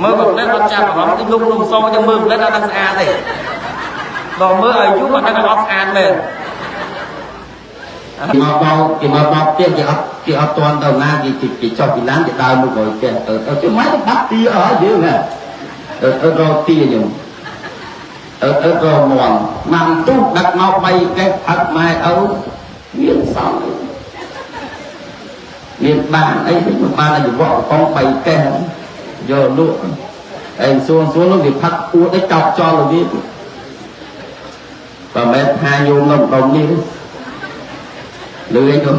មើលមកផ្លែអត់ចាប់អារម្មណ៍តិចលុំលុំសចឹងមើលផ្លែអត់ដឹងស្អាតទេដល់មើលឲ្យយូរអត់ដឹងអត់ស្អាតមែន គេមកបោកគេមកបោកទៀតគេអត់តន់ទៅណាគេគេចុះពីឡានគេដើរមកក្រោយផ្ទះទៅទៅជុំមកបាត់ទីអស់យើងហ่ะទៅទៅរកទីខ្ញុំទៅទៅរកមន់ម៉ាំទុះដឹកមកបីកេះផឹកម៉ែឪមានសោមានបានអីវិញបានអាយុវកំប៉ុងបីកេះយកលក់ឯងសួនសួននោះវាផឹកអួតឯកោកចោលវាបើមិនថាញោមនៅម្ដុំនេះលឺឯងទៅ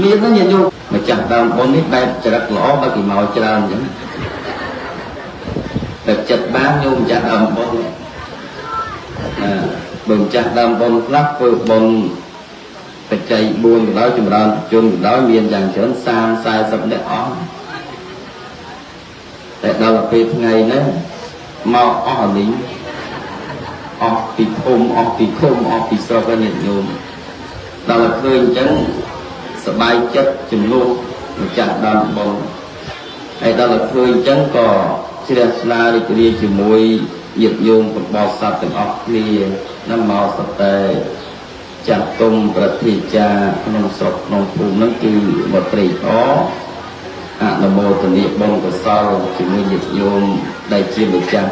មានហ្នឹងញាតិញោមម្ចាស់ដើមបុណ្យនេះបែបចរិតល្អបើគេមកច្រើនអញ្ចឹងតែចិត្តបានញោមម្ចាស់ដើមបុណ្យណាបើម្ចាស់ដើមបុណ្យខ្លះធ្វើបុណ្យបច្ច័យ4ក៏ដោយចម្រើនជនក៏ដោយមានយ៉ាងច្រើន30 40នាក់អស់តែដល់ពេលថ្ងៃនេះមកអស់អាលីងអស់ពីភូមិអស់ពីឃុំអស់ពីស្រុកញាតិញោមដល់ឃើញអញ្ចឹងសบายចិត្តជំនួសម្ចាស់ដើមបុណ្យហើយដល់ឃើញអញ្ចឹងក៏ជ្រះថ្លារីករាយជាមួយញាតិញោមពុទ្ធបរិស័ទទាំងអស់គ្នាណាមកសតែចាស់ទុំប្រតិចាក្នុងស្រុកក្នុងភូមិហ្នឹងគឺមកត្រេកអរអនុមោទនាបុណ្យកុសលជាមួយញាតិញោមដែលជាម្ចាស់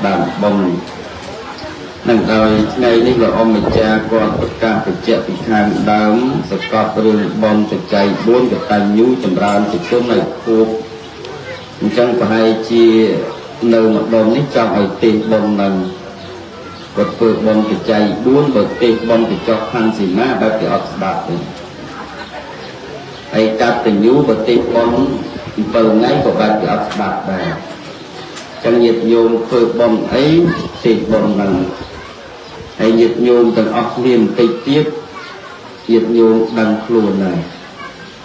ដើមបុណ្យនឹងដោយថ្ងៃនេះលោកអម្ចាស់គាត់ប្រកាសបញ្ជាក់ពីខាងដើមសកលរឿងបុណ្យបច្ច័យ4កតញ្ញូចម្រើនជាជនឲ្យខួបអញ្ចឹងប្រហែលជានៅម្ដុំនេះចង់ឲ្យទេសបុណ្យនឹងគាត់ធ្វើបុណ្យបច្ច័យ4បើទេសបុណ្យកញ្ចក់ខណ្ឌសីមាបែបគេអត់ស្ដាប់ទេហើយកតញ្ញូបើទេសបុណ្យ7ថ្ងៃក៏បែបគេអត់ស្ដាប់ដែរចឹងញាតិញោមធ្វើបុណ្យអីទេសបុណ្យនឹងហើយញាតិញោមទាំងអស់គ្នាបន្តិចទៀតញាតិញោមដឹងខ្លួនហើយ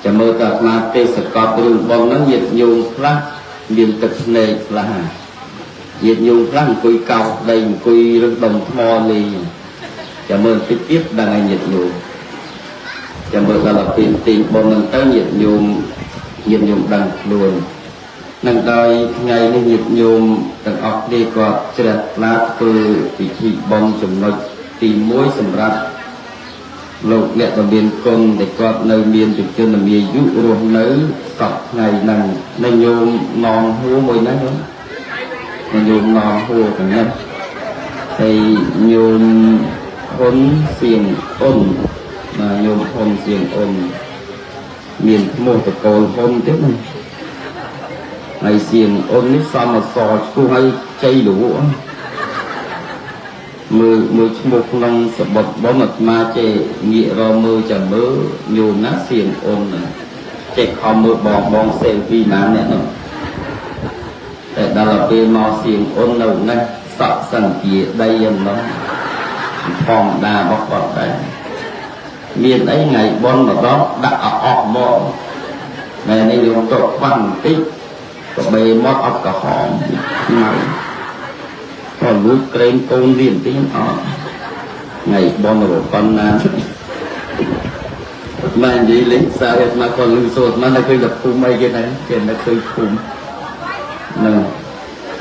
ចាំមើលតើអាត្មាទេសកលរឿងបុណ្យហ្នឹងញាតិញោមខ្លះមានទឹកភ្នែកខ្លះញាតិញោមខ្លះអង្គុយកោសដីអង្គុយរឹងដុំថ្មលេងចាំមើលបន្តិចទៀតដឹងហើយញាតិញោមចាំមើលដល់ពេលទីបុណ្យហ្នឹងទៅញាតិញោមញាតិញោមដឹងខ្លួននឹងដោយថ្ងៃនេះញាតិញោមទាំងអស់គ្នាក៏ជ្រះថ្លាធ្វើពិធីបុណ្យចំណុចទី1សម្រាប់លោកអ្នកដែលមានគុណដែលគាត់នៅមានជនមាយុរស់នៅសពថ្ងៃហ្នឹងនៅញោមនងហួរមួយណាញោមញោមនងហួរកណ្នេះហើយញោមហ៊ុនសៀងអ៊ុនណាញោមហ៊ុនសៀងអ៊ុនមានឈ្មោះតកូលហ៊ុនទៀតណាហើយសៀងអ៊ុននេះសមអសរឈ្មោះឲ្យជ័យលវមើលមើលឈ្មោះក្នុងសបុតបុណ្យអាត្មាចេះងាករមើលចាំមើលញោមណាសៀងអ៊ុនចេះខំមើលបងបងសេលពីណាអ្នកនោះតែដល់ពេលមកសៀងអ៊ុននៅនេះសក់សង្គាដីយ៉ាងនោះផងដារបស់គាត់ដែរមានអីថ្ងៃបុណ្យម្ដងដាក់អស់មកថ្ងៃនេះយើងទៅខ្វះបន្តិចក៏បីមកអត់ក្រហមមកក៏លួចក្រែងកូនរៀនទីអត់ថ្ងៃបុណ្យរបស់ប៉ុណ្ណាមកនិយាយលេងសារមកក៏លឺសូត្រមកនៅឃើញតែភូមិអីគេដែរគេនៅឃើញភូមិហ្នឹង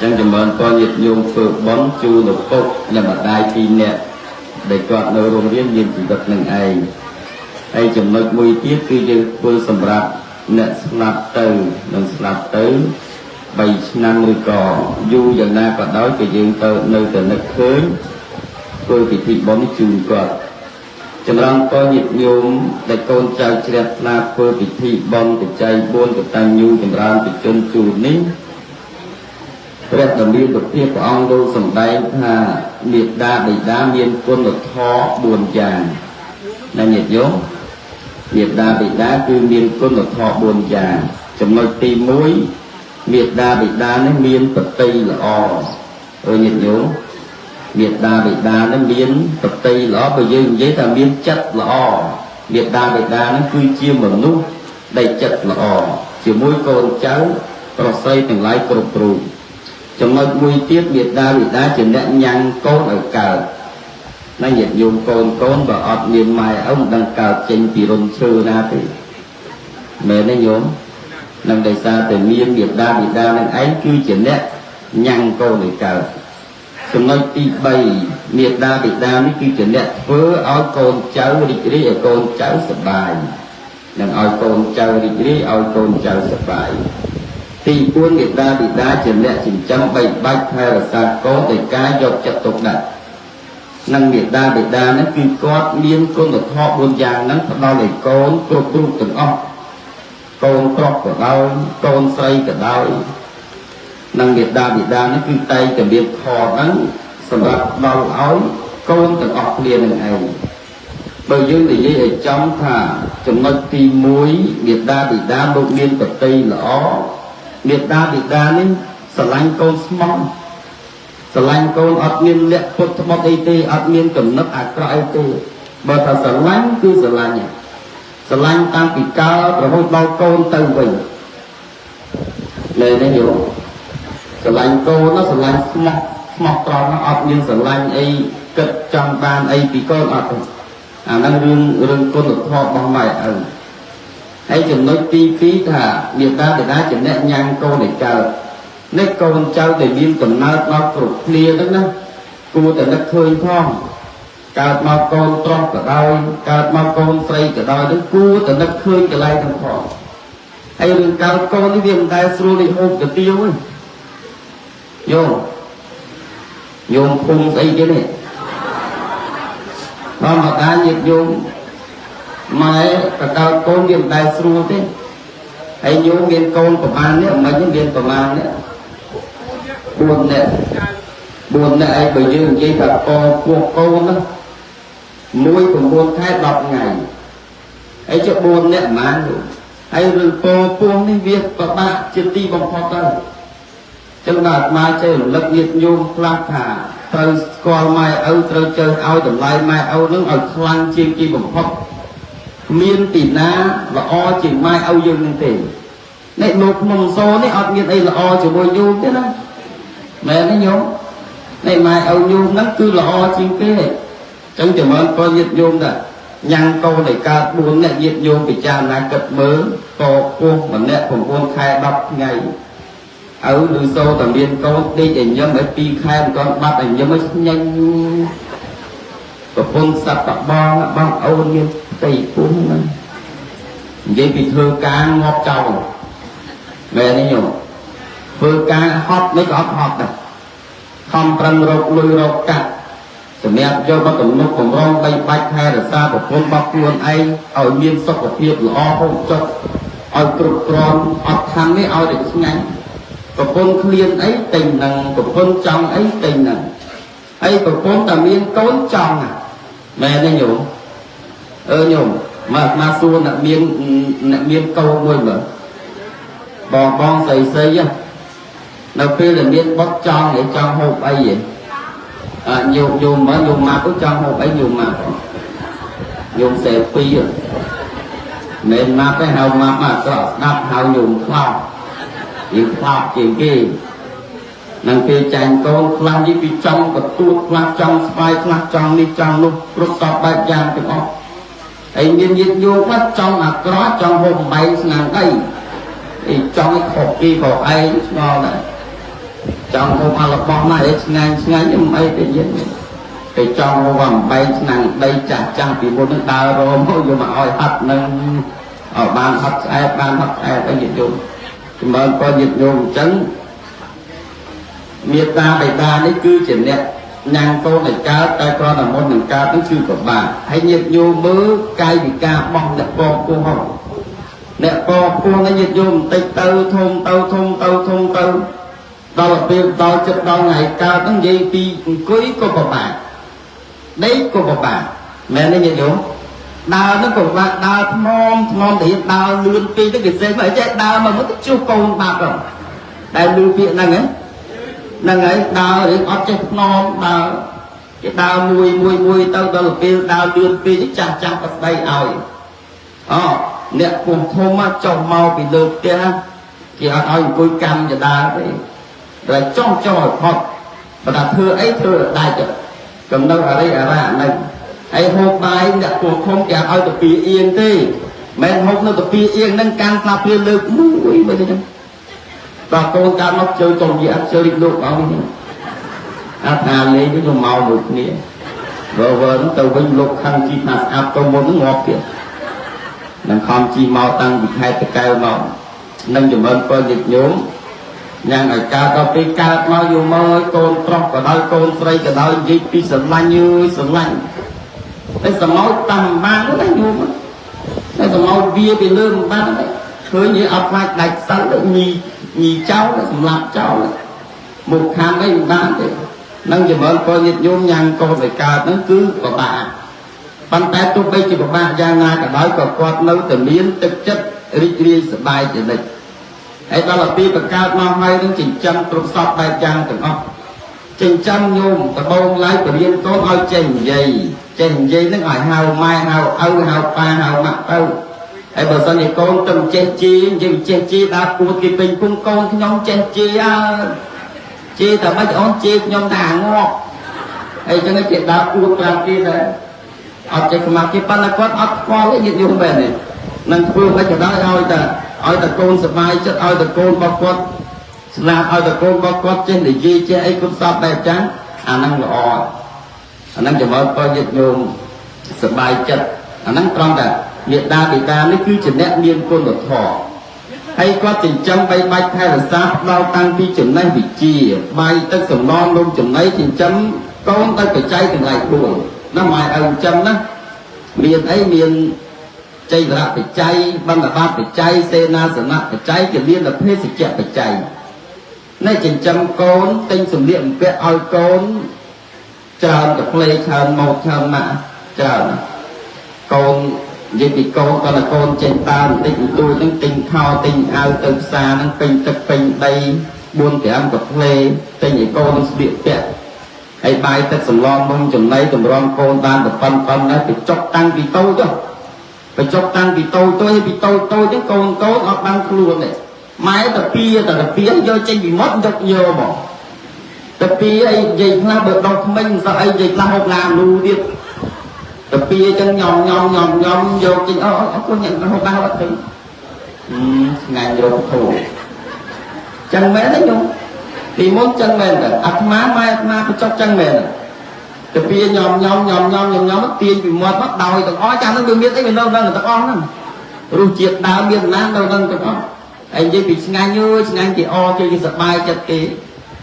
ចឹងចម្រើនពរញាតិញោមធ្វើបុណ្យជូនឪពុកនិងម្ដាយពីរនាក់ដែលគាត់នៅរោងរៀនមានជីវិតនឹងឯងហើយចំណុចមួយទៀតគឺយើងធ្វើសម្រាប់អ្នកស្លាប់ទៅនឹងស្លាប់ទៅ3ឆ្នាំឬក៏យូរយ៉ាងណាក៏ដោយក៏យើងទៅនៅតែនឹកឃើញធ្វើពិធីបុណ្យជូនគាត់ចម្រើនពរញាតិញោមដែលកូនចៅជ្រះថ្លាធ្វើពិធីបុណ្យបច្ច័យ4កតញ្ញូចម្រើនបជនជូននេះព្រះដ៏មានព្រះភាពព្រះអង្គលោកសម្ដែងថាមេដាបិតាមានគុណធម៌4យ៉ាងណាញាតិញោមមេដាបិតាគឺមានគុណធម៌4យ៉ាងចំណុចទី1មេដាបិតានេះមានបតីល្អអើញាតិញោមមេដាបិតានេះមានបតីល្អបើយើងនិយាយថាមានចិត្តល្អមេដាបិតានេះគឺជាមនុស្សដែលចិត្តល្អជាមួយកូនចៅប្រុសស្រីទាំងឡាយគ្រប់រូបចំណុចមួយទៀតមេដាបិតាជាអ្នកញ៉ាំងកូនឲ្យកើតណាញាតិញោមកូនកូនបើអត់មានម៉ែឪមិនដឹងកើតចេញពីរុនឈើណាទេមែនទេញោម នឹងដោយសារតែមានមេដាបិតានឹងឯងគឺជាអ្នកញ៉ាំងកូនឲ្យកើតចំណុចទី3មេដាបិតានេះគឺជាអ្នកធ្វើឲ្យកូនចៅរីករាយឲ្យកូនចៅសប្បាយនិងឲ្យកូនចៅរីករាយឲ្យកូនចៅសប្បាយទី4មេដាបិតាជាអ្នកចិញ្ចឹមបីបាច់ថែរក្សាកូនដោយការយកចិត្តទុកដាក់និងមេដាបិតានេះគឺគាត់មានគុណធម៌4យ៉ាងហ្នឹងផ្ដល់ឲ្យកូនគ្រប់រូបទាំងអស់កូនប្រុសក៏ដោយកូនស្រីក៏ដោយនិងមេដាបិតានេះគឺតែងតែមានធម៌ហ្នឹងសម្រាប់ផ្ដល់ឲ្យកូនទាំងអស់គ្នានឹងឯងបើយើងនិយាយឲ្យចំថាចំណុចទី1មេដាបិតាលោកមានបតីល្អមេដាបិតានេះស្រឡាញ់កូនស្មោះស្រឡាញ់កូនអត់មានលក្ខពុតត្បុតអីទេអត់មានកំណត់អាក្រក់អីទេបើថាស្រឡាញ់គឺស្រឡាញ់ស្រឡាញ់តាំងពីកើតរហូតដល់កូនទៅវិញមែនទេយោស្រឡាញ់កូនណាស្រឡាញ់ស្មោះស្មោះត្រង់អត់មានស្រឡាញ់អីគិតចង់បានអីពីកូនអត់ទេអាហ្នឹងរឿងគុណធម៌របស់ម៉ែឪហើយចំណុចទី2ថាមេដាបិតាជាអ្នកញ៉ាំងកូនឲ្យកើតនេះកូនចៅដែលមានកំណើតមកគ្រប់គ្នាហ្នឹងណាគួរតែនឹកឃើញផងកើតមកកូនប្រុសក៏ដោយកើតមកកូនស្រីក៏ដោយនឹងគួរតែនឹកឃើញកន្លែងហ្នឹងផងហើយរឿងកើតកូននេះវាមិនដែលស្រួលដូចហូបកាទៀវទេយោញោមភូមិស្អីគេនេះធម្មតាញាតិញោមម៉ែក៏កើតកូនវាមិនដែលស្រួលទេហើយញោមមានកូនប្រហែលនេះមិនមានប្រហែលនេះ4នាក់4នាក់ឯងបើយើងនិយាយថាកពោះកូនណា1 9ខែ10ថ្ងៃហើយចុះ4នាក់ប្រហែលហើយរឿងពោពោះនេះវាពិបាកជាទីបំផុតទៅចឹងដល់អាត្មាចេះរំលឹកញាតិញោមខ្លះថាត្រូវស្គាល់ម៉ែឪត្រូវចេះឲ្យតម្លៃម៉ែឪនឹងឲ្យខ្លាំងជាងទីបំផុតមានទីណាល្អជាងម៉ែឪយើងនឹងទេនេះលោកភ្នំសូនេះអត់មានអីល្អជាមួយញោមទេណាមែនទេញោមនេះម៉ែឪញោមហ្នឹងគឺល្អជាងគេចឹងចម្រើនពរញាតិញោមដែរញ៉ាំងកូនឲ្យកើត4នាក់ញាតិញោមពិចារណាគិតមើលកពោះម្នាក់9ខែ10ថ្ងៃឪឬសូតែមានកូនដេកឲ្យញឹមឲ្យ2ខែមិនទាន់បាត់ឲ្យញឹមឲ្យស្ញែងប្រពន្ធសត្វតបងបងអូនមានផ្ទៃពោះហ្នឹងនិយាយពីធ្វើការងាប់ចោលមែនទេញោមធ្វើការហត់នេះក៏អត់ហត់ដែរខំប្រឹងរកលុយរកកាក់សម្រាប់យកមកទំនុកបំរុងបីបាច់ថែរក្សាប្រពន្ធរបស់ខ្លួនឯងឲ្យមានសុខភាពល្អហូបចុកឲ្យគ្រប់គ្រាន់អត់ខាំនេះឲ្យតែឆ្ងាញ់ប្រពន្ធឃ្លានអីទិញនឹងប្រពន្ធចង់អីទិញនឹងហើយប្រពន្ធតែមានកូនចង់មែនទេញោមអឺញោមមកអាត្មាសួរអ្នកមានកូនមួយមើលបងបងស្រីស្រីនៅពេលដែលមានបុត្រចង់ឯចង់ហូបអីហ៎អញោមញោមមើលញោមម៉ាប់ចង់ហូបអីញោមម៉ាប់ញោមសេពីមិនម៉ាប់ទេហៅម៉ាប់មកក្រក់ស្ដាប់ហៅញោមខ្លោចយើងខ្លោចជាងគេនឹងពេលចាញ់កូនខ្លះនេះពីចង់កទួតខ្លះចង់ស្បាយខ្លះចង់នេះចង់នោះគ្រប់សពបែបយ៉ាងទាំងអស់ហើយមានញាតិញោមខ្លះចង់អាក្រក់ចង់ហូបអំបែងស្នាមដីអីចង់ឲ្យខុសពីក៏ឯងឆ្ងល់ដែរចង់ហូបអារបស់ណាឲ្យឆ្ងាញ់ឆ្ងាញ់មិនអីទេយើងទៅចង់ហូបអំបែងឆ្នាំងដីចាស់ចាស់ពីមុននឹងដើររមយកមកឲ្យហត់នឹងឲ្យបានហត់ស្អែកបានហត់ស្អែកអីញាតិញោមចម្រើនពរញាតិញោមអញ្ចឹងមេត្តាបិតានេះគឺជាអ្នកញ៉ាំងកូនឲ្យកើតតែគ្រាន់តែមុននឹងកើតនេះគឺពិបាកហើយញាតិញោមមើលកាយវិការរបស់អ្នកពងពោះហ៎អ្នកពងពោះនេះញាតិញោមបន្តិចទៅធំទៅធំទៅធំទៅដល់ពេលដល់ចិត្តដល់ថ្ងៃកើតហ្នឹងនិយាយពីអង្គុយក៏ពិបាកដេកក៏ពិបាកមែនទេញាតិញោមដើរហ្នឹងក៏ពិបាកដើរថ្មថ្មទៅដើរលឿនពេកទៅគេសេះមកចេះដើរមកទៅជួសកូនបាត់ហ្នឹងដែលលឺពាក្យហ្នឹងហ៎ហ្នឹងហើយដើររឿងអត់ចេះថ្នមដើរគេដើរមួយមួយមួយទៅដល់ពេលដើរលឿនពេកចាស់ចាស់ក៏ស្ដីឲ្យអូអ្នកពោះធំចុះមកពីលើផ្ទះគេអត់ឲ្យអង្គុយកម្មចដើរទេតែចុះចុះឲ្យផុតបើថាធ្វើអីធ្វើដាច់កំណត់អរិយអរៈហ្នឹងហើយហូបបាយអ្នកពោះធំគេអត់ឲ្យទៅពីអៀនទេ មិនហូបនៅតាពីអៀងហ្នឹងកាន់ស្លាបព្រាលើកមួយមើលទៅចឹងដល់កូនកើតមកជើចុំនិយាយអត់ជើរីកលោកអស់នេះអាថាលេងទៅមកមួយគ្នាវើវើទៅវិញលោកខឹងជីថាស្អាប់ទៅមុនហ្នឹងងាប់ទៀតនឹងខំជីមកតាំងពីខេត្តតកែវមកនឹងចម្រើនពរញាតិញោមញ៉ាំងឲ្យកើតដល់ពេលកើតមកយូរមកកូនប្រុសក៏ដោយកូនស្រីក៏ដោយនិយាយពីស្រឡាញ់យូរស្រឡាញ់តែសមោចតាមបានណាញោមតែសមោចវាពីលើមិនបានទេឃើញនិយាយអត់ខ្លាចដាច់សិលញីញីចោលសម្លាប់ចោលមុខខាំអីមិនបានទេនឹងចម្រើនពរញាតិញោមញ៉ាំងកូនឲ្យកើតហ្នឹងគឺពិបាកប៉ុន្តែទោះបីជាពិបាកយ៉ាងណាក៏ដោយក៏គាត់នៅតែមានទឹកចិត្តរីករាយសប្បាយជានិច្ចហើយដល់ពេលបង្កើតមកហើយនឹងចិញ្ចឹមគ្រប់សពបែបយ៉ាងទាំងអស់ចិញ្ចឹមញោមដបងឡើយបរៀនកូនឲ្យចេះនិយាយចេះនិយាយនឹងឲ្យហៅម៉ែហៅឪហៅប៉ាហៅម៉ាក់ទៅហើយបើសិនជាកូនទៅចេះជីនិយាយចេះជីដល់គួតគេពេញគុំកូនខ្ញុំចេះជីអើជីតែមិនអូនជីខ្ញុំថាងាប់ហើយចឹងគេដើរគួតប្រាប់គេដែរអត់ចេះខ្មាស់គេប៉ុន្តែគាត់អត់ខ្វល់ទេញាតិញោមបែរនេះនឹងធ្វើមិនក៏ដោយឲ្យតែកូនសប្បាយចិត្តឲ្យតែកូនរបស់គាត់ស្លាប់ឲ្យតែកូនរបស់គាត់ចេះនិយាយចេះអីគ្រប់សពបែបចឹងអាហ្នឹងល្អអាហ្នឹងចម្រើនពរញាតិញោមសប្បាយចិត្តអាហ្នឹងត្រង់តែមេដាបិតានេះគឺជាអ្នកមានគុណធម៌ហើយគាត់ចិញ្ចឹមបីបាច់ថែរក្សាផ្ដល់តាំងពីចំណេះវិជ្ជាបាយទឹកសំណងនំចំណីចិញ្ចឹមកូនដោយបច្ច័យកន្លែង4ណាម៉ែឪចិញ្ចឹមណាមានអីមានចៃវរបច្ច័យបណ្ឌបាតបច្ច័យសេនាសនៈបច្ច័យគលានភេសជ្ជៈបច្ច័យនេះចិញ្ចឹមកូនទិញសម្លៀកបំពាក់ឲ្យកូនច្រើនកាផ្លេច្រើនមកច្រើនម៉ាក់ច្រើនកូននិយាយពីកូនគាត់តែកូនចេញដើមបន្តិចបន្តួចហ្នឹងទិញខោទិញអាវទៅផ្សារហ្នឹងពេញទឹកពេញដី4 5កាផ្លេទិញឲ្យកូននឹងស្លៀកពាក់ហើយបាយទឹកសម្លនំចំណីតម្រង់កូនបានតែប៉ុណ្ណេះទៅចុកតាំងពីតូចបញ្ចុកតាំងពីតូចតូចពីតូចតូចហ្នឹងកូនកូនអត់បានខ្លួនទេម៉ែតាពីតាពីយកចេញពីមាត់យកយកមកតាពីអីនិយាយខ្លះបើដោះថ្មិញសោះអីនិយាយខ្លះហូបឡាមលូទៀតតាពីអញ្ចឹងញ៉ំញ៉ំញ៉ំញ៉ំយកចេញអអកូនញ៉ាំហូបបានអត់ទេឆ្ងាញ់រកធូចឹងមែនទេញោមពីមុនចឹងមែនទេអាត្មាម៉ែអាត្មាបញ្ចុកចឹងមែនទេតាពីញ៉ំញ៉ំញ៉ំញ៉ំញ៉ំញ៉ំទាញពីមាត់មកដោយទាំងអស់ចាំហ្នឹងវាមានអីវានៅនឹងទាំងអស់ហ្នឹងរសជាតិដើមមានណានៅនឹងទាំងអស់ហើយនិយាយពីឆ្ងាញ់អើយឆ្ងាញ់គេអគេគេសប្បាយចិត្តគេ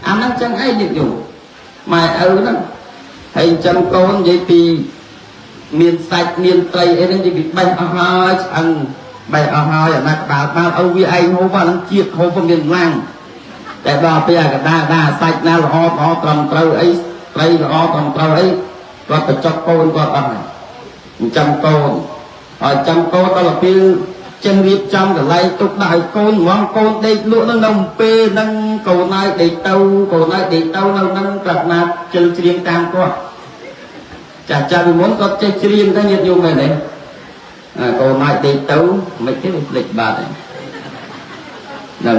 អាហ្នឹងចឹងអីញាតិញោមម៉ែឪហ្នឹងហើយចិញ្ចឹមកូននិយាយពីមានសាច់មានត្រីអីហ្នឹងនិយាយពីបេះអស់ហើយឆ្អឹងបេះអស់ហើយអាណាក្បាលបាលឪវាឯងហូបអាហ្នឹងជាតិហូបមានកម្លាំងតែដល់ពេលអាកដាដាសាច់ណាល្អល្អត្រឹមត្រូវអីត្រីល្អត្រឹមត្រូវអីគាត់បញ្ចុកកូនគាត់អស់ហើយចិញ្ចឹមកូនហើយចាំកូនដល់ពេលចេះរៀបចំកន្លែងទុកដាក់ឲ្យកូនហ្មងកូនដេកលក់នឹងនៅពេលហ្នឹងកូនឲ្យដេកទៅកូនឲ្យដេកទៅនៅហ្នឹងប្រាថ្នាជិលច្រៀងតាមគាត់ចាស់ចាស់ពីមុនគាត់ចេះច្រៀងទៅញាតិញោមមែនទេកូនឲ្យដេកទៅមិនទេភ្លេចបាត់ហើយហ្នឹង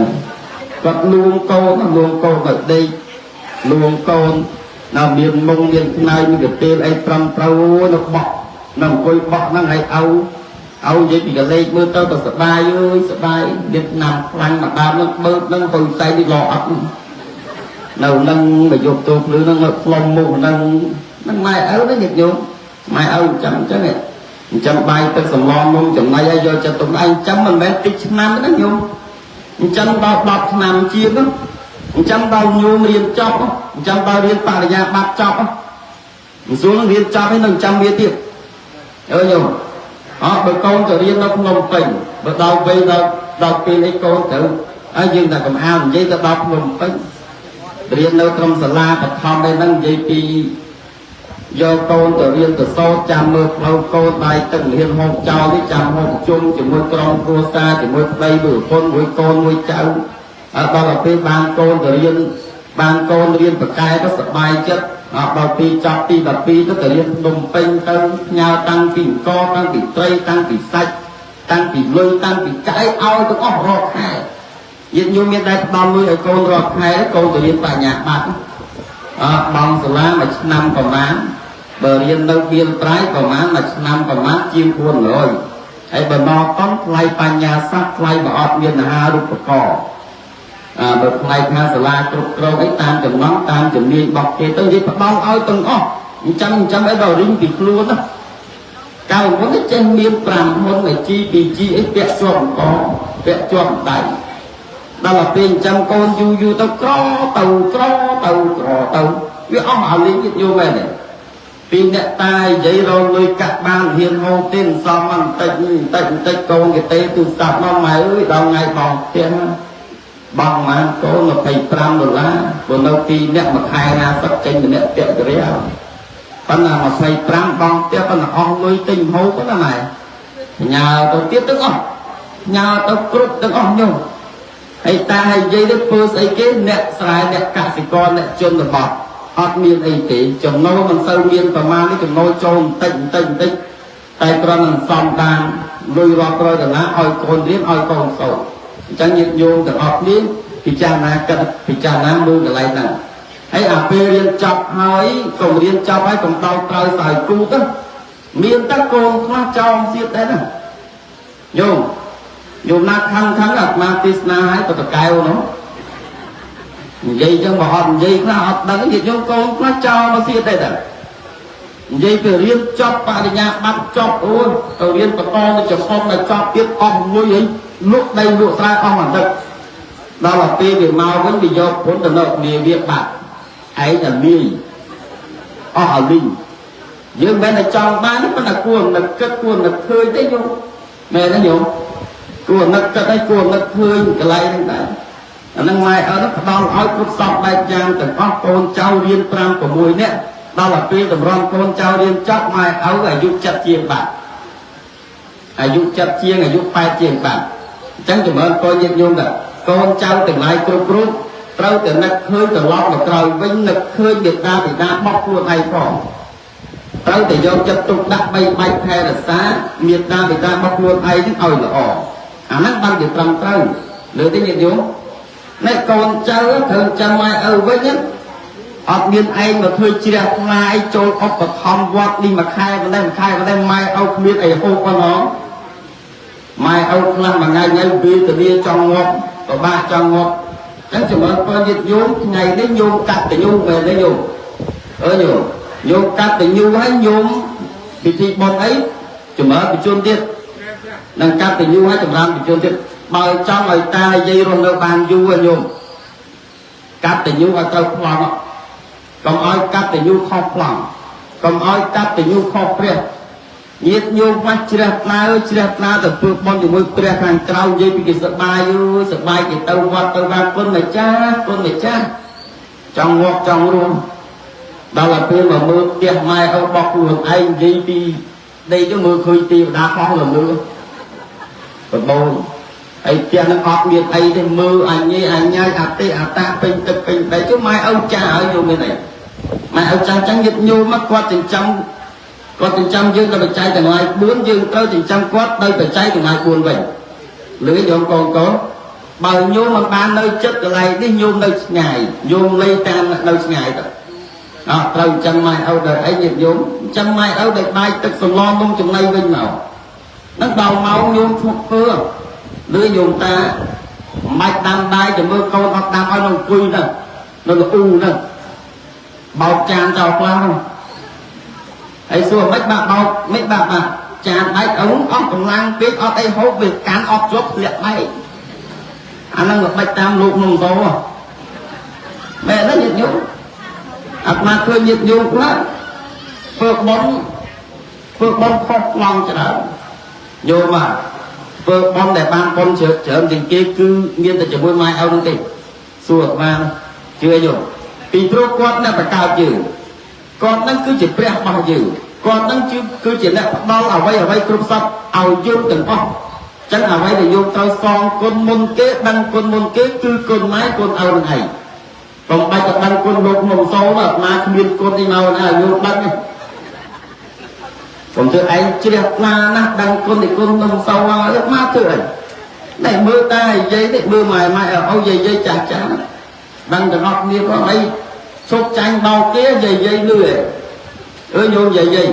គាត់លួងកូនលួងកូនឲ្យដេកលួងកូននៅមានមុងមានខ្នើយមានកាទេលអីត្រឹមត្រូវនៅបក់នៅអង្គុយបក់ហ្នឹងឲ្យឪឪនិយាយពីកលេចមើលទៅទៅសប្បាយអើយសប្បាយមានឆ្នាំខ្លាញ់មកដើមហ្នឹងបើកហ្នឹងទៅផ្សែងនេះល្អអត់នៅហ្នឹងមកយកទោភ្លឺហ្នឹងមកផ្លុំមុខហ្នឹងហ្នឹងម៉ែឪហ្នឹងញាតិញោមម៉ែឪចាំអញ្ចឹងអញ្ចឹងបាយទឹកសម្លនំចំណីឲ្យយកចិត្តទុកឯងចាំមិនមែនតិចឆ្នាំហ្នឹងញោមអញ្ចឹងដល់10ឆ្នាំជាងហ្នឹងអញ្ចឹងដល់ញោមរៀនចប់អញ្ចឹងដល់រៀនបរិញ្ញាបត្រចប់មិនស្រួលនឹងរៀនចប់ហើយនឹងចាំវាទៀតអើញោមអត់បើកូនទៅរៀននៅភ្នំពេញបើដល់ពេលដល់ពេលអីកូនត្រូវហើយយើងតែកំអាលនិយាយទៅដល់ភ្នំពេញរៀននៅត្រឹមសាលាបឋមឯហ្នឹងនិយាយពីយកកូនទៅរៀនទៅសូត្រចាំមើលផ្លូវកូនបាយទឹករៀនហូបចោលនេះចាំហូបជុំជាមួយក្រុមគ្រួសារជាមួយប្តីមួយប្រពន្ធមួយកូនមួយចៅអត់ដល់ពេលបានកូនទៅរៀនបានកូនរៀនបកែទៅសប្បាយចិត្តអត់ដល់ពីចប់ទី12ទៅរៀនភ្នំពេញទៅផ្ញើតាំងពីអង្គតាំងពីត្រីតាំងពីសាច់តាំងពីលុយតាំងពីកែឲ្យទាំងអស់រាល់ខែញាតិញោមមានដែរផ្ដល់លុយឲ្យកូនរាល់ខែកូនទៅរៀនបញ្ញាបត្រអត់បងសាលាមួយឆ្នាំប្រហែលបើរៀននៅបៀលប្រៃប្រហែលមួយឆ្នាំប្រហែលជាង400 ហើយបើមកកង់ថ្លៃបញ្ញាស័ព្ទថ្លៃបើអត់មានអាហារូបករណ៍អើបើថ្លៃខាងសាលាគ្រប់គ្រងអីតាមចំណងតាមជំនាញរបស់គេទៅនិយាយផ្ដល់ឲ្យទាំងអស់អញ្ចឹងអញ្ចឹងអីដល់រីងពីខ្លួនណាកៅមុនចេះមាន5ហ៊ុនមួយ G 2G អីពាក់ជាប់អង្គពាក់ជាប់ដៃដល់ពេលអញ្ចឹងកូនយូរយូរទៅក្រទៅក្រទៅក្រទៅវាអស់អាលីងទៀតយល់មែនទេពីអ្នកតានិយាយរងលុយកាក់បានហ៊ានហូបទេសំបន្តិចបន្តិចបន្តិចកូនគេទេទូរស័ព្ទមកម៉ែអើយដល់ថ្ងៃបងផ្ទះបងម៉ានកូន25ដុល្លារព្រោះនៅពីអ្នកមួយខែ50ចេញម្នាក់ពាក់ករៀលប៉ុន្តែ25បងផ្ទះប៉ុន្តែអស់លុយទិញហូបណាម៉ែញ៉ាទៅទៀតទាំងអស់ញ៉ាទៅគ្រប់ទាំងអស់ញោមហើយតាហើយនិយាយទៅធ្វើស្អីគេអ្នកស្រែអ្នកកសិករអ្នកជនបទអត់មានអីទេចំណូលមិនសូវមានប្រមាណនេះចំណូលចូលបន្តិចបន្តិចបន្តិចតែគ្រាន់នឹងសំបានលុយរាប់រយដុល្លារឲ្យកូនរៀនឲ្យកូនសូត្រអញ្ចឹងញាតិញោមទាំងអស់គ្នាពិចារណាគិតពិចារណាមើលកន្លែងហ្នឹងហើយអាពេលរៀនចប់ហើយកុំរៀនចប់ហើយកុំដោតត្រូវសើគូទៅមានតែកូនខ្លះចោលសៀតដែរណាញោមញោមណាខាងខាងអាត្មាទេសនាឲ្យបតកែវនោះនិយាយចឹងបើអត់និយាយខ្លះអត់ដឹងញាតិញោមកូនខ្លះចោលមកសៀតដែរតានិយាយទៅរៀនចប់បរិញ្ញាបត្រចប់អូនទៅរៀនបន្តទៅជប៉ុនដល់ចប់ទៀតអស់លុយអីលក់ដីលក់ស្រែអស់បន្តិចដល់ពេលវាមកវិញវាយកពុនទៅនៅគ្នាវាបាត់ឯងតែលាយអស់អាលីងយើងមិនមែនតែចង់បានទេប៉ុន្តែគួរនឹកគិតគួរនឹកឃើញទេញោមមែនទេញោមគួរនឹកគិតហើយគួរនឹកឃើញកន្លែងហ្នឹងដែរអាហ្នឹងម៉ែឪហ្នឹងផ្ដល់ឲ្យគ្រប់សពបែបយ៉ាងទាំងអស់កូនចៅរៀន5 6នាក់ដល់ពេលតម្រាំកូនចៅរៀនចប់ម៉ែឪអាយុ7ជាងបាត់អាយុ7ជាងអាយុ8ជាងបាត់អញ្ចឹងចម្រើនកូនញាតិញោមដែរកូនចៅទាំងឡាយគ្រប់រូបត្រូវតែនឹកឃើញត្រឡប់មកក្រោយវិញនឹកឃើញមេត្តាបិតាបោះខ្លួនឯងផងត្រូវតែយកចិត្តទុកដាក់បីបាច់ថែរក្សាមេត្តាបិតាបោះខ្លួនឯងហ្នឹងឲ្យល្អអាហ្នឹងបានជាត្រឹមត្រូវលើទេញាតិញោមអ្នកកូនចៅត្រូវចាំម៉ែឪវិញអត់មានឯងមកធ្វើជ្រះថ្លាអីចូលឧបត្ថម្ភវត្តនេះមួយខែម្ដេះមួយខែម្ដេះម៉ែឪគ្មានអីហូបប៉ុណ្ណោះម៉ែឪខ្លះមួយថ្ងៃថ្ងៃវេទនាចង់ងាប់ពិបាកចង់ងាប់អញ្ចឹងចម្រើនពរញាតិញោមថ្ងៃនេះញោមកតញ្ញូមែនទេញោមអើញោមញោមកតញ្ញូហើយញោមពិធីបុណ្យអីចម្រើនបញ្ជនទៀតនឹងកតញ្ញូហើយចម្រើនបញ្ជនទៀតបើចង់ឲ្យតាយាយរស់នៅបានយូរញោមកតញ្ញូឲ្យត្រូវប្លង់កុំឲ្យកតញ្ញូខុសប្លង់កុំឲ្យកតញ្ញូខុសព្រះញាតិញោមខ្លះជ្រះថ្លាជ្រះថ្លាទៅធ្វើបុណ្យជាមួយព្រះខាងក្រៅនិយាយពីគេសប្បាយអើយសប្បាយគេទៅវត្តទៅវាគុណម្ចាស់គុណម្ចាស់ចង់ងាប់ចង់រស់ដល់ពេលមកមើលផ្ទះម៉ែឪរបស់ខ្លួនឯងនិយាយពីដីទៅមើលឃើញទេវតាខុសលើមើលបបោហើយផ្ទះនឹងអត់មានអីទេមើលអញញ៉ៃអញញ៉ៃអតិអតាពេញទឹកពេញដីចុះម៉ែឪចាស់ហើយញោមមានអីម៉ែឪចាស់ចឹងញាតិញោមមកគាត់ចិញ្ចឹមគាត់ចិញ្ចឹមយើងដោយបច្ច័យទាំងឡាយ4យើងត្រូវចិញ្ចឹមគាត់ដោយបច្ច័យទាំងឡាយ4វិញឬញោមកូនកូនបើញោមមិនបាននៅចិត្តកន្លែងនេះញោមនៅឆ្ងាយញោមលៃតាមនៅឆ្ងាយទៅអត់ត្រូវចិញ្ចឹមម៉ែឪដោយអីញាតិញោមចិញ្ចឹមម៉ែឪដោយបាយទឹកសម្លនំចំណីវិញមកនឹងដល់ម៉ោងញោមឈប់ធ្វើឬញោមតាមិនបាច់ដាំបាយទៅមើលកូនអត់ដាំឲ្យនៅអង្គុយហ្នឹងនៅលូហ្នឹងបោកចានចោលខ្លះហ្នឹងហើយសួរមិនបាក់បោកមិនបាក់បាក់ចានបែកអស់អស់កម្លាំងពេកអត់អីហូបវាកាន់អត់ជាប់ធ្លាក់បែកអាហ្នឹងមិនបាច់តាមលោកក្នុងតោមែនទេញាតិញោមអាត្មាឃើញញាតិញោមខ្លះធ្វើបុណ្យធ្វើបុណ្យខុសប្លង់ច្រើនញោមបាទធ្វើបុណ្យដែលបានបុណ្យច្រើនជាងគេគឺមានតែជាមួយម៉ែឪនោះទេសួរអាត្មាជឿញោមពីព្រោះគាត់អ្នកបង្កើតយើងគាត់នឹងគឺជាព្រះរបស់យើងគាត់នឹងគឺជាអ្នកផ្ដល់អ្វីអ្វីគ្រប់សពឲ្យយើងទាំងអស់ចឹងអ្វីដែលយើងត្រូវសងគុណមុនគេដឹងគុណមុនគេគឺគុណម៉ែគុណឪនឹងឯងកុំបាច់ទៅដឹងគុណលោកក្នុងសូមអាត្មាគ្មានគុណទេមកណាយើងដឹងទេកុំធ្វើឯងជ្រះថ្លាណាស់ដឹងគុណនៃគុណក្នុងសូមហើយអាត្មាធ្វើអីនេះមើលតែនិយាយនេះមើលម៉ែម៉ែឪយាយយាយចាស់ចាស់ដឹងទាំងអស់គ្នាផងអីឈប់ចាញ់បោកគេយាយយាយលឺអើញោមយាយយាយ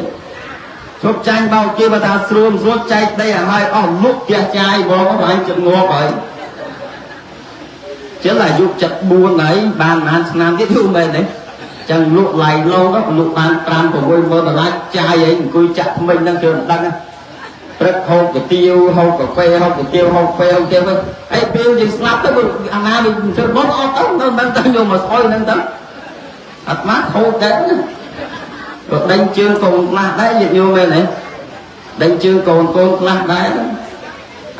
ឈប់ចាញ់បោកគេបើថាស្រួលស្រួលចែកដីឲ្យហើយអស់លុកផ្ទះចាយបងអញចិត្តងាប់ហើយចឹងអាយុ74ហើយបានប្រហែលឆ្នាំទៀតយូរមែនទេចឹងលក់ឡៃឡូទៅលក់បាន5 6ម៉ឺនដុល្លារចាយអីអង្គុយចាក់ថ្មិញហ្នឹងគឺមិនដឹងព្រឹកហូបកាទៀវហូបកាហ្វេហូបកាទៀវហូបកាហ្វេហូបទៀវអីពេលយើងស្លាប់ទៅអាណាវាធ្វើបុណ្យអត់ទៅនៅមិនទៅយកមកស្អុយហ្នឹងទៅអាត្មាខូចដែរណាក៏ដេញជើងកូនខ្លះដែរញាតិញោមមែនទេដេញជើងកូនកូនខ្លះដែរ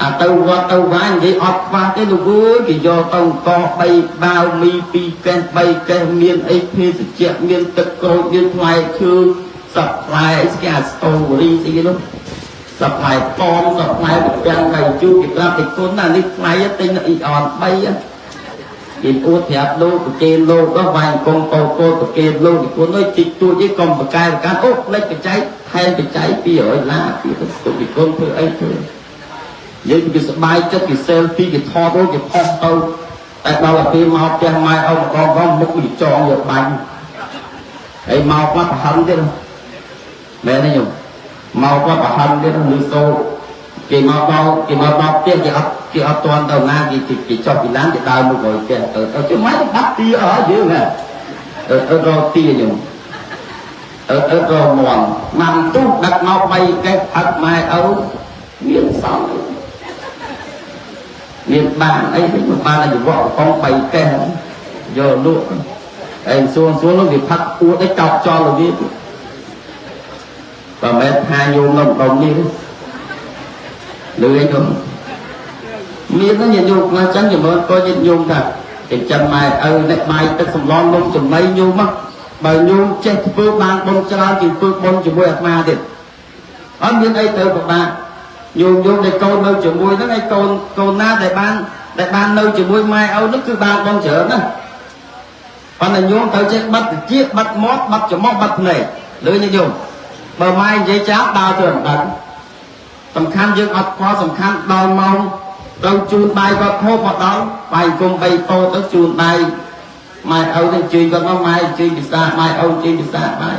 អាទៅវត្តទៅវានិយាយអត់ខ្វះទេលោកអើយគេយកទៅក3បាវមី2កេះ3កេះមានអីភេសជ្ជៈមានទឹកក្រូចមានផ្លែឈើសັບផ្លែអីស្គាស្តូរីស្អីគេនោះសັບផ្លែប៉មសັບផ្លែពាំងកៃជូរគេប្រាប់ទៅគុណណានេះផ្លែទិញអ៊ីអន3គេអួតប្រាប់លោកប្រគេនលោកក៏វាយអង្គកោកោប្រគេនលោកគេគុណអើយតិចតួចអីកុំប្រកែប្រកាន់អូផ្លេចបច្ច័យថែមបច្ច័យ200ឡាពីទៅគេគុណធ្វើអីធ្វើយើងគេសបាយចិត្តគេ selfie គេថតអូគេផុសទៅតែដល់ពេលមកផ្ទះម៉ែឪម្ដងម្ដងមុខវាចងយកបាញ់ហើយមកខ្លះប្រហិនទៀតមែនទេញោមមកខ្លះប្រហិនទៀតឬសូគេមកដល់គេមកដល់ផ្ទះគេអត់គេអត់ទាន់ទៅណាគេគេចុះពីឡានគេដើរមកក្រោយផ្ទះទៅទៅជុំម៉ែបាត់ទីអស់យើងហ៎អឺរកទីញោមអឺរកមន់ម៉ាំទុះដឹកមក3កេះផឹកម៉ែឪមានសោមានបានអីវិញបានអាយុវៈកំប៉ុង3កេះយកលក់ឯងសួរសួរនោះវាផឹកអួតអីកោបចោលវាបើមិនថាញោមនៅម្ដុំនេះលឿនញោមមានហ្នឹងញាតិញោមខ្លះចឹងជំរឿនក៏ញាតិញោមថាចិញ្ចឹមម៉ែឪអ្នកបាយទឹកសម្លនំចំណីញោមបើញោមចេះធ្វើបានបុណ្យច្រើនជាងធ្វើបុណ្យជាមួយអាត្មាទៀតអត់មានអីទៅពិបាកញោមញោមដែលកូននៅជាមួយហ្នឹងឯកូនកូនណាដែលបាននៅជាមួយម៉ែឪហ្នឹងគឺបានបុណ្យច្រើនណាប៉ុន្តែញោមត្រូវចេះបិទតិចបិទមាត់បិទច្រមុះបិទភ្នែកលឺញាតិញោមបើម៉ែនិយាយចាំដើរទៅមិនដឹងសំខាន់យើងអត់ខ្វល់សំខាន់ដល់ម៉ោងទៅជូនបាយគាត់ហូបមកដល់បាយគុំ3ពោទៅជូនបាយម៉ែឪទៅជឿគាត់មកម៉ែជឿពិសាម៉ែឪជឿពិសាបាយ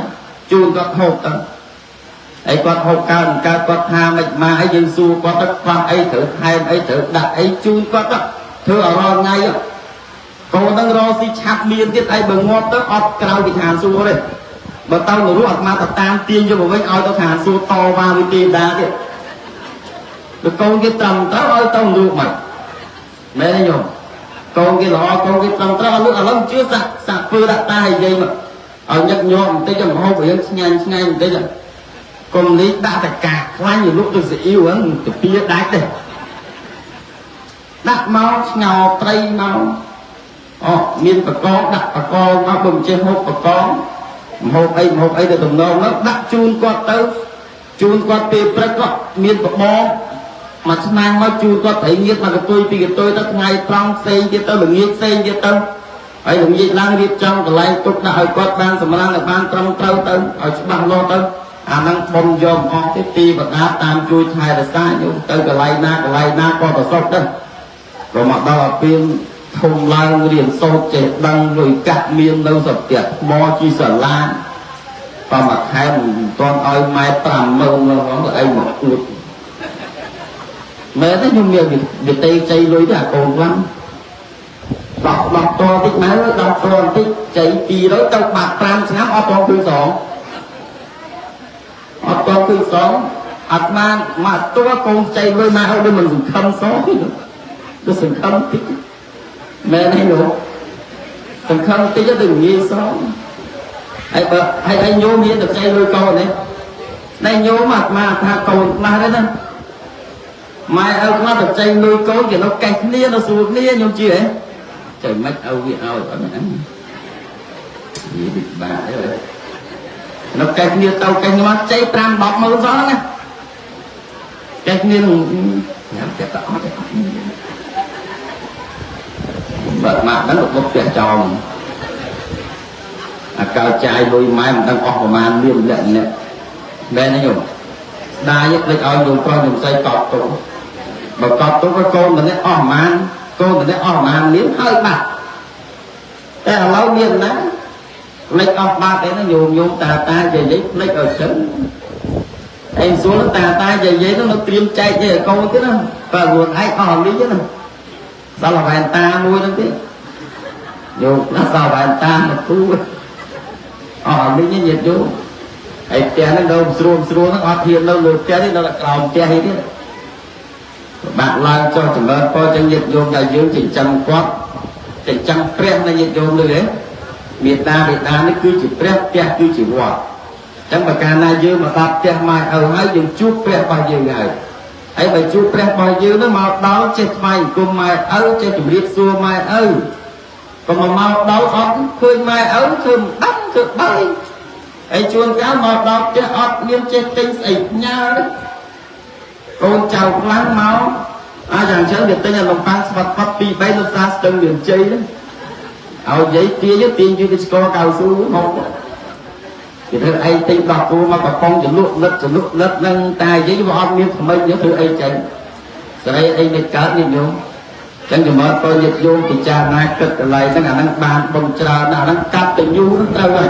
ជូនគាត់ហូបទៅហើយគាត់ហូបកើតមិនកើតគាត់ថាមិនមកអីយើងសួរគាត់ទៅខ្វះអីត្រូវថែមអីត្រូវដាក់អីជូនគាត់ទៅធ្វើឲ្យរាល់ថ្ងៃកូននឹងរកស៊ីឆាប់មានទៀតអីបើងាប់ទៅអត់ក្រៅពីឋានសួគ៌ទេបើទៅនរកអត់មកទៅតាមទាញយកមកវិញឲ្យទៅឋានសួគ៌តវ៉ាវិទេដាទៀតបើកូនគេត្រឹមត្រូវឲ្យទៅនរកមកមែនទេញោមកូនគេល្អកូនគេត្រឹមត្រូវឲ្យលោកឥឡូវជឿសាក់សាក់ពើដាក់តានិយាយមកឲ្យញឹកញាប់បន្តិចមហូបរៀងឆ្ងាញ់ឆ្ងាញ់បន្តិចកុំនេះដាក់តកាខ្លាញ់លក់ទៅស៊ីអ៊ីវហ្នឹងទៅពៀដាច់ទេដាក់មកឆ្ងោត្រីមកអូមានបកងដាក់បកងមកបើមិនចេះហូបបកងមហូបអីមហូបអីទៅតំណងហ្នឹងដាក់ជូនគាត់ទៅជូនគាត់ពេលព្រឹកក៏មានបបងមួយឆ្នាំមកជូនគាត់ត្រីងៀតមកកតុយពីកតុយទៅថ្ងៃត្រង់ផ្សេងទៀតទៅល្ងាចផ្សេងទៀតទៅហើយល្ងាចឡើងរៀបចំកន្លែងទុកដាក់ឲ្យគាត់បានសម្រានឲ្យបានត្រឹមត្រូវទៅឲ្យច្បាស់លាស់ទៅអាហ្នឹងបំយកអស់ទេទីបដាតាមជួយថែរក្សាញោមទៅកន្លែងណាកន្លែងណាក៏ប្រសពដែរក៏មកដល់អាពីធំឡើងរៀនសូត្រចេះដឹងលុយកាក់មាននៅសពៈថ្មជីសាឡានបើមួយខែមិនទាន់ឲ្យម៉ែ50000ហ្នឹងទៅឯងមកអួតមែនទេខ្ញុំមានវិទេចៃលុយទេអាកូនខ្លាំងដោះដោះតតិចម៉ែដោះតបន្តិចចៃ200ទៅបាត់5ឆ្នាំអត់ទាន់ឃើញសងអត់ទាន់ឃើញសងអាត្មាមកតួកូនចៃលុយម៉ែឲ្យដូចមិនសង្ឃឹមសងដូចសង្ឃឹមតិចមែនទេលោកសង្ឃឹមតិចទៅងាយសងហើយបើហើយឲ្យញោមមានតែចៃលុយកូននេះណែញោមអាត្មាថាកូនខ្លះទេណាម៉ែឪខ្លះទៅចៃលុយកូនគេនៅកេះគ្នានៅសួរគ្នាញោមជឿហ៎ចៃមិនឪវាឲ្យអត់ណានិយាយពិបាកទេនៅកេះគ្នាទៅកេះមកចៃ5 10ម៉ឺនសោះណាកេះគ្នាញ៉ាំតែអត់ទេបើម៉ាក់ហ្នឹងបុកផ្ទះចោលអាកៅចាយលុយម៉ែមិនដឹងអស់ប្រមាណលានលាក់អ្នកមែនទេញោមស្ដាយភ្លេចឲ្យញោមប្រុសញោមស្រីកប់ទុកបើកប់ទុកក៏កូនម្នាក់អស់ប្រមាណកូនម្នាក់អស់ប្រមាណលានហើយបាត់តែឥឡូវមានណាភ្លេចអស់បាត់ទេណាញោមញោមតាតានិយាយភ្លេចឲ្យចឹង ឯងសួរតាតាយាយយាយនោះនៅត្រៀមចែកឲ្យកូនទៀតណាបើខ្លួនឯងអស់លីណាសល់វ៉ែនតាមួយហ្នឹងទៀតយកណាសល់វ៉ែនតាមកគូអស់លីញាតិយោហើយផ្ទះហ្នឹងនៅស្រួលស្រួលហ្នឹងអត់ហ៊ាននៅលើផ្ទះទេនៅតែក្រោមផ្ទះឯទៀតបាក់ឡើងចុះចម្រើនពរចឹងញាតិយោមដែលយើងចិញ្ចឹមគាត់ចិញ្ចឹមព្រះនៃញាតិយោមនេះទេមេត្តាបិតានេះគឺជាព្រះផ្ទះគឺជាវត្តចឹងបើកាលណាយើងមកដល់ផ្ទះម៉ែឪហើយយើងជួបព្រះរបស់យើងហើយហើយបើជួបព្រះរបស់យើងនោះមកដល់ចេះថ្វាយអង្គមម៉ែឪចេះជម្រាបសួរម៉ែឪក៏មកដល់អត់ឃើញម៉ែឪធ្វើមិនដឹងធ្វើបើហើយជួនកាលមកដល់ផ្ទះអត់មានចេះទិញស្អីផ្ញើទេកូនចៅខ្លាំងមកអាចយ៉ាងចឹងវាទិញអាលំប៉ាំងស្វាត់ផាត់2 3នៅសាស្ទឹងមានជ័យហ្នឹងឲ្យនិយាយទាញទាញយឺទៅស្ករកៅស៊ូមកគេធ្វើអីទិញដោះគោមកកំប៉ុងចលក់លិតចលក់លិតនឹងតែនិយាយវាអត់មានថ្មីធ្វើអីចេញស្រីអីមិនកើតញាតិញោមចឹងចម្រើនពរញាតិញោមពិចារណាគិតកន្លែងហ្នឹងអាហ្នឹងបានបំច្រើនណាស់អាហ្នឹងកាត់ទៅយូរហ្នឹងត្រូវហើយ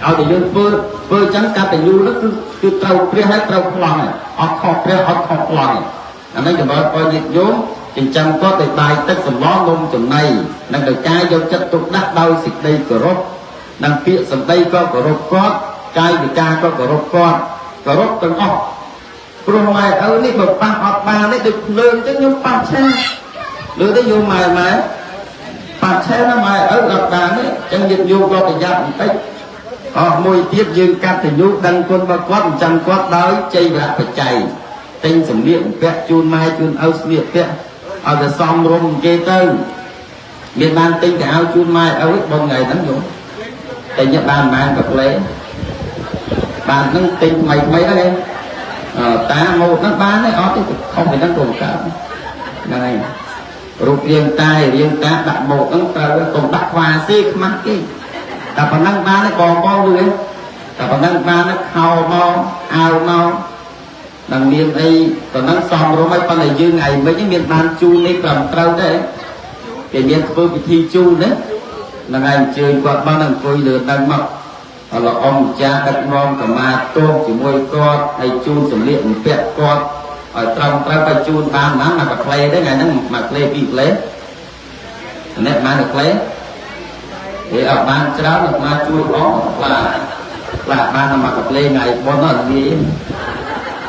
ឲ្យតែយើងធ្វើធ្វើចឹងកាត់ទៅយូរហ្នឹងគឺត្រូវព្រះហើយត្រូវប្លង់ហើយអត់ខុសព្រះអត់ខុសប្លង់អាហ្នឹងចម្រើនពរញាតិញោមចិញ្ចឹមគាត់ដោយបាយទឹកសម្លនំចំណីនិងដោយការយកចិត្តទុកដាក់ដោយសេចក្តីគោរពនិងពាក្យសម្ដីក៏គោរពគាត់កាយវិការក៏គោរពគាត់គោរពទាំងអស់ព្រោះម៉ែឪនេះបើប៉ះអត់បាននេះដូចភ្លើងចឹងខ្ញុំប៉ះឆេះលើទៅយកម៉ែម៉ែប៉ះឆេះណាម៉ែឪអត់បានទេចឹងយើងយកគាត់ប្រយ័ត្នបន្តិចអស់មួយទៀតយើងកាត់ទៅយុដឹងគុណរបស់គាត់ចិញ្ចឹមគាត់ដោយជ័យវរៈបច្ច័យទិញសម្លៀកបំពាក់ជូនម៉ែជូនឪស្លៀកពាក់ឲ្យតែសមរម្យគេទៅមានបានទិញទៅឲ្យជូនម៉ែឪបងថ្ងៃហ្នឹងយោតែញ៉ាំបានប៉ុន្មានកាផ្លេបានហ្នឹងទិញថ្មីថ្មីហ្នឹងឯងតាម៉ូតហ្នឹងបានទេអត់ទេខុសពីហ្នឹងក៏កើតហ្នឹងហើយរូបរាងតារាងតាដាក់ម៉ូតហ្នឹងត្រូវកុំដាក់ខ្វាស៊ីខ្មាស់គេតែប៉ុណ្ណឹងបានទេបងបងលឿនតែប៉ុណ្ណឹងបានខោមកអាវមកនឹងមានអីប៉ុណ្ណឹងសមរម្យហើយប៉ុន្តែយើងថ្ងៃមិញមានបានជូននេះត្រឹមត្រូវទេគេមានធ្វើពិធីជូនណាហ្នឹងហើយអញ្ជើញគាត់មកអង្គុយលើដឹងមកអរអម្ចាស់ដឹកនាំកម្មាទោសជាមួយគាត់ហើយជូនសម្លៀកបំពាក់គាត់ឲ្យត្រឹមត្រូវទៅជូនបានណាមកកាផ្លេទេថ្ងៃហ្នឹងមកផ្លេពីរផ្លេនេះបានកាផ្លេគេអត់បានច្រើនមកជួយអស់ខ្លះខ្លះបានមកកាផ្លេថ្ងៃបុណ្យអត់ងាយ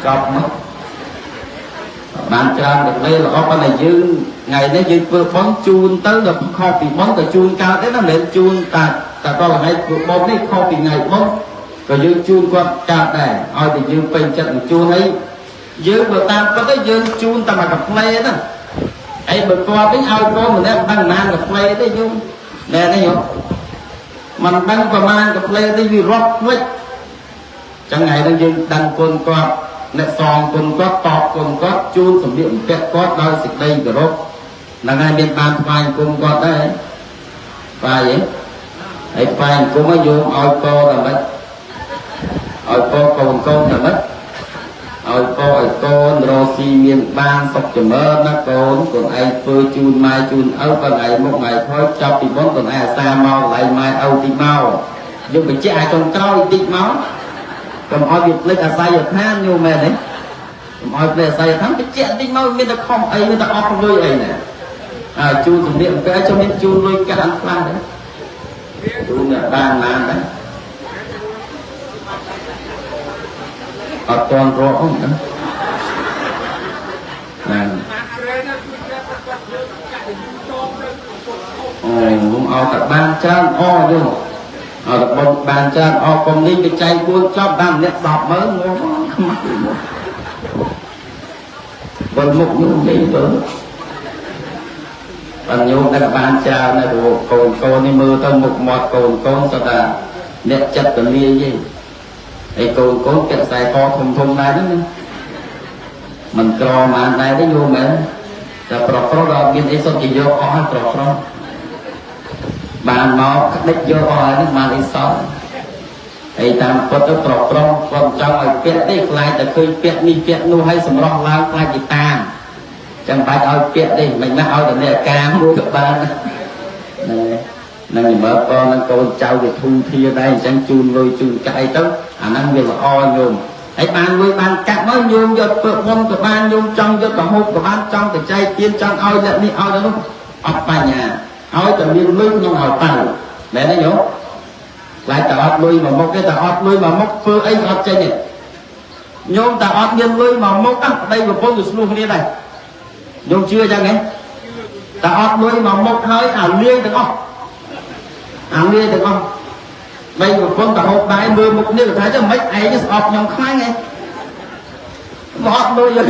ចប់មកបានច្រើនកាផ្លេល្អប៉ុន្តែយើងថ្ងៃនេះយើងធ្វើបុណ្យជូនទៅដល់ខុសពីបុណ្យក៏ជូនកើតទេណាមិនមែនជូនតែតែដល់ថ្ងៃធ្វើបុណ្យនេះខុសពីថ្ងៃបុណ្យក៏យើងជូនគាត់កើតដែរឲ្យតែយើងពេញចិត្តនឹងជូនហើយយើងបើតាមពិតទៅយើងជូនតែមកកាផ្លេហ្នឹងហើយបើគាត់វិញឲ្យកូនម្នាក់មិនដឹងប៉ុន្មានកាផ្លេទេយូណែទេយូមិនដឹងប្រមាណកាផ្លេទេវារាប់ភ្លេចចឹងថ្ងៃហ្នឹងយើងដឹងគុណគាត់អ្នកសងគុណគាត់តបគុណគាត់ជូនសម្លៀកបំពាក់គាត់ដោយសេចក្តីគោរពហ្នឹងហើយមានបានថ្វាយអង្គមគាត់ដែរបាយហ៎ហើយថ្វាយអង្គមឲ្យយោមឲ្យកដល់ម៉េចឲ្យកកូនកូនដល់ម៉េចឲ្យកឲ្យកូនរកស៊ីមានបានសុខចម្រើនណាកូនកូនឯងធ្វើជូនម៉ែជូនឪបើថ្ងៃមុខថ្ងៃក្រោយចាប់ពីបុណ្យកូនឯងអាសាមកកន្លែងម៉ែឪតិចមកយើងបញ្ជាក់ឲ្យចុងក្រោយតិចមកកុំឲ្យវាភ្លេចអាស័យដ្ឋានញោមមែនទេកុំឲ្យភ្លេចអាស័យដ្ឋានបញ្ជាក់តិចមកមានតែខុសអីមានតែអស់លុយអីណាហើយជូនសម្លៀកបំពាក់ឲ្យចុះមានជូនលុយកាក់អត់ខ្លះទេជូនអ្នកបានបានដែរអត់ទាន់រកហ្នឹងណាអូឲ្យតែបានច្រើនអយល់ឲ្យតែបងបានច្រើនអកុំនេះបច្ច័យ4ចប់បានអ្នក100000ងាប់ខ្មាស់មកវិលមុខញោមនិយាយទៅបានញោមដែលបានច្រើនណាស់ព្រោះកូនកូននេះមើលទៅមុខមាត់កូនកូនសុទ្ធតែអ្នកចិត្តពលាយទេហើយកូនកូនពាក់ខ្សែកធំធំដែរហ្នឹងមិនក្របានដែរទេញោមមែនតែប្រុសប្រុសដល់មានអីសុទ្ធគេយកអស់ហើយប្រុសប្រុសបានមកក្តិចយកអស់ហើយហ្នឹងបានអីសោះហើយតាមពិតទៅប្រុសប្រុសគាត់ចង់ឲ្យពាក់ទេខ្លាចតែឃើញពាក់នេះពាក់នោះហើយសម្រស់ឡើងខ្លាចគេតាមចាំបាច់ឲ្យពាក់ទេមិនណាស់ឲ្យតែអ្នកការមួយក៏បានហ្នឹងនឹងមើលកូននឹងកូនចៅវាធូរធាដែរអញ្ចឹងជូនលុយជូនកាក់អីទៅអាហ្នឹងវាល្អញោម ហើយបានលុយបានកាក់មកញោមយកធ្វើបុណ្យក៏បានញោមចង់យកទៅហូបក៏បានចង់ទៅចែកទានចង់ឲ្យអ្នកនេះឲ្យដល់នោះអត់បញ្ហាឲ្យតែមានលុយក្នុងឲ្យប៉ៅមែនទេញោមខ្លាចតែអត់លុយមកមុខទេតែអត់លុយមកមុខធ្វើអីក៏អត់ចេញទេញោមតែអត់មានលុយមកមុខអះប្តីប្រពន្ធក៏ស្លោះគ្នាដែរញោមជឿចឹងហ៎តែអត់លុយមកមុខហើយអាលាយទាំងអស់អាលាយទាំងអស់បីប្រពន្ធទៅហូបបាយមើលមុខនេះក៏ថាចឹងមិនឯងស្អប់ខ្ញុំខ្លាំងហ៎មកអត់លុយយើង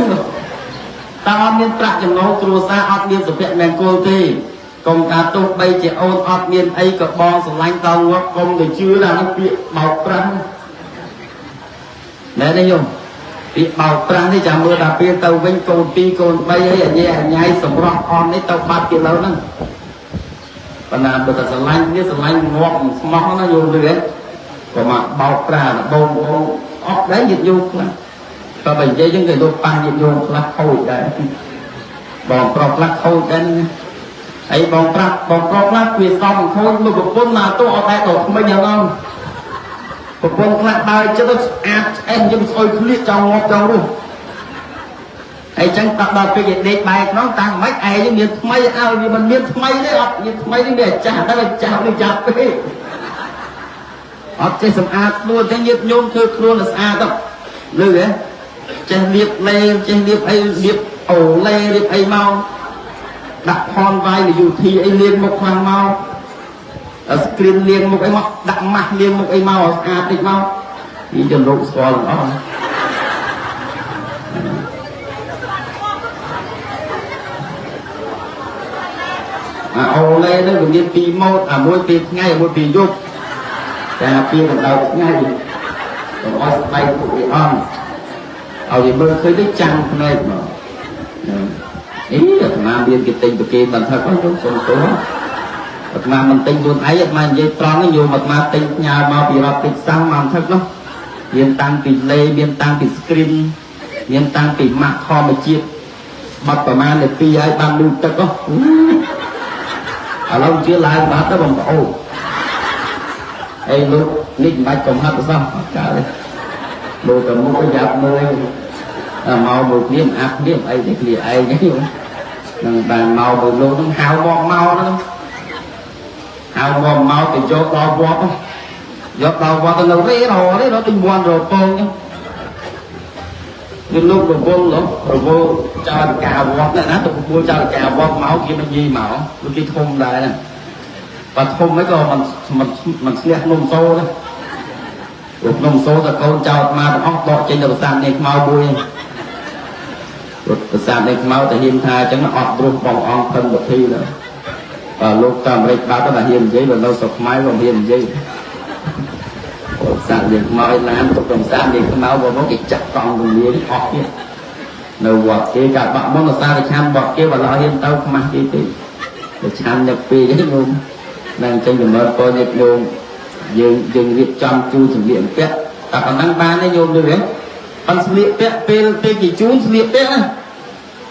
តែអត់មានប្រាក់ចំណូលគ្រួសារអត់មានសុភមង្គលទេកុំថាទោះបីជាអូនអត់មានអីក៏បងស្រឡាញ់ដល់ងាប់កុំទៅជឿថានោះពាក្យបោកប្រាស់ណែនេះញោមពាក្យបោកប្រាស់នេះចាំមើលដល់ពេលទៅវិញកូន2កូន3អីអញអញៃសម្រស់អន់នេះទៅបាត់គេលើហ្នឹងប៉ុន្តែបើតែស្រឡាញ់គ្នាស្រឡាញ់ងាប់ស្មោះណាញោមលឺហ៎ក៏មកបោកប្រាស់បងបងអត់ដែរញាតិញោមខ្លះតែបើនិយាយចឹងគេលោកប៉ះញាតិញោមខ្លះខូចដែរបងប្រុសខ្លះខូចដែរអីបងប្រាប់បងប្រុសខ្លះវាសំខូចមកប្រពន្ធមកទោះអត់ដែរក៏ក្មេងយ៉ាងហ្នឹងប្រពន្ធខ្លះដើរចិត្តទៅស្អាតឆ្អែតយើងស្អុយឃ្លៀកចង់ងាប់ចង់រស់អីចឹងតដល់ពេលគេដេកបែកក្នុងតាំងមិនឯងមានថ្មីឲ្យវាមិនមានថ្មីទេអត់មានថ្មីនេះមានអាចាស់តែអាចាស់នេះចាប់ពេកអត់ចេះសម្អាតខ្លួនចឹងញាតិញោមធ្វើខ្លួនឲ្យស្អាតទៅលឺហ៎ចេះលាបលេចេះលាបអីលាបអូលេលាបអីមកដាក់ផនវាយលយូធីអីលាងមុខខ្លាំងមកស្គ្រីនលាងមុខអីមកដាក់ម៉ាស់លាងមុខអីមកឲ្យស្អាតតិចមកនេះជនលោកស្គាល់ទាំងអស់អាអូលេនេះវាមានពីរម៉ូតអាមួយពីថ្ងៃអាមួយពីយប់តែពីកម្ដៅថ្ងៃកុំឲ្យស្បែកពួកវាអន់ឲ្យវាមើលឃើញទៅចាំងភ្នែកមកអីអាត្មាមានគេទិញប្រគេនបានថាអើខ្ញុំសុំទោសអាត្មាមិនទិញខ្លួនឯងអាត្មានិយាយត្រង់ញោមអាត្មាទិញផ្ញើមកពីរដ្ឋតិចសាំងមកថឹកនោះមានតាំងពីលេមានតាំងពីស្គ្រីនមានតាំងពីម៉ាក់ធម្មជាតិបាត់ប្រមាណនាទីហើយបានលូទឹកហ៎ឥឡូវជឿឡើងបាត់ទៅបងប្អូនអីលោកនេះមិនបាច់កំហិតសោះអត់កើតទេលោកតែមុខក៏យ៉ាប់មើលមកមួយគ្នាអាប់គ្នាអីនេះគ្នាឯងហ្នឹងនឹងបានមកមួយលោកហ្នឹងហៅមកមកហ្នឹងហៅមកមកទៅយកដល់វត្តយកដល់វត្តទៅនៅរេរហនេះរត់ដូចមន់រពងហ្នឹងមានលោករវល់រវល់ចោលកាវត្តណាទៅពួលចោលកាវត្តមកគេមិនយីមកដូចគេធំដែរហ្នឹងបើធំអីក៏មិនមិនមិនស្លះនំសូដែរព្រោះនំសូតកូនចោលមកទាំងអស់ដកចេញទៅប្រាសាទនេះខ្មៅមួយព្រោះប្រាសាទនេះខ្មៅតែហ៊ានថាអញ្ចឹងអត់ព្រោះបងអង្គផិនវិធីដែរបើលោកទៅអាមេរិកបាត់ទៅបើហ៊ាននិយាយបើនៅស្រុកខ្មែរក៏ហ៊ាននិយាយប្រាសាទនេះខ្មៅឲ្យឡានទុកប្រាសាទនេះខ្មៅបើមកគេចាក់កង់ពលានអស់ទៀតនៅវត្តគេកាបាក់មុនអាសាទៅឆាំបត់គេបើឡើយហ៊ានទៅខ្មាស់គេទេទៅឆាំញឹកពេកហ្នឹងញោមនឹងចេញចំណត់ពោញាតិញោមយើងរៀបចំជូនសម្លៀកបំពាក់តែប៉ុណ្ណឹងបានទេញោមលឺហ៎ប៉ុនស្លៀកពាក់ពេលពេលគេជូនស្លៀកពាក់ណា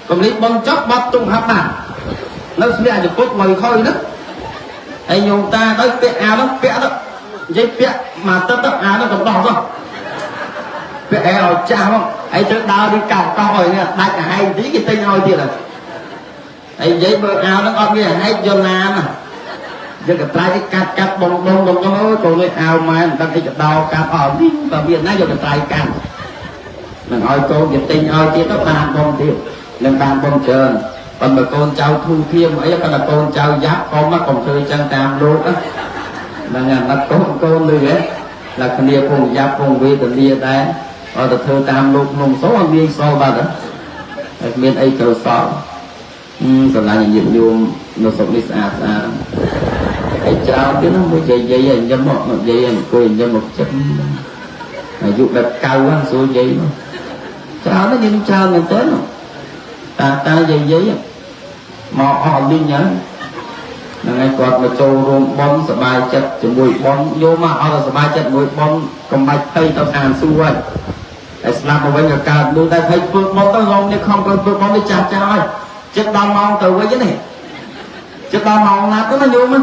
កុំលេចបងចប់បាត់ទុំហាប់បាត់នៅស្លៀកអាចពុតមកខុយហ្នឹងហើយញោមតាទៅពាក់អាវហ្នឹងពាក់ទៅនិយាយពាក់មកទឹកទៅអាវហ្នឹងកំដោះទៅពាក់អែឲ្យចាស់ហ្មងហើយត្រូវដើរđiកោកោឲ្យនេះដាច់អាហែងទីគេទិញឲ្យទៀតហើយនិយាយមើលអាវហ្នឹងអត់មានអាហែងយកណានណាយកកត្រៃកាត់កាត់បងបងបងអូយកូននេះអាវម៉ែមិនដឹងអីកដោកាត់អត់នេះបើមានណាយកកត្រៃកាត់នឹងឲ្យកូនគេទិញឲ្យទៀតទៅបានបងទៀតនឹងបានបងច្រើនប៉ុន្តែកូនចៅធូធៀមអីប៉ុន្តែកូនចៅយ៉ាប់កុំកុំធ្វើចឹងតាមលោកហ្នឹងអាណិតកូនកូនលឺហ៎làគ្នាពងយ៉ាប់ពងវេទនាដែរអត់ទៅធ្វើតាមលោកក្នុងសូអត់មានសល់បាត់ហើយគ្មានអីត្រូវសល់ស្រឡាញ់ញាតិញោមនៅស្រុកនេះស្អាតស្អាតហើយច្រើនទៀតហ្នឹងមួយយាយយាយញឹមមកយាយអង្គុយញឹមមកចិត្តអាយុបែបកៅហ្នឹងស្រួលយាយមកច្រើនណាស់យើងច្រើនមែនតើតាតាយាយយាយមកអស់លីងហ្នឹងហ្នឹងហើយគាត់មកចូលរួមបន់សบายចិត្តជាមួយបន់យកមកអត់សบายចិត្តមួយបន់កុំបាច់ភ័យទៅអានសួរហើយតែស្លាប់មកវិញក៏កើតលុះតែភ័យធ្វើបន់ទៅងំនេះខំទៅធ្វើបន់នេះចាស់ចាស់ហើយចិត្តដល់ម៉ោងទៅវិញនេះចិត្តដល់ម៉ោងណាទៅណាញោម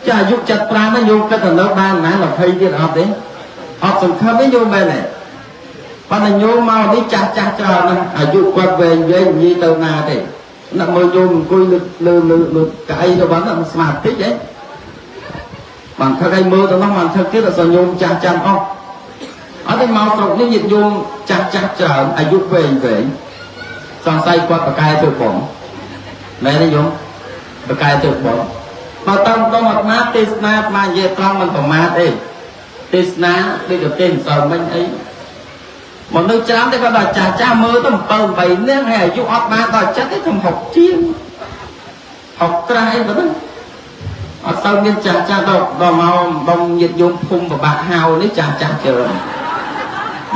ចាអាយុ75ណាញោមគិតទៅនៅបានណា20ទៀតអត់ទេអត់សង្ឃឹមទេញោមមែនទេ ប៉ុន្តែញោមមកនេះចាស់ចាស់ច្រើនណាស់អាយុគាត់វែងវែងនិយាយទៅណាទេណាមើលញោមអង្គុយលើលើលើលើកៅអីទៅបានស្មារតីហ៎បានថឹកឲ្យមើលទៅនោះបានថឹកទៀតអត់សូវញោមចាស់ចាំអស់អត់ទេមកស្រុកនេះញាតិញោមចាស់ចាស់ច្រើនអាយុវែងវែងសង្ស័យគាត់ប្រកែធ្វើបងមែនទេញោមប្រកែធ្វើបងបើតាមដងអាត្មាទេសនាអាត្មានិយាយត្រង់មិនប្រមាទទេទេសនាដូចទៅទេមិនសូវមិញអីមនុស្សច្រើនទេគាត់ដល់ចាស់ចាស់មើលទៅ7 8នាក់ហើយអាយុអត់បានដល់ចិត្តទេធំ6ជាង6ត្រាស់អីបើហ្នឹងអត់សូវមានចាស់ចាស់ដល់ដល់មកដុំញាតិញោមភូមិប្របាក់ហៅនេះចាស់ចាស់ច្រើន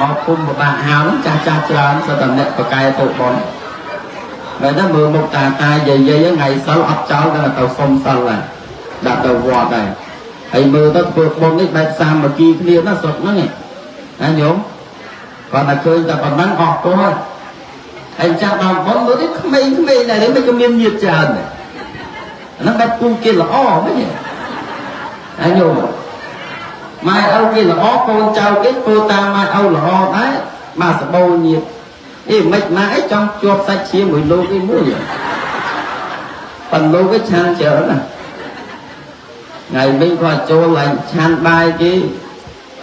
មកភូមិប្របាក់ហៅហ្នឹងចាស់ចាស់ច្រើនសុទ្ធតែអ្នកប្រកែទៅប៉ុនមែនទេមើលមុខតាតាយាយយាយថ្ងៃសិលអត់ចោលដល់ទៅសុំសិលដែរដាក់ទៅវត្តដែរហើយមើលទៅធ្វើបុណ្យនេះបែបសាមគ្គីគ្នាណាស្រុកហ្នឹងណាញោមគាត់តែឃើញតែប៉ុណ្ណឹងអស់ទោះហើយហើយចាស់ដល់ប៉ុនមើលនេះក្មេងៗដែរនេះមិនក៏មានញាតិច្រើនដែរហ្នឹងបែបគូគេល្អមែនទេហើយញោមម៉ែឪគេល្អកូនចៅគេធ្វើតាមម៉ែឪល្អដែរមកសបោញាតិអីមិនម៉ែអីចង់ជាប់សាច់ឈាមមួយលោកឯមួយប៉ុន្តែលោកគេឆានច្រើនណាថ្ងៃវិញគាត់ចូលឡើងឆានបាយគេ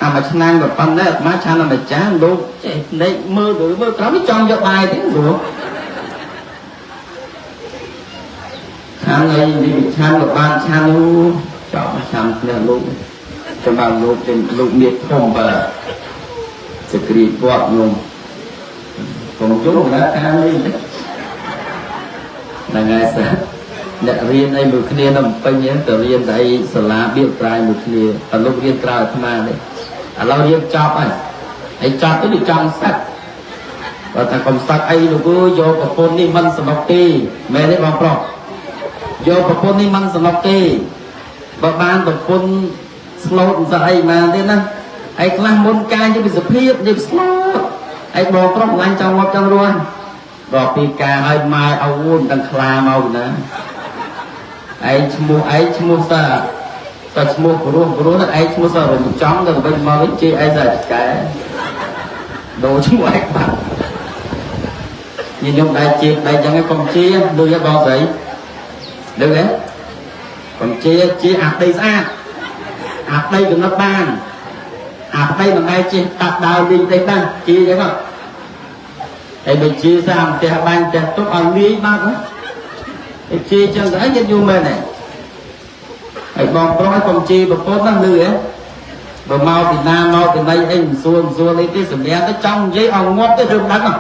អាមួយឆ្នាំក៏ប៉ុណ្ណេះអាត្មាឆានអាមួយចានលោកចេះភ្នែកមើលទៅមើលក្រោមចង់យកបាយទេព្រោះឆានអីនេះឆានក៏បានឆាននោះចោលឆានគ្នាលោកចាំបានលោកเป็นលោកមានធំបើសក្រីវត្តញោមកុំយល់ណាការនេះហ្នឹងហើយសិអ្នករៀនអីមួយគ្នានៅពេញហ្នឹងទៅរៀនតែអីសាលាបៀបប្រាយមួយគ្នាតែលោករៀនក្រៅអាត្មានេះឥឡូវរៀនចប់ហើយហើយចប់ទៅដូចចង់សឹកបើថាកុំសឹកអីលោកអើយយកប្រពន្ធនេះមិនសំណុកទេមែនទេបងប្រុសយកប្រពន្ធនេះមិនសំណុកទេបើបានប្រពន្ធស្លូតមិនសឹកអីបានទេណាហើយខ្លះមុនការនិយាយពីសភាពនិយាយស្លូតហើយបងប្រុសឡាញចង់ងាប់ចង់រស់ដល់ពីការឲ្យម៉ែឪមិនដឹងខ្លាមកណាឯងឈ្មោះឯងឈ្មោះសាតែឈ្មោះព្រោះព្រោះឯងឈ្មោះសារំចំទៅវិញមកវិញជេរឯងសាឆ្កែដូរឈ្មោះឯងបាត់ញញោមដែរជេរដែរចឹងឯងកុំជេរដូចឯងបងស្រីដឹងទេកុំជេរជេរអាដីស្អាតអាដីកំណត់បានអាដីមិនដែរជេរតាប់ដើរលេងដីបានជេរចឹងហើយបើជេរសាមផ្ទះបាញ់ផ្ទះទុកឲ្យលាយបាត់ឯជេរចឹងទៅអីយូរមែនទេហើយបងប្រុសឲ្យកុំជេរប្រពន្ធណាលឺហ៎បើមកពីណាមកពីណីអីមិនសួរមិនសួរអីទេសម្រាប់ទៅចង់និយាយឲ្យងាប់ទៅរឿងដឹងស្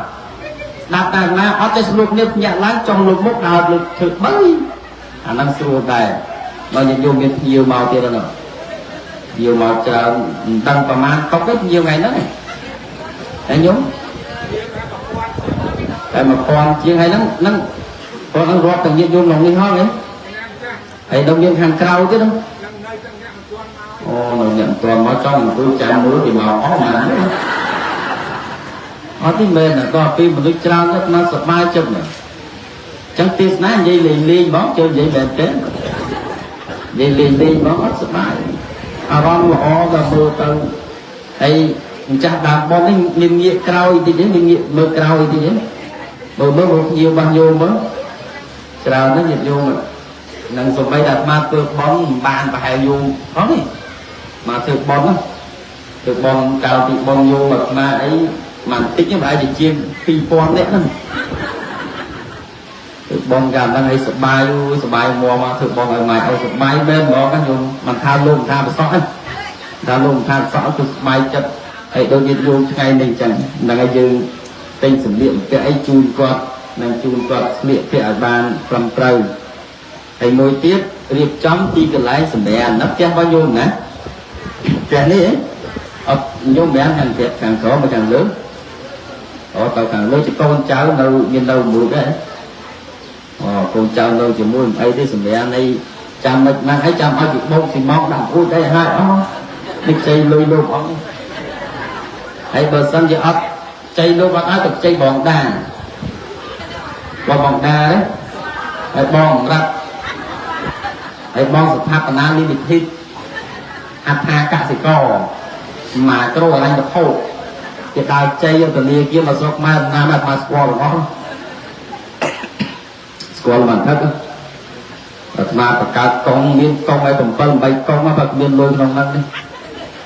ដាប់តែណាអត់ចេះស្លួចគ្នាភ្ញាក់ឡើងចង់លុបមុខដើរលុបធ្វើបីអាហ្នឹងស្រួលដែរបើញាតិញោមមានភ្ញៀវមកទៀតហ្នឹងភ្ញៀវមកច្រើនមិនដឹងប្រមាណតុកទេភ្ញៀវថ្ងៃហ្នឹងហើយញោមតែ1000ជាងហើយហ្នឹងហ្នឹងគាត់នឹងរាប់ទាំងញាតិញោមក្នុងនេះហងហើយដល់មានខាងក្រៅទៀតហ្នឹងអូនៅអ្នកមិនទាន់មកចង់អង្គុយចាំមើលគេមកអស់ណាអត់ទេមែនដល់ពេលមនុស្សច្រើនទៅមកសប្បាយចិត្តណាចឹងទេសនានិយាយលេងលេងហ្មងជើនិយាយមែនទេនិយាយលេងលេងហ្មងអត់សប្បាយអារម្មណ៍ល្អដល់មើលទៅហើយម្ចាស់ដើមប៉ុននេះមានងាកក្រោយតិចទេមានងាកមើលក្រោយតិចទេមើលមើលមកភ្ញៀវរបស់ញោមមើលច្រើនណាស់ញាតិញោមនឹងសំបីតែអាត្មាធ្វើប៉ុនមិនបានប្រហែលយូរផងទេមកធ្វើប៉ុនណាធ្វើប៉ុនកាលពីប៉ុនញោមអាត្មាអីមិនតិចទេប្រហែលជាជាង2000នាក់ហ្នឹងធ្វើប៉ុនកាលហ្នឹងឲ្យសប្បាយសប្បាយមកមកធ្វើប៉ុនឲ្យម៉ែឲ្យសប្បាយមែនហ្មងណាញោមមិនថាលោកមិនថាប្រសក់ទេថាលោកមិនថាប្រសក់គឺសប្បាយចិត្តហើយដូចញាតិញោមថ្ងៃនេះអញ្ចឹងហ្នឹងហើយយើងទិញសម្លៀកបំពាក់អីជូនគាត់នឹងជូនគាត់ស្លៀកពាក់ឲ្យបានត្រឹមត្រូវហើយមួយទៀតរៀបចំទីកន្លែងសម្រានណាផ្ទះរបស់ញោមណាផ្ទះនេះអត់ញោមសម្រានខាងផ្ទះខាងក្រោមមកខាងលើអូទៅខាងលើជាកូនចៅនៅមាននៅមួយដែរអូកូនចៅនៅជាមួយមិនអីទេសម្រានអីចាំមិនណាស់អីចាំឲ្យគេបោកស៊ីម៉ងដាក់អួតអីហើយអូនេះខ្ចីលុយលោកអង្គហើយបើសិនជាអត់ខ្ចីលោកអត់ឲ្យទៅខ្ចីបងដាបងបងដាហើយបងរាប់ហើយបងស្ថាបនាលីមិធីអត្ថាកសិករម៉ាក្រូអរញ្ញវត្ថុ គេដើរចៃយកធនាគារមកស្រុកខ្មែរណាមកមកស្គាល់ទាំងអស់ស្គាល់មិនថឹកអាត្មាបង្កើតកងមានកងឲ្យ7 8កងមកបើគ្មានលុយក្នុងហ្នឹងទេ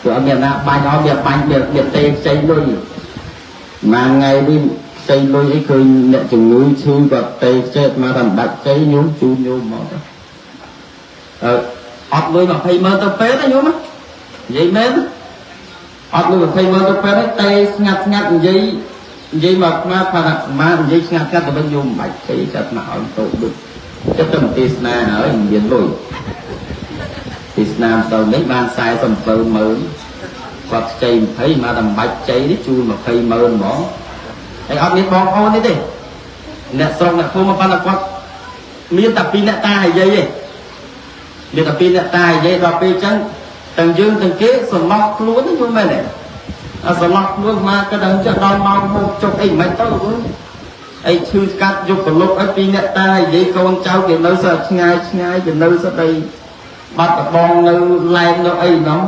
គឺអត់មានណាបាញ់អត់មានបាញ់មានទេខ្ចីលុយមួយថ្ងៃនេះខ្ចីលុយអីឃើញអ្នកជំងឺឈឺក៏ទេខ្ចីអាត្មាថាមិនបាច់ខ្ចីញោមជូនញោមមកទៅអឺអត់លុយ20ម៉ឺនទៅពេទ្យណាញោមនិយាយមែនអត់លុយ20ម៉ឺនទៅពេទ្យទេស្ងាត់ស្ងាត់និយាយនិយាយមកអាត្មាថាអាត្មានិយាយស្ងាត់ស្ងាត់ទៅវិញញោមមិនបាច់ខ្ចីចាត់មកឲ្យតូចដូចចិត្តទៅទេសនាហើយមិនមានលុយទេសនាម្សិលនេះបាន47ម៉ឺនគាត់ខ្ចី20មកតែមិនបាច់ខ្ចីនេះជូន20ម៉ឺនហ្មងហើយអត់មានបងប្អូននេះទេអ្នកស្រុកអ្នកភូមិប៉ុន្តែគាត់មានតែពីរអ្នកតាហើយយាយទេមានតែពីរអ្នកតាហើយយាយដល់ពេលអញ្ចឹងទាំងយើងទាំងគេសន្លោះខ្លួនហ្នឹងយល់មែនទេអត់សន្លោះខ្លួនមកក៏ដល់ចិត្តដល់ម៉ោងហូបចុកអីមិនទៅអីឈឺស្កាត់យកប្រលុកឲ្យពីអ្នកតានិយាយកូនចៅគេនៅសើឆ្ងាយឆ្ងាយគេនៅស្ដីបាត់ដបងនៅឡែមនៅអីណោះ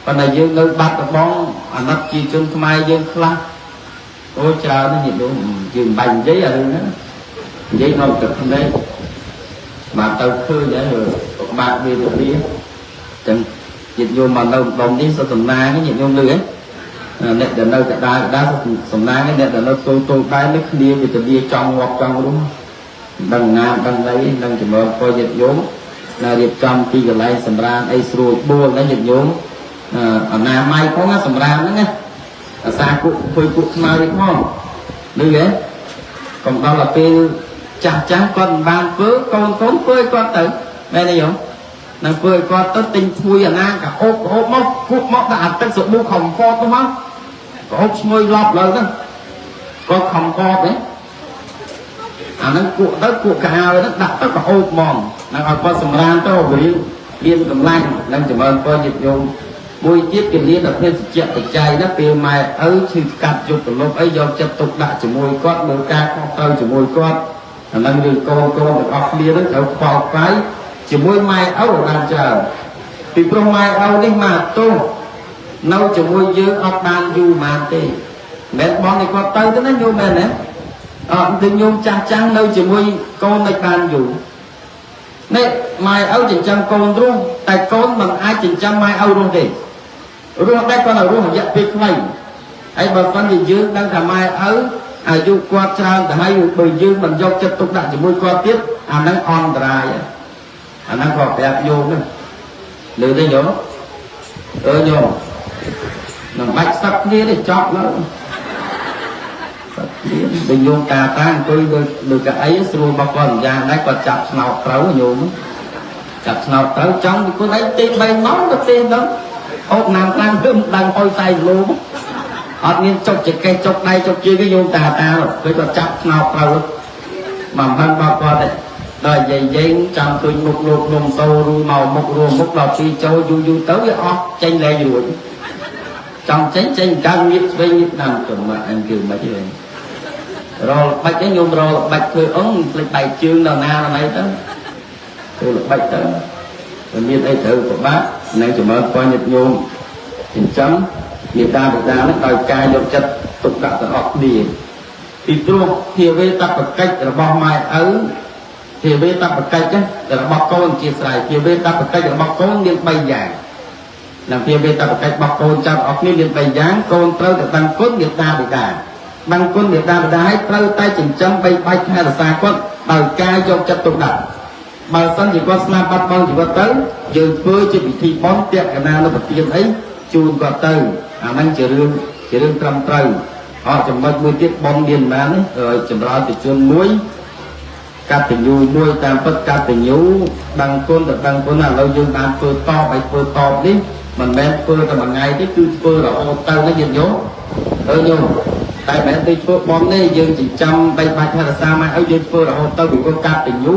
ប៉ុន្តែយើងនៅបាត់ដបងអាណិតជាជនខ្មែរយើងខ្លះអូច្រើននេះញោមយើងមិនបាច់និយាយអារឿងហ្នឹងនិយាយដល់ទឹកភ្នែកមកទៅឃើញហើយពិបាកវេទនាចឹងញាតិញោមមកនៅម្ដុំនេះសុសំណាងញាតិញោមលឺហ៎អ្នកដែលនៅកដាលកដាលសំណាងអ្នកដែលនៅតូចតូចដែរនេះគ្នាវេទនាចង់ងាប់ចង់រស់ដឹងណាដឹងអីនឹងចម្រើនពរញាតិញោមណារៀបចំទីកន្លែងសម្រានអីស្រួលបួលណាញាតិញោមអនាម័យផងសម្រានហ្នឹងណាអាសាគុកភុយគុកខ្មៅនេះផងលឺហ៎កុំដល់ដល់ពេលចាស់ចាស់គាត់មិនបានធ្វើកូនកូនធ្វើឲ្យគាត់ទៅមែនទេញោមនឹងធ្វើឲ្យគាត់ទៅទិញភួយអាណាក៏អូបអូបមកគក់មកដាក់អាទឹកសាប៊ូខំហ្វតទៅមកក៏អូបឈ្ងុយឡប់លើហ្នឹងក៏ខំហ្វតទេអាហ្នឹងគក់ទៅគក់កាវហ្នឹងដាក់ទៅក៏អូបហ្មងនឹងឲ្យគាត់សម្រានទៅវាមានកម្លាំងនឹងចម្រើនពរញាតិញោមមួយទៀតគេរៀនដល់ភេសជ្ជៈបច្ច័យណាពេលម៉ែឪឈឺស្កាត់យកប្រឡប់អីយកចិត្តទុកដាក់ជាមួយគាត់មើលការខុសត្រូវជាមួយគាត់អាហ្នឹងឬកូនកូនទាំងអស់គ្នាហ្នឹងត្រូវខ្វល់ខ្វាយជាមួយម៉ែឪបានច្រើនពីព្រោះម៉ែឪនេះមកទោសនៅជាមួយយើងអត់បានយូរប៉ុន្មានទេមិនបងនេះគាត់ទៅទៅណាញោមមែនទេអត់ទៅញោមចាស់ចាស់នៅជាមួយកូនមិនបានយូរនេះម៉ែឪចិញ្ចឹមកូនរស់តែកូនមិនអាចចិញ្ចឹមម៉ែឪរស់ទេរស់តែគាត់រស់រយៈពេលខ្លីហើយបើសិនជាយើងដឹងថាម៉ែឪអាយុគាត់ច្រើនទៅហើយបើយើងមិនយកចិត្តទុកដាក់ជាមួយគាត់ទៀតអាហ្នឹងអន្តរាយអាហ្នឹងក៏ប្រាប់ញោមហ្នឹងលឺទេញោមអឺញោមមិនបាច់សឹកគ្នាទេចប់แล้วសឹកគ្នាដូចញោមតាតាអង្គុយលើកៅអីស្រួលរបស់គាត់យ៉ាងដែរគាត់ចាប់ឆ្នោតត្រូវញោមចាប់ឆ្នោតត្រូវចង់ពីខ្លួនឯងទេ3ម៉ោងទៅទេហ្នឹងអូបណាំខ្លាំងគឺមិនដឹងអុយ40គីឡូអត់មានចុកចកេះចុកដៃចុកជើងទេញោមតាតាគឺគាត់ចាប់ឆ្នោតត្រូវមកមិនបកគាត់ទេដល់យាយយាយចង់ឃើញមុខលោកនំសូឬមកមុខរួមមុខដល់ទីចូលយូរយូរទៅវាអស់ចេញលែងរួចចង់ចេញចេញកើតងៀបស្វែងងៀបតាមចំអញគឺមិនទេរលបាច់ឯងញោមរលបាច់ធ្វើអងភ្លេចបែកជើងដល់ណាដល់ណីទៅធ្វើល្បិចទៅមិនមានអីត្រូវពិបាកនឹងចម្រើនពរញាតិញោមចិញ្ចឹមមេត្តាបិតានឹងដោយការយកចិត្តទុកដាក់ទាំងអស់គ្នាពីព្រោះភាវេតបកិច្ចរបស់ម៉ែឪភាវេតបកិច្ចរបស់កូនជាស្រ័យភាវេតបកិច្ចរបស់កូនមាន3យ៉ាងនិងភាវេតបកិច្ចរបស់កូនចៅទាំងអស់គ្នាមាន3យ៉ាងកូនត្រូវតែដឹងគុណមេត្តាបិតាដឹងគុណមេត្តាបិតាឲ្យត្រូវតែចិញ្ចឹមបីបាច់ថែរក្សាគាត់ដោយការយកចិត្តទុកដាក់បើសិនជាគាត់ស្លាប់បាត់បង់ជីវិតទៅយើងធ្វើជាពិធីបុណ្យតក្កណានុប្រទានអីជូនគាត់ទៅអាហ្នឹងជារឿងត្រឹមត្រូវអត់ចំណុចមួយទៀតបុណ្យមានប៉ុន្មាននេះចម្រើនទៅជនមួយកតញ្ញូមួយតាមពិតកតញ្ញូដឹងគុណទៅដឹងគុណឥឡូវយើងបានធ្វើតបឲ្យធ្វើតបនេះមិនមែនធ្វើតែមួយថ្ងៃទេគឺធ្វើរហូតទៅណាញាតិញោមអើញោមតែមិនមែនទៅធ្វើបុណ្យទេយើងចិញ្ចឹមបីបាច់ថែរក្សាម៉ែឲ្យយើងធ្វើរហូតទៅពីព្រោះកតញ្ញូ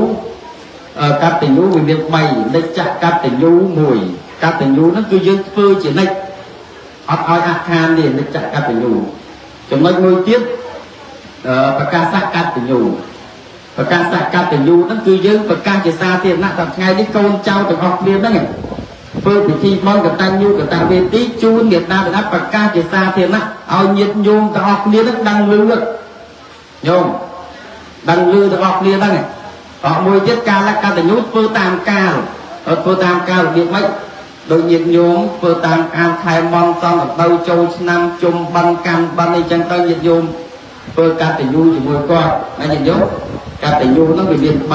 កតញ្ញូវាមាន3និច្ចកតញ្ញូ1កតញ្ញូហ្នឹងគឺយើងធ្វើជានិច្ចអត់ឲ្យអាខានទេនិច្ចកតញ្ញូចំណុចមួយទៀតប្រកាសកតញ្ញូប្រកាសកតញ្ញូហ្នឹងគឺយើងប្រកាសជាសាធារណៈថាថ្ងៃនេះកូនចៅទាំងអស់គ្នាហ្នឹង ធ្វើពិធីបុណ្យកតញ្ញូកតវេទីជូនមេដាបិតាប្រកាសជាសាធារណៈឲ្យញាតិញោមទាំងអស់គ្នានឹងដឹងឮញោមដឹងឮទាំងអស់គ្នាហ្នឹងអស់មួយទៀតកាលកតញ្ញូធ្វើតាមកាលធ្វើតាមកាលរបៀបម៉េចដូចញាតិញោមធ្វើតាមអានខែមន់សំដៅចូលឆ្នាំជុំបិណ្ឌកាន់បិណ្ឌអីចឹងទៅញាតិញោមធ្វើកតញ្ញូជាមួយគាត់ណាញាតិញោមកតញ្ញូហ្នឹងវាមាន3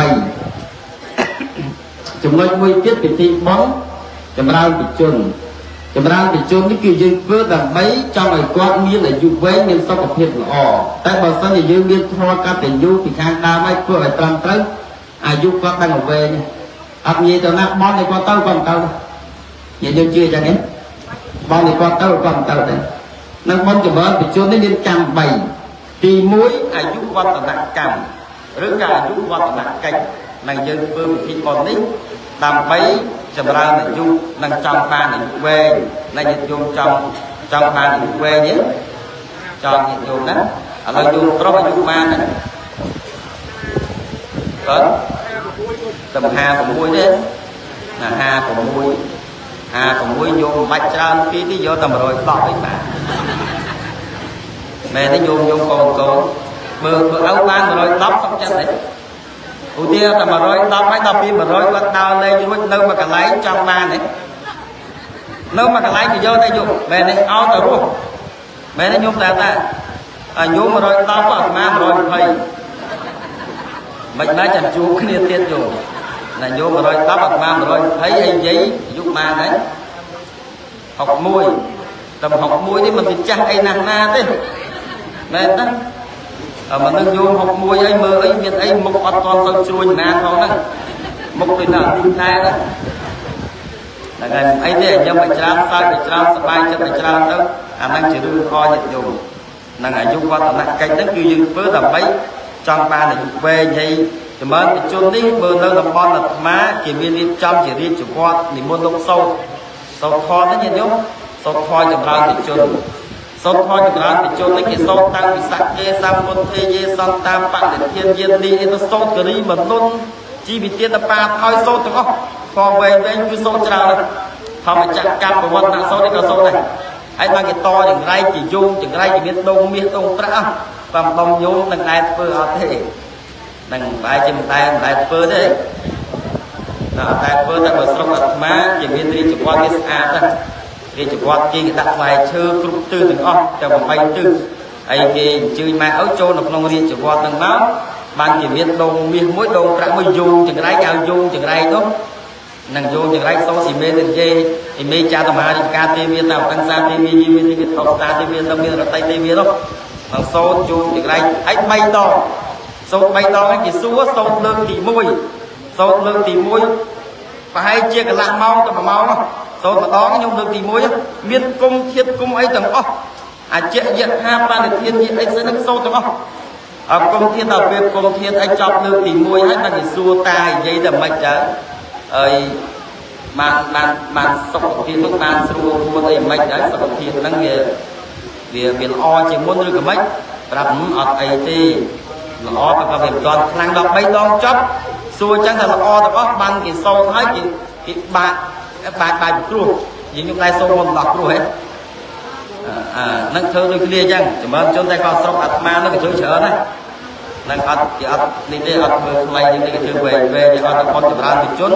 ចំណុចមួយទៀតពិធីបុណ្យចម្រើនបជនចម្រើនបជននេះគឺយើងធ្វើដើម្បីចង់ឲ្យគាត់មានអាយុវែងមានសុខភាពល្អតែបើសិនជាយើងមានធម៌កតញ្ញូពីខាងដើមឲ្យធ្វើឲ្យត្រឹមត្រូវអាយុគាត់ដឹងវែងអត់និយាយទៅណាបន់ឲ្យគាត់ទៅគាត់មិនទៅនិយាយយើងជឿចឹងទេបន់ឲ្យគាត់ទៅគាត់មិនទៅទេនឹងបន់ចម្រើនបជននេះមានកម្ម3ទី1អាយុវឌ្ឍនកម្មឬក៏អាយុវឌ្ឍនកិច្ចនឹងយើងធ្វើពិធីបុណ្យនេះដើម្បីចម្រើនអាយុនិងចង់បានអាយុវែងណាញាតិញោមចង់បានអាយុវែងទេចង់ញាតិញោមណាឥឡូវញោមប្រុសអាយុបានណាបាទតែ56ទេណា56 56ញោមមិនបាច់ច្រើនពីទេយកតែ110វិញបាទមែនទេញោមញោមកូនកូនមើលធ្វើឲ្យបាន110សុខចិត្តទេឧទាហរណ៍តែ110ហើយដល់ពី100គាត់ដើរលេងរួចនៅមួយកន្លែងចង់បានទេនៅមួយកន្លែងគេយកតែយកមែនទេឲ្យតែរស់មែនទេញោមតែតែញោម110អាត្មា120មិនណាចាំជួបគ្នាទៀតញោមណាញោម110អាត្មា120ហើយយាយអាយុបានហើយ61តែ61នេះមិនទៅចាស់អីណាស់ណាទេមែនទេមនុស្សញោម61ហើយមើលអីមានអីមុខអត់ទាន់សូវជ្រួញណាផងហ្នឹងមុខដូចណាទីដែរហ្នឹងហើយអីទេខ្ញុំឲ្យច្រើនសើចឲ្យច្រើនសប្បាយចិត្តឲ្យច្រើនទៅអាហ្នឹងជារឿងល្អញាតិញោមនឹងអាយុវឌ្ឍនកិច្ចហ្នឹងគឺយើងធ្វើដើម្បីចង់បានអាយុវែងហើយចម្រើនបជននេះមើលនៅតំបន់អាត្មាគេមានរៀបចំជារាជវត្តនិមន្តលោកសូត្រសូត្រធម៌ហ្នឹងញាតិញោមសូត្រធម៌ចម្រើនបជនសូត្រធម៌ចម្រើនបជននេះគេសូត្រតាំងពីសក្គេសម្ពុទ្ធេយេសន្តាបនិធានយាននេះអីទៅសូត្រគិរីមនុនជីវិទានបាថយសូត្រទាំងអស់ផងវែងវែងគឺសូត្រច្រើនធម្មចក្រកម្មប្រវត្តិសូត្រនេះក៏សូត្រដែរហើយបានគេតចង្រៃជាយងចង្រៃជាមានដងមាសដងប្រាក់បំដុំញោមនឹងដែរធ្វើអត់ទេនឹងបែរជាមិនដែរធ្វើទេណាតែធ្វើតែបើស្រុកអាត្មាជាមានរាជវត្តគេស្អាតណារាជវត្តគេដាក់ផ្លែឈើគ្រប់ទិសទាំងអស់ទាំង8ទិសហើយគេអញ្ជើញម៉ែឪចូលនៅក្នុងរាជវត្តហ្នឹងមកបានគេមានដងមាសមួយដងប្រាក់មួយយងចង្រៃគេឲ្យយងចង្រៃនោះនឹងយងចង្រៃសូស៊ីមេនិយាយអ៊ីមេចាតមារិកាទេវាតាតង្សាទេវាយីមានទេវាថោតាទេវាទៅមានរតីទេវានោះនឹងសូត្រយងចង្រៃហើយ3ដងសូត្រ3ដងហើយគេសួរសូត្រលើកទី1សូត្រលើកទី1ប្រហែលជាកន្លះម៉ោងទៅ1ម៉ោងសូត្រម្ដងខ្ញុំលើកទី1មានគុំធាតគុំអីទាំងអស់អជយៈថាបនិធានយៈអីផ្សេងហ្នឹងសូត្រទាំងអស់អគុំធាតដល់ពេលគុំធាតអីចប់លើកទី1ហើយបានគេសួរតានិយាយតែមិនទៅអីបានបានបានសុខភាពនោះបានស្រួលួនអីមិនដែរសុខភាពហ្នឹងវាល្អជាងមុនឬក៏មិនប្រាប់អត់អីទេល្អតែក៏វាមិនទាន់ខ្លាំងដល់3ដងចប់សួរចឹងតែល្អទាំងអស់បានគេសូត្រហើយគេបាក់បាយគ្រោះយើងខ្ញុំដែរសូមមុនដោះគ្រោះហ៎អានឹងធ្វើដូចគ្នាចឹងចម្រើនជនតែក៏ស្រុកអាត្មានឹងគេធ្វើច្រើនណានឹងអត់គេអត់នេះទេអត់ធ្វើខ្លីនេះគេធ្វើវែងវែងអត់ទៅប៉ុនចម្រើនជន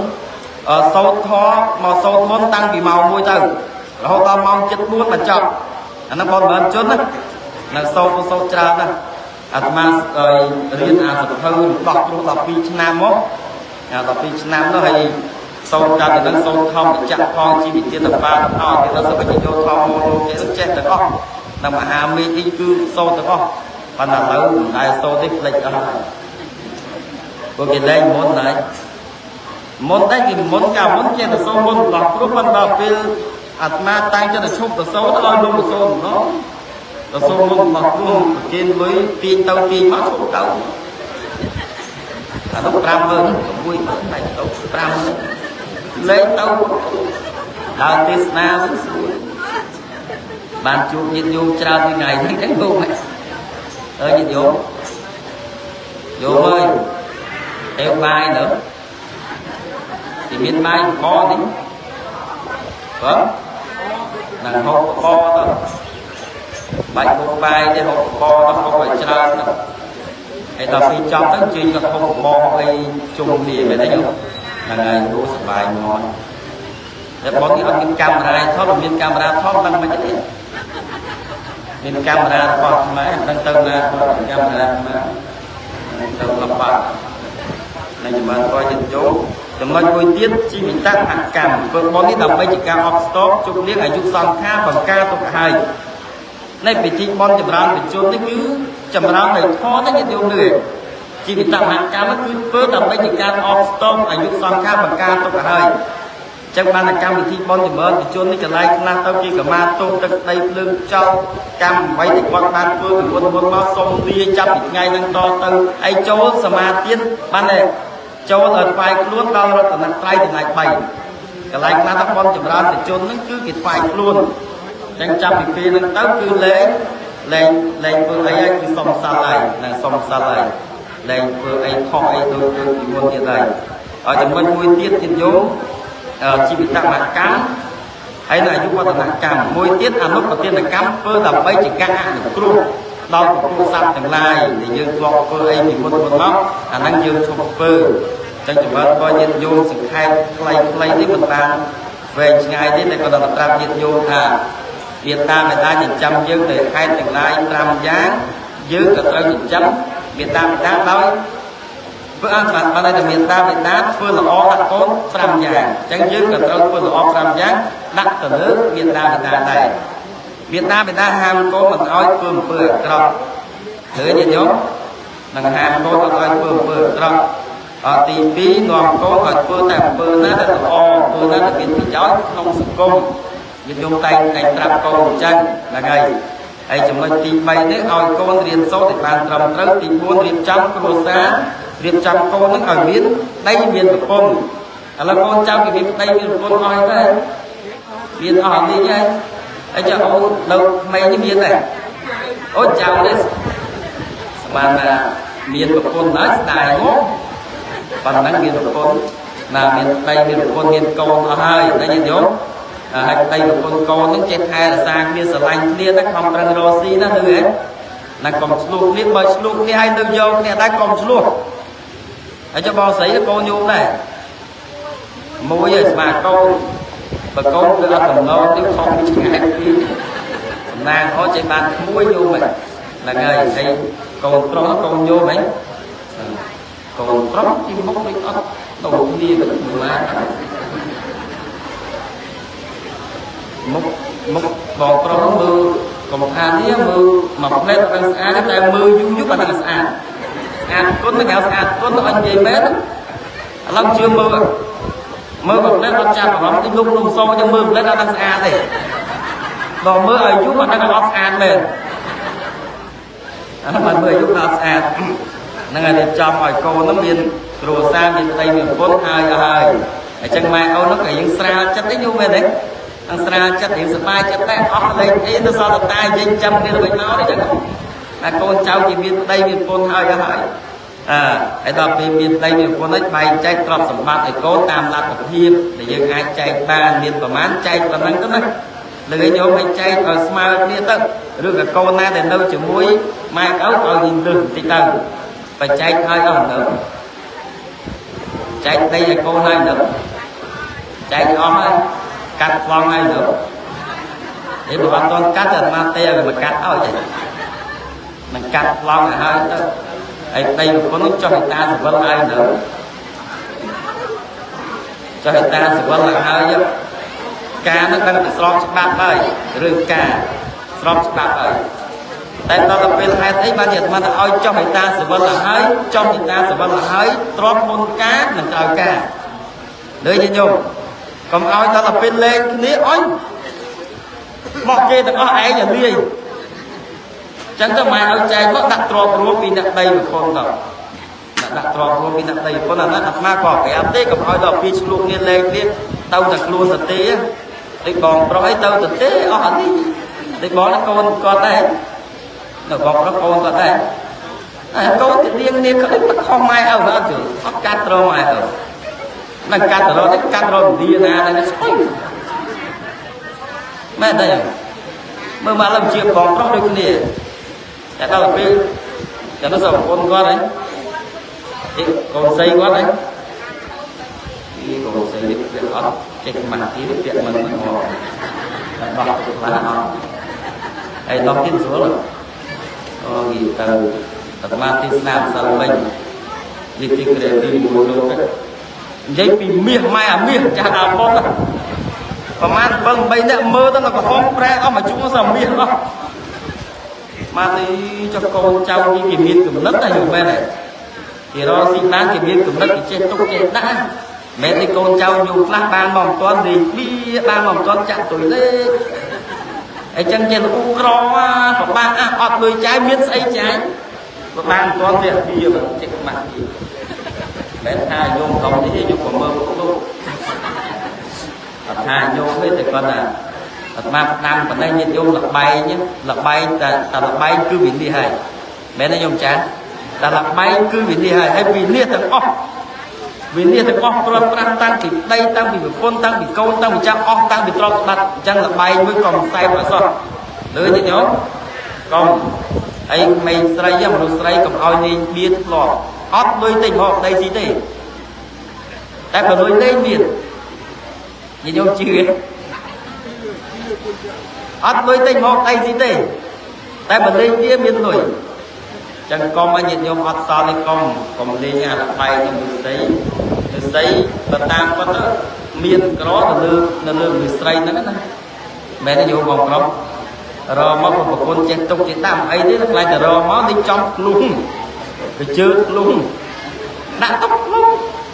សូត្រធម៌មកសូត្រមុនតាំងពីម៉ោង1ទៅរហូតដល់ម៉ោង7:04មកចប់អាហ្នឹងប៉ុនចម្រើនជនណានឹងសូត្រច្រើនណាអាត្មារៀនអាសភៅដោះគ្រោះ12ឆ្នាំមក12ឆ្នាំនោះហើយសូត្រកាលទៅនឹងសូត្រធម្មចក្រផងជីវិតទានបាទាំងអស់គេទៅសុបិយោធម្មលោកគេចេះទាំងអស់នៅមហាមេឃនេះគឺសូត្រទាំងអស់ប៉ុន្តែឥឡូវមិនដែលសូត្រទេភ្លេចអស់ហើយពួកគេលែងមុនហើយមុនដែរគេមុនកាលមុនចេះតែសូត្រមុនដោះគ្រោះប៉ុន្តែដល់ពេលអាត្មាតាំងចិត្តទៅឈប់ទៅសូត្រឲ្យលោកទៅសូត្រម្ដងទៅសូត្រមុនដោះគ្រោះប្រគេនលុយទាញទៅទាញមកឈប់ទៅអានោះ50000 60000ហើយទៅ50000លេងទៅដើរទេសនាវិញស្រួលបានជួបញាតិញោមច្រើនមួយថ្ងៃហ្នឹងចឹងលោកអើយញាតិញោមញោមអើយអេវបាយទៅទីមានបាយបនេះ បាទនឹងហូបបកទៅបាច់ហូបបាយទេហូបបកទៅហូបឲ្យច្រើនទៅហើយដល់ពេលចប់ទៅជើញក៏ហូបបកអីជុំគ្នាមែនទេញោមហ្នឹងហើយរស់សប្បាយមកតែបងនេះអត់មានកាមេរ៉ាថតមានកាមេរ៉ាថតមិនមិនទេមានកាមេរ៉ារបស់ខ្មែរមិនដឹងទៅណាកាមេរ៉ាខ្មែរទៅលំបាកនៅចម្រើនក៏ចិត្តយោចំណុចមួយទៀតជីវិតអកម្មធ្វើបុណ្យនេះដើម្បីជាការអបស្ទប់ជប់លៀងអាយុសង្ខារបង្ការទុកហើយនៃពិធីបុណ្យចម្រើនបជននេះគឺចម្រើនដោយធម៌ណាញាតិញោមនេះជីវិតមហកម្មគឺធ្វើដើម្បីជាការអបស្ទប់អាយុសង្ខារបង្ការទុកហើយចឹងបានកម្មវិធីបុណ្យចម្រើនបជននេះកន្លែងខ្លះទៅគេក៏មកទោសទឹកដីភ្លើងចោលកម្មអ្វីដែលគាត់បានធ្វើពីមុនមុនមកសុំលាចាប់ពីថ្ងៃហ្នឹងតទៅឯចូលសមាធិបានតែចូលឲ្យថ្វាយខ្លួនដល់រតនត្រ័យចំណែក3កន្លែងខ្លះទៅបុណ្យចម្រើនបជនហ្នឹងគឺគេថ្វាយខ្លួនចឹងចាប់ពីពេលហ្នឹងទៅគឺលែងលែងលែងធ្វើអីហើយគឺសុំសិលហើយនឹងសុំសិលហើយលែងធ្វើអីខុសអីដូចពីមុនទៀតហើយហើយចំណុចមួយទៀតទៀតយោជីវិតមកម្មហើយនៅអាយុវឌ្ឍនកម្មមួយទៀតអនុប្រទានកម្មធ្វើដើម្បីជាការអនុគ្រោះដល់ពពុះសត្វទាំងឡាយដែលយើងធ្លាប់ធ្វើអីពីមុនមុនមកអាហ្នឹងយើងឈប់ធ្វើចឹងចម្រើនក៏ញាតិញោមសង្ខេបខ្លីៗនេះមិនបានវែងឆ្ងាយទេតែក៏ដល់ប្រាប់ញាតិញោមថាមេត្តាបិតាចិញ្ចឹមយើងដោយហេតុទាំងឡាយ5យ៉ាងយើងក៏ត្រូវចិញ្ចឹមមេត្តាបិតាដោយធ្វើអត់បានបានតែមេត្តាបិតាធ្វើល្អដាក់កូន5យ៉ាងអញ្ចឹងយើងក៏ត្រូវធ្វើល្អ5យ៉ាងដាក់ទៅលើមេត្តាបិតាដែរមេត្តាបិតាហាមកូនមិនឲ្យធ្វើអំពើអាក្រក់លើញាតិញោមនឹងហាមកូនអត់ឲ្យធ្វើអំពើអាក្រក់អទី2នាំកូនឲ្យធ្វើតែអំពើណាដែលល្អអំពើណាដែលមានប្រយោជន៍ក្នុងសង្គមញាតិញោមតែងតែប្រាប់កូនអញ្ចឹងហ្នឹងហើយហើយចំណុចទី3នេះឲ្យកូនរៀនសូត្រឲ្យបានត្រឹមត្រូវទី4រៀបចំគ្រួសាររៀបចំកូនហ្នឹងឲ្យមានប្តីមានប្រពន្ធឥឡូវកូនចៅគេមានប្តីមានប្រពន្ធអស់ហើយទេមានអស់នេះហើយហើយចុះអូននៅក្មេងនេះមានដែរអូចៅនេះស្មានថាមានប្រពន្ធហើយស្ដាយមកប៉ុណ្ណឹងមានប្រពន្ធណាមានប្តីមានប្រពន្ធមានកូនអស់ហើយណាញាតិញោមហើយប្តីប្រពន្ធកូនហ្នឹងចេះថែរក្សាគ្នាស្រឡាញ់គ្នាណាខំប្រឹងរកស៊ីណាឬហ៎ណាកុំឆ្លោះគ្នាបើឆ្លោះគ្នាហើយទៅយកគ្នាដែរកុំឆ្លោះហើយចុះបងស្រីកូនញោមដែរមួយឲ្យស្មាកូនបើកូនគឺអត់តំណងទេខំឆ្ងាយពីសំណាងអូចេះបានក្មួយញោមហ្នឹងហើយហើយកូនប្រុសកូនញោមហ្នឹងកូនប្រុសពីមុខដូចអត់ទៅគ្នាទៅមួយម៉ាមុខមុខបងប្រុសមើលកុំខាននេះមើលមួយផ្លែតអត់ស្អាតតែមើលយូរយូរបានតែស្អាតស្អាតគុណទៅគេស្អាតគុណទៅអញនិយាយមែនឥឡូវជឿមើលមើលមួយផ្លែតអត់ចាប់អារម្មណ៍ទីលុបលុំសចឹងមើលផ្លែតអត់ស្អាតទេដល់មើលឲ្យយូរបានតែអត់ស្អាតមែនអត់បានមើលយូរដល់ស្អាតហ្នឹងហើយរៀបចំឲ្យកូនហ្នឹងមានគ្រួសារមានប្តីមានប្រពន្ធហើយហើយអញ្ចឹងម៉ែអូនហ្នឹងក៏យើងស្រាលចិត្តទេយូរមែនទេអង្គស្រាលចិត្តយើងសប្បាយចិត្តដែរអស់លេងអីទៅសល់តែតាយើងចាំគ្នាទៅវិញមកទេចឹងតែកូនចៅគេមានប្តីមានប្រពន្ធហើយហើយអើហើយដល់ពេលមានប្តីមានប្រពន្ធហើយបែងចែកទ្រព្យសម្បត្តិឲ្យកូនតាមលទ្ធភាពដែលយើងអាចចែកបានមានប្រមាណចែកប៉ុណ្ណឹងទៅណាលើញោមឲ្យចែកឲ្យស្មើគ្នាទៅឬក៏កូនណាដែលនៅជាមួយម៉ែឪឲ្យយើងលឹះបន្តិចទៅបើចែកឲ្យអស់ទៅចែកដីឲ្យកូនហើយទៅចែកអស់ហើយកាត់ប្លង់ហើយទៅឯបើអត់ទាន់កាត់តែអាត្មាទេឲ្យមកកាត់ឲ្យនឹងកាត់ប្លង់ឲ្យហើយទៅហើយប្តីប្រពន្ធចុះឯតាសវិលហើយទៅចុះឯតាសវិលហើយការនោះដឹងតែស្របច្បាប់ហើយរឿងការស្របច្បាប់ហើយតែដល់ទៅពេលហេតុអីបានជាអាត្មាទៅឲ្យចុះឯតាសវិលហើយចុះឯតាសវិលហើយទ្របមុនការនិងក្រោយការលើញាតិញោមកុំឲ្យដល់ទៅពេលលេងគ្នាអញមកគេទាំងអស់ឯងឲ្យលាយចឹងទៅម៉ែឲ្យចែកមកដាក់ទ្របរួមពីអ្នកដីប្រពន្ធទៅដាក់ទ្របរួមពីអ្នកដីប្រពន្ធអាហ្នឹងអាត្មាក៏ប្រាប់ទេកុំឲ្យដល់ពីឆ្លោះគ្នាលេងគ្នាទៅតែខ្លួនទៅទេដូចបងប្រុសអីទៅទៅទេអស់អានេះដូចបងកូនគាត់ដែរនៅបងប្រុសកូនគាត់ដែរហើយកូនទៅរៀងគ្នាគាត់ខុសម៉ែឪអត់ជឿអត់កាត់ត្រម៉ែឪនឹងកាត់រត់កាត់រត់ឥណ្ឌាណាហ្នឹងស្អុយ មែនទេមើលមកឡើងជាបងប្រុសដូចគ្នាតែដល់ពេលចាំទៅសប្បុរសគាត់ហ៎អីកូនស្រីគាត់ហ៎អីកូនស្រីនេះវាអត់ចេះម៉ាស់ទៀតពាក់មិនមិនអត់ដល់ដោះខ្លះអត់ហើយដោះទៀតស្រួលអូយទៅអាត្មាទេសនាម្សិលមិញនេះទីក្រែទីមួយលោកនិយាយពីមាសម៉ែអាមាសចាស់ដល់ប៉ុនប្រហែល7 8នាក់មើលទៅនៅក្រហមប្រែអស់មួយជួរសមាសអស់មកនេះចុះកូនចៅនេះគេមានគំនិតតែយល់មែនទេគេរកស៊ីបានគេមានគំនិតគេចេះទុកចេះដាក់មែនទេកូនចៅញោមខ្លះបានមកមិនទាន់លេងបៀបានមកមិនទាន់ចាក់តុយលេខអញ្ចឹងចេះលូក្រប្របាក់អត់លុយចាយមានស្អីចាយបើបានមិនទាន់វាបៀមិនចេះខ្មាស់ទៀតមែនថាញោមកំនេះញោមក៏មើលពុកលោកអត់ថាញោមទេតែគាត់ថាអាត្មាផ្ដាំប៉ុណ្ណេះញាតិញោមលបែងលបែងតែលបែងគឺវិនិច្ឆ័យហើយមែនទេញោមចាតែលបែងគឺវិនិច្ឆ័យហើយវិនិច្ឆ័យទាំងអស់វិនិច្ឆ័យទាំងអស់ព្រាត់ប្រាស់តាំងពីប្តីតាំងពីប្រពន្ធតាំងពីកូនតាំងពីចាំអស់តាំងពីទ្រព្យសម្បត្តិអញ្ចឹងលបែងមួយកុំសែបអត់សោះលើញាតិញោមកុំអីក្មេងស្រីមនុស្សស្រីកុំឲ្យលេងបៀធ្លាប់អត់លុយទិញហូបដីស៊ីទេតែបើលុយលេងមានញាតិញោមជឿអត់លុយទិញហូបអីស៊ីទេតែបើលេងវាមានលុយចឹងកុំឲ្យញាតិញោមអត់សល់ទេកុំលេងអាលបែងនឹងឫស្សីឫស្សីបើតាមគាត់ទៅមានក្រទៅលើមនុស្សស្រីហ្នឹងណាមែនទេញោមបងប្រុសរមកប្រពន្ធចេះទុកចេះតាមអីទេខ្លាចតែរមកនេះចំភ្លុះទៅជើភ្លុះដាក់ទុកភ្លុះ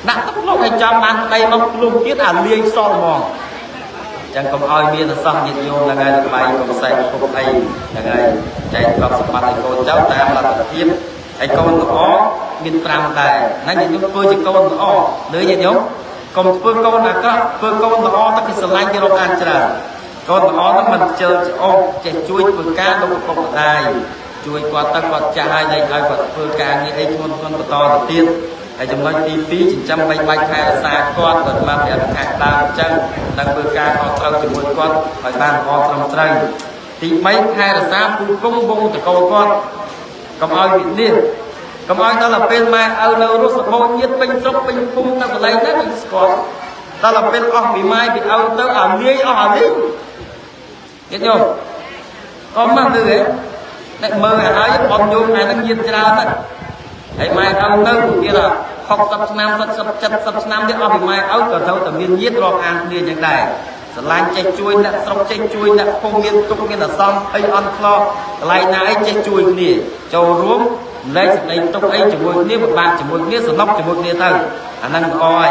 ដាក់ទុកភ្លុះឲ្យចំបានប្តីមកភ្លុះទៀតអាលាយសល់ហ្មងចឹងកុំឲ្យមានសោះញាតិញោមហ្នឹងហើយលបែងកុំសែកពុកអីហ្នឹងហើយចែកទ្រព្យសម្បត្តិឲ្យកូនចៅតាមលទ្ធភាពហើយកូនល្អមាន5ដែរណាញាតិញោមធ្វើជាកូនល្អលើញាតិញោមកុំធ្វើកូនអាក្រក់ធ្វើកូនល្អតែគេស្រឡាញ់គេរកអានច្រើនកូនល្អហ្នឹងមិនខ្ជិលច្អុកចេះជួយធ្វើការដល់ឪពុកម្ដាយជួយគាត់ទៅគាត់ចាស់ហើយលែងឲ្យគាត់ធ្វើការងារអីធ្ងន់ធ្ងរបន្តទៅទៀតហើយចំណុចទី2ចិញ្ចឹមបីបាច់ថែរក្សាគាត់គាត់មកប្រាប់ខាងដើមអញ្ចឹងដល់ធ្វើការខុសត្រូវជាមួយគាត់ឲ្យបានល្អត្រឹមត្រូវទី3ថែរក្សាពូគង់វងតកោគាត់កុំឲ្យវិនិច្ឆ័យកុំឲ្យដល់ពេលម៉ែឪនៅរស់សម្បូរញាតពេញស្រុកពេញភូមិនៅកន្លែងណាគេស្គាល់ដល់ពេលអស់ពីម៉ែពីឪទៅអាលាយអស់អាលីងញាតិញោមកុំណាស់ទៅទេតែមើលឲ្យហើយបងញោមថ្ងៃហ្នឹងញាតច្រើនណាស់ហើយម៉ែឪនៅទៀត60ឆ្នាំ70 70ឆ្នាំទៀតអស់ពីម៉ែឪក៏ត្រូវតែមានញាតរាប់អានគ្នាយ៉ាងដែរស្រឡាញ់ចេះជួយអ្នកស្រុកចេះជួយអ្នកភូមិមានទុកមានអាសន្នអីអន់ខ្លោកន្លែងណាអីចេះជួយគ្នាចូលរួមលែកសេចក្តីទុកអីជាមួយគ្នាពិបាកជាមួយគ្នាសំណុកជាមួយគ្នាទៅអាហ្នឹងល្អហើយ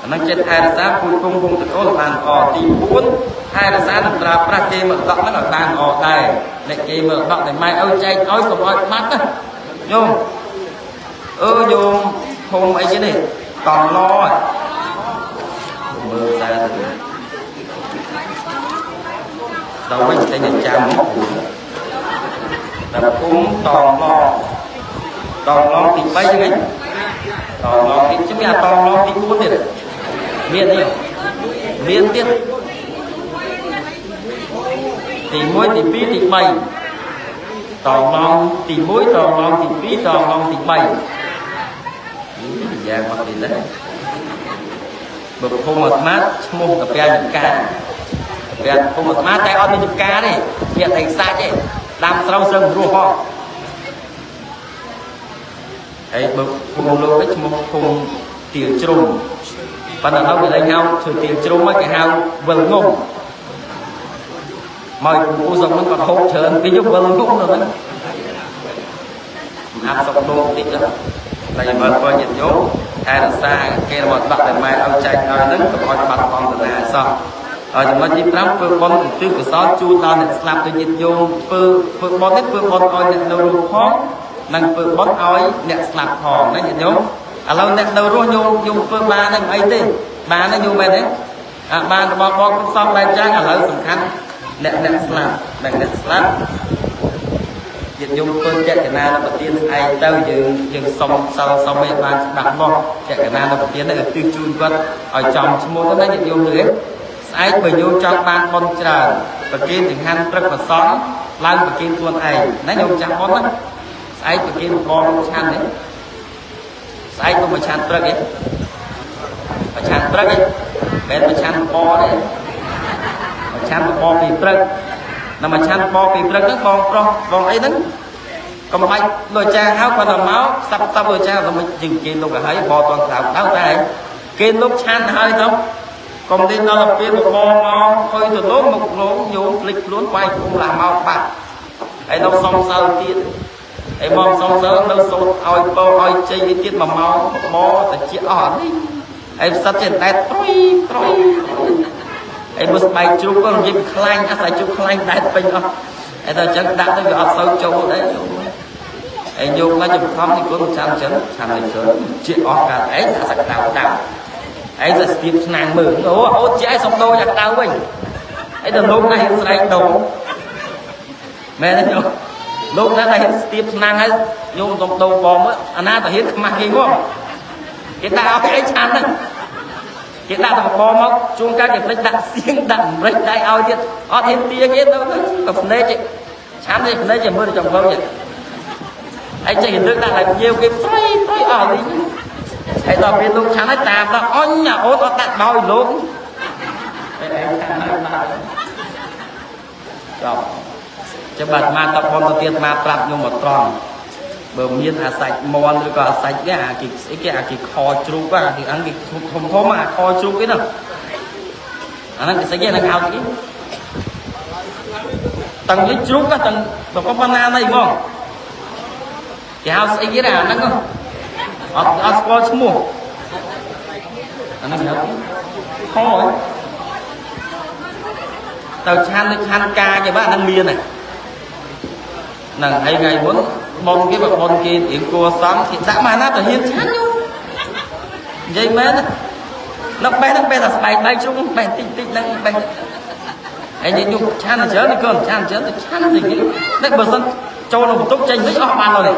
អាហ្នឹងចិត្តថែរក្សាពូជពងវងតកូលបានល្អទី4ថែរក្សានឹងប្រើប្រាស់គេមកដកហ្នឹងឲ្យបានល្អដែរអ្នកគេមកដកតែម៉ែឪចែកឲ្យកុំឲ្យបាត់ណាញោមអឺញោមធំអីគេនេះតឡមើលសារទៅដល់វិញតែចាំដល់ភូមិតឡតឡទី3ហ្នឹងឯងតឡទីជំនឿតឡទី4ទៀតមានទេមានទៀតទី1ទី2ទី3តឡទី1តឡទី2តឡទី3យ៉ាងមកនេះដែរបើភូមិអាត្មាឈ្មោះកាពះចំការកាពះភូមិអាត្មាតែអត់មានចំការទេមានតែសាច់ទេដាំស្រូវសឹងរស់ហោះហើយបើភូមិលោកនេះឈ្មោះភូមិទាលជ្រុំប៉ុន្តែនៅគេលែងហៅឈើទាលជ្រុំគេហៅវិលងំមកពូសុកហ្នឹងគាត់ហូបច្រើនពីយប់វិលងំទៅហ្នឹងអាប់សុកលោកតិចទៅតែបើបើញាតិញោមថែរក្សាគេរបស់ដាក់តែម៉ែឲ្យចែកឲ្យហ្នឹងកុំឲ្យបាត់បង់តាណាសោះហើយចំណុចទី5ធ្វើបុណ្យឧទ្ទិសកុសលជូនដល់អ្នកស្លាប់ដូចញាតិញោមធ្វើបុណ្យនេះធ្វើបុណ្យឲ្យអ្នកនៅរស់ផងនិងធ្វើបុណ្យឲ្យអ្នកស្លាប់ផងណាញាតិញោមឥឡូវអ្នកនៅរស់ញោមធ្វើបានហ្នឹងអីទេបានណាញោមមែនទេអាបានរបស់បងគ្រប់សពបែបចឹងឥឡូវសំខាន់អ្នកស្លាប់និងអ្នកស្លាប់ញាតិញោមធ្វើចក្រណានៅប្រទានស្អែកទៅយើងសុំសិលសុំឲ្យបានច្បាស់លាស់ចក្រណានៅប្រទាននេះឧទ្ទិសជូនគាត់ឲ្យចំឈ្មោះទៅណាញាតិញោមលឺទេស្អែកបើញោមចង់បានបុណ្យច្រើន ប្រគេនចង្ហាន់ព្រឹកប្រសងឡើងប្រគេនខ្លួនឯងណាញោមចាស់ប៉ុនណាស្អែកប្រគេនបងឆាន់នេះស្អែកក៏មកឆាន់ព្រឹកឯងប្រឆាន់ព្រឹកឯងមិនប្រឆាន់បទេប្រឆាន់បពីព្រឹកដល់មកឆាន់បពីព្រឹកហ្នឹងបងប្រុសបងអីហ្នឹងកុំបាច់លោកចាហៅគាត់ទៅមកសាប់សាប់លោកចាទៅមកជាងគេលោកឲ្យបតន់ក្រៅដៅតែគេលោកឆាន់ហើយទៅកុំទេដល់ពេលបមកខុយទៅលោកមកលោកញោមភ្លេចខ្លួនវាយគុំឡាមកបាត់ហើយនៅសំសើទៀតហើយមកសំសើនៅសូត្រឲ្យពោឲ្យជ័យទៀត1ម៉ោងបទៅជាអស់នេះហើយផ្សិតចេះតែត្រុយត្រុយហើយមើលស្បែកជ្រូកក៏និយាយខ្លាញ់អាស្រ័យជ្រូកខ្លាញ់ដែតពេញអស់ហើយដល់អញ្ចឹងដាក់ទៅវាអត់សូវចូលដែរហើយញោមមកចំខំនេះគុណចាំចឹងឆាំឲ្យច្រើនជាអស់កាត់ឯងអាសាក់ដៅដៅឯងទៅស្ទាបឆ្នាំងមើលអូអូជាឯងសុំដូរយ៉ាក់ដៅវិញហើយដល់លោកណាហ៊ានស្រែកដូរមែនទេញោមលោកណាតែហ៊ានស្ទាបឆ្នាំងហើយញោមសុំដូរបងមើលអាណាទៅហ៊ានខ្មាស់គេងគេដាក់ឲ្យឯងឆាន់ហ្នឹងគេដាក់តែបមកជួនកាលគេភ្លេចដាក់សៀងដាក់ម្រេចដាក់ឲ្យទៀតអត់ហ៊ានទាគេទៅទៅភ្នែកឆាន់នេះភ្នែកមើលទៅចង់មើលទៀតឯងចេះលើកដាក់ឡើងញៀវគេប្រៃប្រៃអស់នេះហើយដល់ពេលលោកឆាន់ហើយតាមដល់អញអូនអត់ដាក់ដោយលោកឯងឆាន់ហើយមកចប់ចាំបាទមកតបនទៅទៀតមកប្រាប់ខ្ញុំមកត្រង់បើមានអាសាច់មន់ឬក៏អាសាច់គេអាគេស្អីគេអាគេខជ្រូកអាគេអង្គគេធំធំអាខជ្រូកគេហ្នឹងអាហ្នឹងគេស្អីគេហ្នឹងហៅគេតាំងនេះជ្រូកតាំងដល់ប៉ុណ្ណាណីហ្មងគេហៅស្អីគេអាហ្នឹងអត់អត់ស្គាល់ឈ្មោះអាហ្នឹងគេហៅខទៅឆាន់ទៅឆាន់កាគេបាទអាហ្នឹងមានហ្នឹងហើយថ្ងៃមុនបងគេបើបងគេរៀងគួរសមគេដាក់មកណាទៅហ៊ានឆាន់ញោមនិយាយមែននៅបេះហ្នឹងបេះតែស្បែកដៃជ្រុងបេះតិចតិចហ្នឹងបេះហើយញោមឆាន់ច្រើននេះក៏ឆាន់ច្រើនទៅឆាន់តិចនេះបើសិនចូលក្នុងបន្ទប់ចេញវិញអស់បានហើយ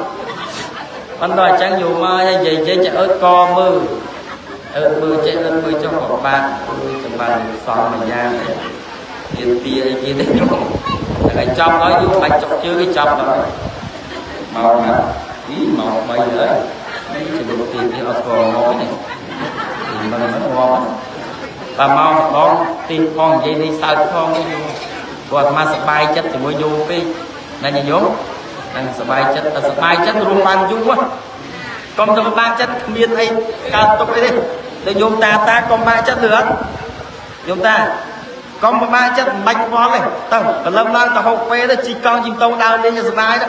ប៉ុន្តែអញ្ចឹងញោមមកនិយាយចេះអើកមើលអើមើលចេះអើមើលចុះក៏បាក់ចម្បានសំមួយយ៉ាងទៀនទាអីគេទេញោមតែចប់ហើយយូរបាច់ចុកជើងគេចប់ដល់មកណាអីមក3ហើយជំរុំទីនេះអត់ស្គាល់មកនេះមិនមិនមកបាទមកម្ដងទីផងនិយាយនេះសើចផងនេះគាត់មកសប្បាយចិត្តជាមួយញោមពេកណាញោមនឹងសប្បាយចិត្តតែសប្បាយចិត្តរួមបានយូរកុំទៅបាក់ចិត្តគ្មានអីកើតទុកអីទេតែញោមតាតាកុំបាក់ចិត្តលឿនញោមតាកុំបាក់ចិត្តមិនបាច់ខ្វល់ទេទៅព្រលឹមឡើងទៅហូបពេលទៅជីកង់ជីម៉ូតូដើរលេងសប្បាយទៅ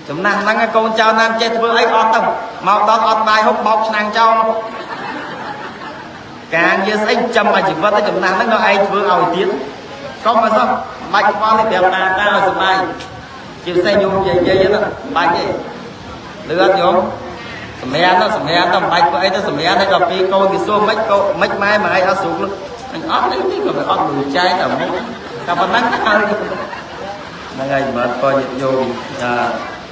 ចំណាស់ហ្នឹងកូនចៅណាមចេះធ្វើអីអត់ទៅមកដល់អត់បាយហូបបោកឆ្នាំងចោលការងារស្អីចាំអាជីវិតចំណាស់ហ្នឹងដល់ឯងធ្វើឲ្យទៀតកុំអីសោះបាច់ខ្វល់ទេប្រាប់តាតាឲ្យសប្បាយជាពិសេសញោមនិយាយហ្នឹងមិនបាច់ទេលឿនញោមសម្រានទៅសម្រានទៅមិនបាច់ធ្វើអីទៅសម្រានហើយដល់ពេលកូនគេសួរមិនកូនមិនម៉ែម៉ែអត់ស្រួលអញអត់នេះក៏វាអត់លុយចែកតែមុខតែប៉ុណ្ណឹងហើយហ្នឹងហើយបាទក៏ញាតិញោម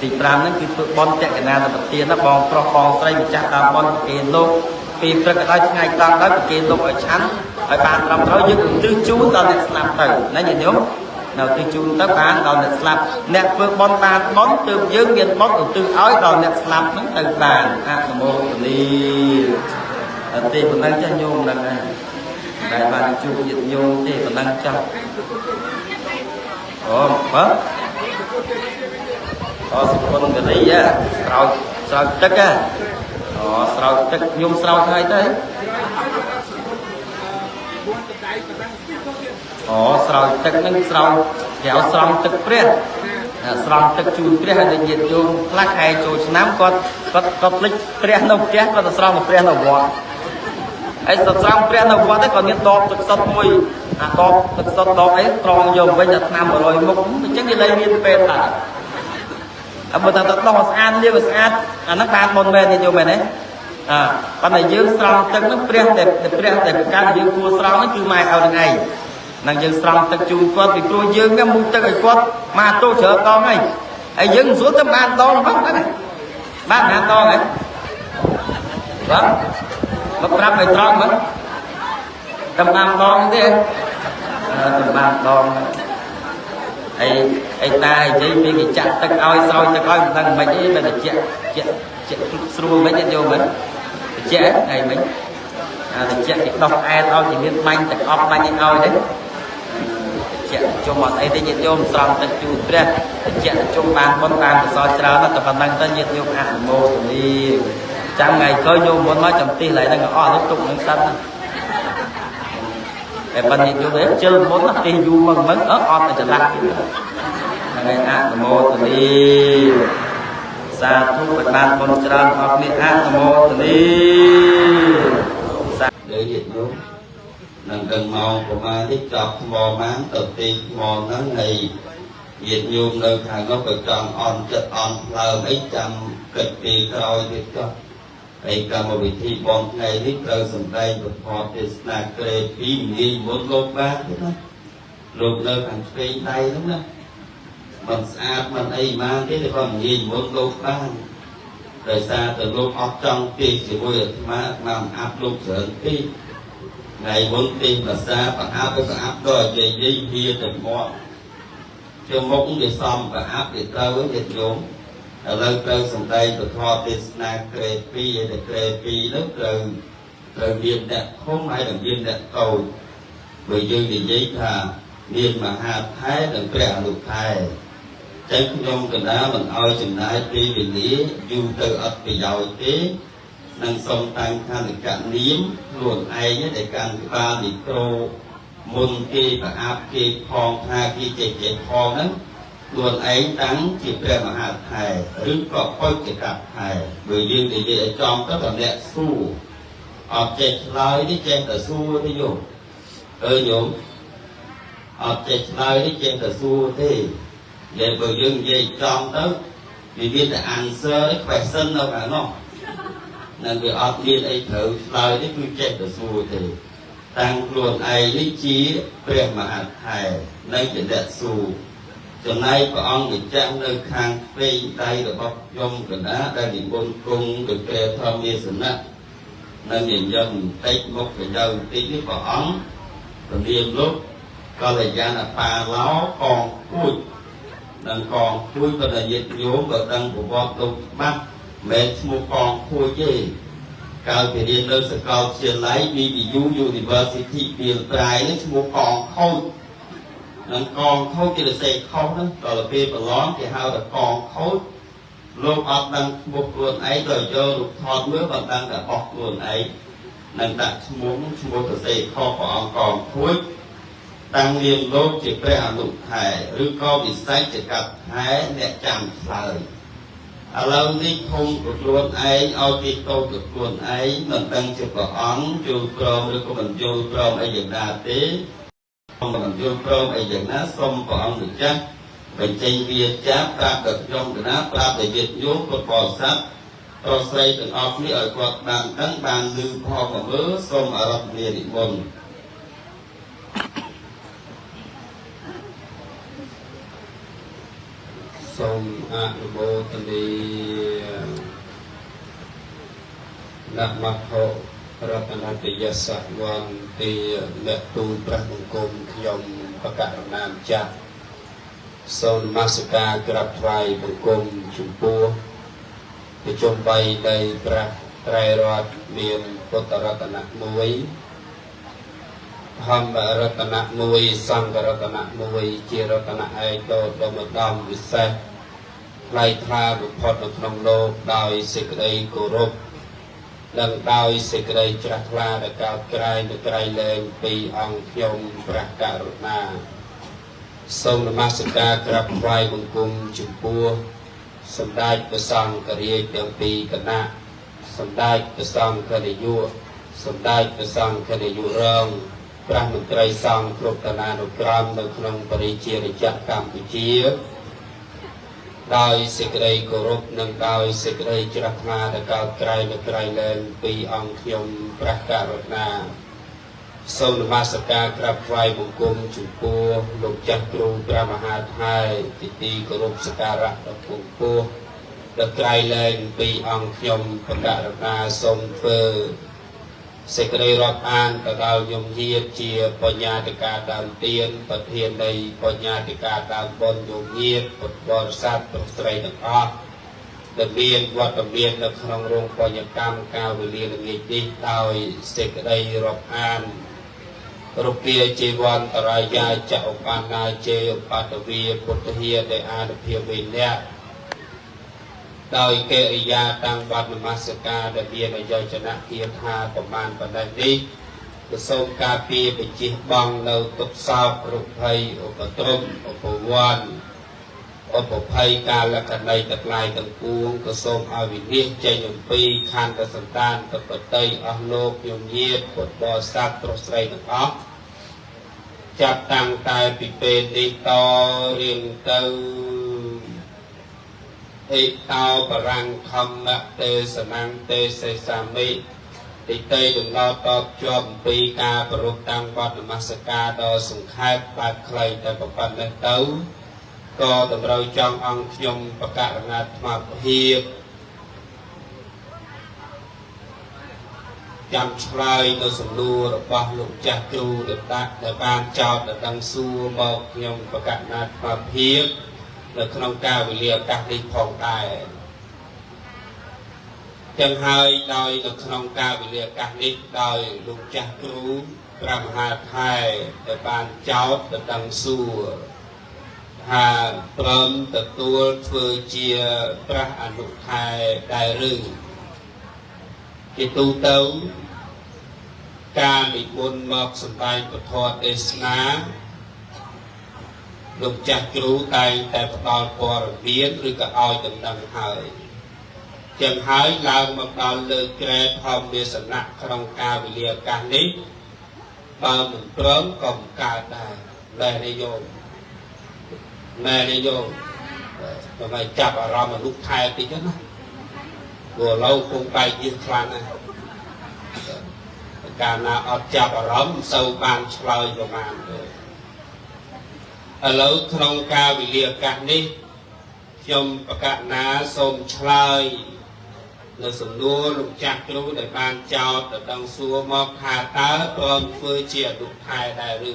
ទី5ហ្នឹងគឺធ្វើបន់តក្កណាទៅប្រទានណាបងប្រុសបងស្រីម្ចាស់តាមបន់ប្រគេនលោកពីព្រឹកដល់ថ្ងៃត្រង់ដល់ប្រគេនលោកឲ្យឆាន់ឲ្យបានត្រឹមត្រូវយើងឧទ្ទិសជូនដល់អ្នកស្លាប់ទៅណាញាតិញោមនៅទីជូនទៅបានដល់អ្នកស្លាប់អ្នកធ្វើបន់បានបន់ទើបយើងមានបន់ឧទ្ទិសឲ្យដល់អ្នកស្លាប់ហ្នឹងទៅបានអនុមោទនីអត់ទេប៉ុណ្ណឹងចាស់ញោមហ្នឹងហើយដែលបានជួបញាតិញោមទេប៉ុណ្ណឹងចាស់អូបាទអសុគន្ធរីស្រោចស្រោចទឹកអូស្រោចទឹកញោមស្រោចហើយទៅអូស្រោចទឹកហ្នឹងស្រោចគេឲ្យស្រង់ទឹកព្រះស្រង់ទឹកជូនព្រះហើយញាតិញោមខ្លះខែចូលឆ្នាំគាត់គាត់គាត់ភ្លេចព្រះនៅផ្ទះគាត់ទៅស្រង់ព្រះនៅវត្តហើយស្រង់ព្រះនៅវត្តហ្នឹងគាត់មានដបទឹកសុទ្ធមួយអាដបទឹកសុទ្ធដបអីត្រង់យកវិញដល់ឆ្នាំ100មុខអញ្ចឹងគេលែងមានពេលតាអើបើថាដោះស្អាតលាងស្អាតអាហ្នឹងបានមុនមែនញាតិញោមមែនទេអើប៉ុន្តែយើងស្រង់ទឹកហ្នឹងព្រះតែព្រះតែប្រកាន់យើងគួរស្រង់ហ្នឹងគឺម៉ែឲ្យនឹងឯងនឹងយើងស្រង់ទឹកជូនគាត់ពីព្រោះយើងហ្នឹងមុជទឹកឲ្យគាត់មកទោច្រើនដងហើយហើយយើងមិនស្រួលទៅបានដងហ្នឹងហ្នឹងបានបានដងហ៎បាទមកប្រាប់ឲ្យត្រង់មើលតែបានដងទេតែបានដង អីអីតានិយាយពេលគេចាក់ទឹកឲ្យស្រោចទឹកឲ្យមិនដឹងមិនអីបែរតែជាក់ជាក់ជាក់ស្រួលមិនយកមិនជាក់ថ្ងៃមិញអាតិចគេដោះអែតឲ្យគេមានបាញ់ទឹកអប់បាញ់ឲ្យឲ្យទេជាក់ជុំអត់អីទេញាតិញោមស្រង់ទឹកជូនព្រះតិចជុំបានបុណ្យបានកុសលច្រើនណាស់តែប៉ុណ្ណឹងទៅញាតិញោមអនុមោទនាចាំថ្ងៃក្រោយញោមមុនមកចំទីឡើយហ្នឹងអស់ទៅទុកនឹងសិនណាតែប៉ុន្តែញាតិញោមជិលមុនណាទីយូរមកមិនអត់តែចន្លះទៀតហ្នឹងហើយអនុមោទនាសាធុឲ្យបានបុណ្យច្រើនអស់គ្នាអនុមោទនាសា លើញាតិញោមនឹងដឹងម៉ោងប្រហែលនេះចប់ថ្មម៉ានទៅទីថ្មហ្នឹងហើយញាតិញោមនៅខាងនោះក៏ចង់អន់ចិត្តអន់ផ្លើមអីចាំគិតពេលក្រោយទៀតចុះហើយកម្មវិធីបងថ្ងៃនេះត្រូវសម្ដែងពធទេសនាក្រេពីងាយមុនលោកបានទេណាលោកនៅខាងឆ្វេងដៃហ្នឹងណាមិនស្អាតមិនអីបានទេតែគាត់ងាយមុនលោកបានដោយសារតែលោកអត់ចង់ទេជាមួយអាត្មាអាត្មាអាប់លោកច្រើនពេកថ្ងៃមុនទេភាសាប្រអាប់ទៅប្រអាប់ដល់និយាយហៀទៅមាត់ជុំមុខវាសំប្រអាប់វាត្រូវញាតិញោមឥឡូវត្រូវសម្ដែងពធទេសនាក្រេ2ហើយតែក្រេ2នោះត្រូវត្រូវមានអ្នកធំហើយនឹងមានអ្នកតូចបើយើងនិយាយថាមានមហាថែនិងព្រះអនុថែចឹងខ្ញុំកណ្ដាលមិនឲ្យចំណាយពេលវេលាយូរទៅអត់ប្រយោជន៍ទេនឹងសូមតាំងខន្តិកនាមខ្លួនឯងដែលកាន់ក្បាលមីក្រូមុនគេប្រអាប់គេផងថាគេចេះចេះផងហ្នឹងខ្លួនឯងតាំងជាព្រះមហាថែឬក៏បុច្ចកថែបើយើងនិយាយឲ្យចំទៅតែអ្នកសួរអត់ចេះឆ្លើយនេះចេះតែសួរទេយោអើញោមអត់ចេះឆ្លើយនេះចេះតែសួរទេនិយាយបើយើងនិយាយចំទៅវាមានតែ answer question នៅខាងនោះនឹងវាអត់មានអីត្រូវឆ្លើយនេះគឺចេះតែសួរទេតាំងខ្លួនឯងនេះជាព្រះមហាថែនិងជាអ្នកសួរចំណែកព្រះអង្គម្ចាស់នៅខាងឆ្វេងដៃរបស់ខ្ញុំកណ្ដាលដែលនិមន្តគង់ទៅព្រះធម្មទេសនៈនៅញញឹមបន្តិចមុខប្រយោបន្តិចនេះព្រះអង្គពនាមលោកកល្យាណបាឡោកងគួចនិងកងគួចបណ្ឌញាតិញោមបើដឹងប្រវត្តិលោកច្បាស់មិនឈ្មោះកងគួចទេកាលពីរៀននៅសាកលវិទ្យាល័យ BBU University ពីលប្រាយនេះឈ្មោះកងខូចនឹងកងខូចគេសរសេរខុសហ្នឹងដល់ពេលប្រឡងគេហៅថាកងខូចលោកអត់ដឹងឈ្មោះខ្លួនឯងដល់យករូបថតមើលមិនដឹងថាបោះខ្លួនឯងនឹងដាក់ឈ្មោះឈ្មោះសរសេរខុសព្រះអង្គកងខូចតាំងនាមលោកជាព្រះអនុថែឬក៏វិស័យចកថែអ្នកចាំឆ្លើយឥឡូវនេះធំក៏ខ្លួនឯងឲ្យគេតូចក៏ខ្លួនឯងមិនដឹងជាព្រះអង្គយល់ព្រមឬក៏មិនយល់ព្រមអីយ៉ាងណាទេមិនយល់ព្រមអីយ៉ាងណាសូមព្រះអង្គម្ចាស់បញ្ចេញវាចាប្រាប់ដល់ខ្ញុំកណាប្រាប់ដល់ញាតិញោមពុទ្ធបរិស័ទប្រុសស្រីទាំងអស់គ្នាឲ្យគាត់បានដឹងបានឮផងមកមើលសូមអារាធនានិមន្ត សូមអនុមោទនានមថុរតនតយសវន្តិអ្នកទូលព្រះបង្គំខ្ញុំបកករណាម្ចាស់សូមនមស្ការក្រាបថ្វាយបង្គំចំពោះប្រជុំ3នៃព្រះត្រៃរតន៍មានពុទ្ធរតនៈមួយធម្មរតនៈមួយសង្ឃរតនៈមួយជារតនៈឯកោដមដំវិសេសថ្លៃថ្លាបំផុតនៅក្នុងលោកដោយសេចក្តីគោរពនិងដោយសេចក្តីជ្រះថ្លាដែលកើតក្រែងនៅក្រៃលែងពីអង្គខ្ញុំព្រះករុណាសូមនមស្ការក្រាបថ្វាយបង្គំចំពោះសម្ដេចព្រះសង្ឃរាជទាំងពីរគណៈសម្ដេចព្រះសង្ឃនាយកសម្ដេចព្រះសង្ឃនាយករងព្រះមន្ត្រីសង្ឃគ្រប់ឋានានុក្រមនៅក្នុងព្រះរាជាណាចក្រកម្ពុជាដោយសេចក្តីគោរពនិងដោយសេចក្តីជ្រះថ្លាដែលកើតក្រៃនៅក្រៃលែងពីអង្គខ្ញុំព្រះករុណាសូមនមស្ការក្រាបថ្វាយបង្គំចំពោះលោកចាស់គ្រូព្រះមហាថែទីទីគោរពសក្ការៈដ៏ខ្ពង់ខ្ពស់ដល់ក្រៃលែងពីអង្គខ្ញុំព្រះករុណាសូមធ្វើ សេចក្តីរាប់អានទៅដល់ញោមញាតជាបញ្ញាធិការដើមទានប្រធាននៃបញ្ញាធិការដើមបុណ្យញោមញាតពុទ្ធបរិស័ទប្រុសស្រីទាំងអស់ដែលមានវត្តមាននៅក្នុងរោងបញ្ញកម្មកាលវេលាល្ងាចនេះដោយសេចក្តីរាប់អានរុគាជីវន្តរាយាចឧបណ្ណាជេឧបតវីពុទ្ធិដែលអានុភាពវេនៈដោយកិរិយាតាំងបទនមស្ការដែលមានអយោចនៈគាថាប្រមាណបណ្ដេញនេះក៏សូមការពារបញ្ជិះបងនៅទុក្ខសោករុភ័យឧបទ្រពឧបវ័នឧបភ័យកាលកណីទាំងឡាយទាំងពួងក៏សូមឲ្យវិនិច្ឆ័យចេញអំពីខន្ធសន្តានតបតីអស់លោកញញាតពុទ្ធបរិស័ទប្រុសស្រីទាំងអស់ចាប់តាំងតែពីពេលនេះតរៀងទៅអិតោបរੰធម្មទេសនំទេសសាមិទីតីដំណតបជាប់អំពីការប្រពតាំងបទនមស្ការដ៏សង្ខេបបែបខ្លីតែប៉ុណ្ណេះទៅក៏តម្រូវចង់អង្គខ្ញុំបករណាថ្មភាពចាំឆ្លើយនៅសំណួររបស់លោកចាស់គ្រូដែលបានចោទដែលដឹងសួរមកខ្ញុំបករណាថ្មភាពនៅក្នុងកាលវេលាឱកាសនេះផងដែរចឹងហើយដោយនៅក្នុងកាលវេលាឱកាសនេះដោយលោកចាស់គ្រូព្រះមហាថែដែលបានចោទដែលដឹងសួរថាព្រមទទួលធ្វើជាព្រះអនុថែដែរឬជាទូទៅការនិមន្តមកសម្ដែងពធទេសនាលោកចាស់គ្រូតែងតែផ្ដល់ព័ត៌មានឬក៏ឲ្យដំណឹងហើយចឹងហើយឡើងមកដល់លើក្រែធម្មទេសនៈក្នុងកាលវេលាឱកាសនេះបើមិនព្រមក៏មិនកើតដែរមែនទេយោមមែនទេយោមបើចាប់អារម្មណ៍មនុស្សថែតិចណាព្រោះឥឡូវគង់បែកញើសខ្លាំងណាស់កាលណាអត់ចាប់អារម្មណ៍មិនសូវបានឆ្លើយប្រហែលទេឥឡូវក្នុងកាលវេលាឱកាសនេះខ្ញុំបកណាសូមឆ្លើយនៅសំណួរលោកចាស់គ្រូដែលបានចោទទៅដឹងសួរមកថាតើព្រមធ្វើជាអនុថែដែរឬ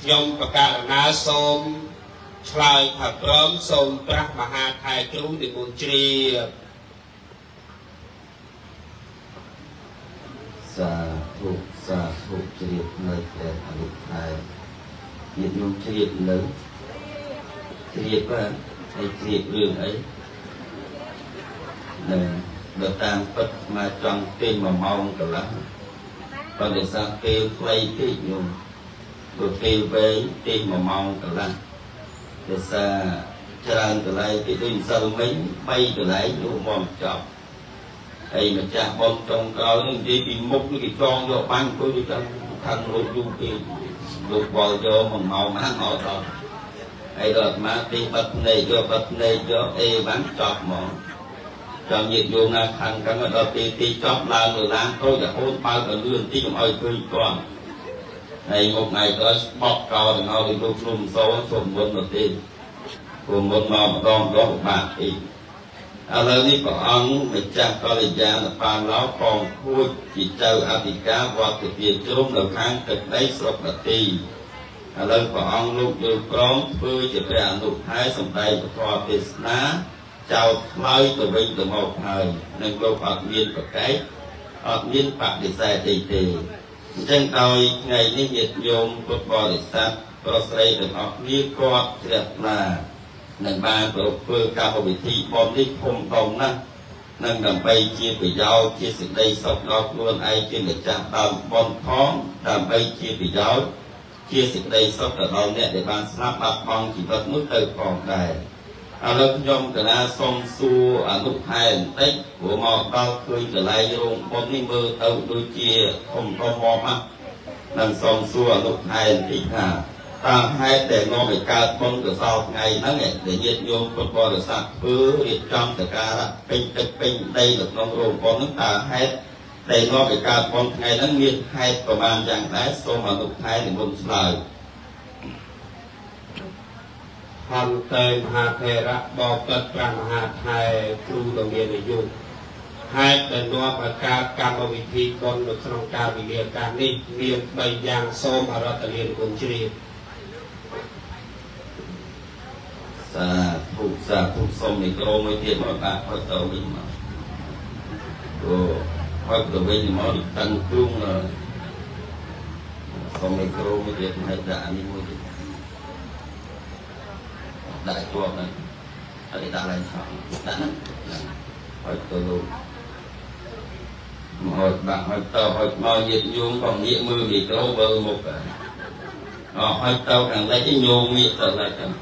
ខ្ញុំបកណាសូមឆ្លើយថាព្រមសូមព្រះមហាថែគ្រូនិមន្តជ្រាបសាធុសាធុជ្រាបនៅព្រះអនុថែញាតិញោមជ្រាបនៅជ្រាបបាទហើយជ្រាបរឿងអីនឹងបើតាមពិតមកចង់ទេ1ម៉ោងកន្លះប៉ុន្តែសារពេលខ្លីពេកញោមព្រោះពេលវែងទេ1ម៉ោងកន្លះដោយសារច្រើនកន្លែងគេដូចម្សិលមិញ3កន្លែងនោះមកចប់ហើយម្ចាស់បងចុងក្រោយនេះនិយាយពីមុខនេះគេចងយកបាញ់អង្គុយទៅខាងរត់យូរពេកលោកបលយក1ម៉ោងហ្នឹងអត់ដល់ហើយដល់អាត្មាទេបាត់ភ្នែកយកបាត់ភ្នែកយកអេបានចប់ហ្មងចង់ញាតិញោមណាខាងខាងដល់ពេលទីចប់ឡើងលើឡានតូចតែអូនបើកឲ្យលឿនតិចកុំឲ្យឃើញគាត់ហើយមុខថ្ងៃក្រោយបកកោទាំងអស់លោកគ្រូមសូសូមមុនទៅទេព្រោះមុនមកម្ដងម្ដងពិបាកពេកឥឡូវនេះព្រះអង្គម្ចាស់កល្យាណបានឡោកងខួចជាចៅអធិការវត្តពៀជ្រុំនៅខាងទឹកដីស្រុកនទីឥឡូវព្រះអង្គលោកយល់ព្រមធ្វើជាព្រះអនុថែសម្ដែងពធទេសនាចោទឆ្លើយទៅវិញទៅមកហើយនឹងលោកអត់មានប្រកែកអត់មានបដិសេធអីទេអញ្ចឹងដោយថ្ងៃនេះញាតិញោមពុទ្ធបរិស័ទប្រុសស្រីទាំងអស់គ្នាគាត់ជ្រះថ្លានឹងបានប្រពធ្វើកម្មវិធីបុណ្យនេះធំដុំណាស់នឹងដើម្បីជាប្រយោជន៍ជាសេចក្តីសុខដល់ខ្លួនឯងជាម្ចាស់ដើមបុណ្យផងដើម្បីជាប្រយោជន៍ជាសេចក្តីសុខដល់អ្នកដែលបានស្លាប់បាត់បង់ជីវិតនោះទៅផងដែរឥឡូវខ្ញុំកណាសូមសួរអនុថែបន្តិចព្រោះមកដល់ឃើញកន្លែងរោងបុណ្យនេះមើលទៅដូចជាធំដុំមកណានឹងសូមសួរអនុថែបន្តិចថាតាមហេតុដែលនាំឲ្យកើតបុណ្យកុសលថ្ងៃហ្នឹងដែលញាតិញោមពុទ្ធបរិស័ទធ្វើរៀបចំសក្ការៈពេញទឹកពេញដីនៅក្នុងរោងបុណ្យហ្នឹងតើហេតុដែលនាំឲ្យកើតបុណ្យថ្ងៃហ្នឹងមានហេតុប្រមាណយ៉ាងដែរសូមអនុថែនិមន្តឆ្លើយ ហន្តេមហាថេរៈបបិទ្ធព្រះមហាថែគ្រូដ៏មានអាយុ ហេតុដែលនាំឲ្យកើតកម្មវិធីបុណ្យនៅក្នុងកាលវិលាកាសនេះមាន3យ៉ាងសូមអរតនាគុណជ្រាប សាធុសាធុសូមមីក្រូមួយទៀតមកបាទហុចទៅវិញមកអូហុចទៅវិញមកតាំងគ្រុងសូមមីក្រូមួយទៀតឲ្យដាក់នេះមួយទៀតដាក់ជាប់ហ្នឹងហើយដាក់ឡើងឆក់ដាក់ហ្នឹងហុចទៅលោកមកហុចបាក់ហុចទៅហុចមកញាតញោមក៏ងាកមើលមីក្រូវិលមុខអហុចទៅខាងលិចញោមងាកទៅលិចហ្នឹង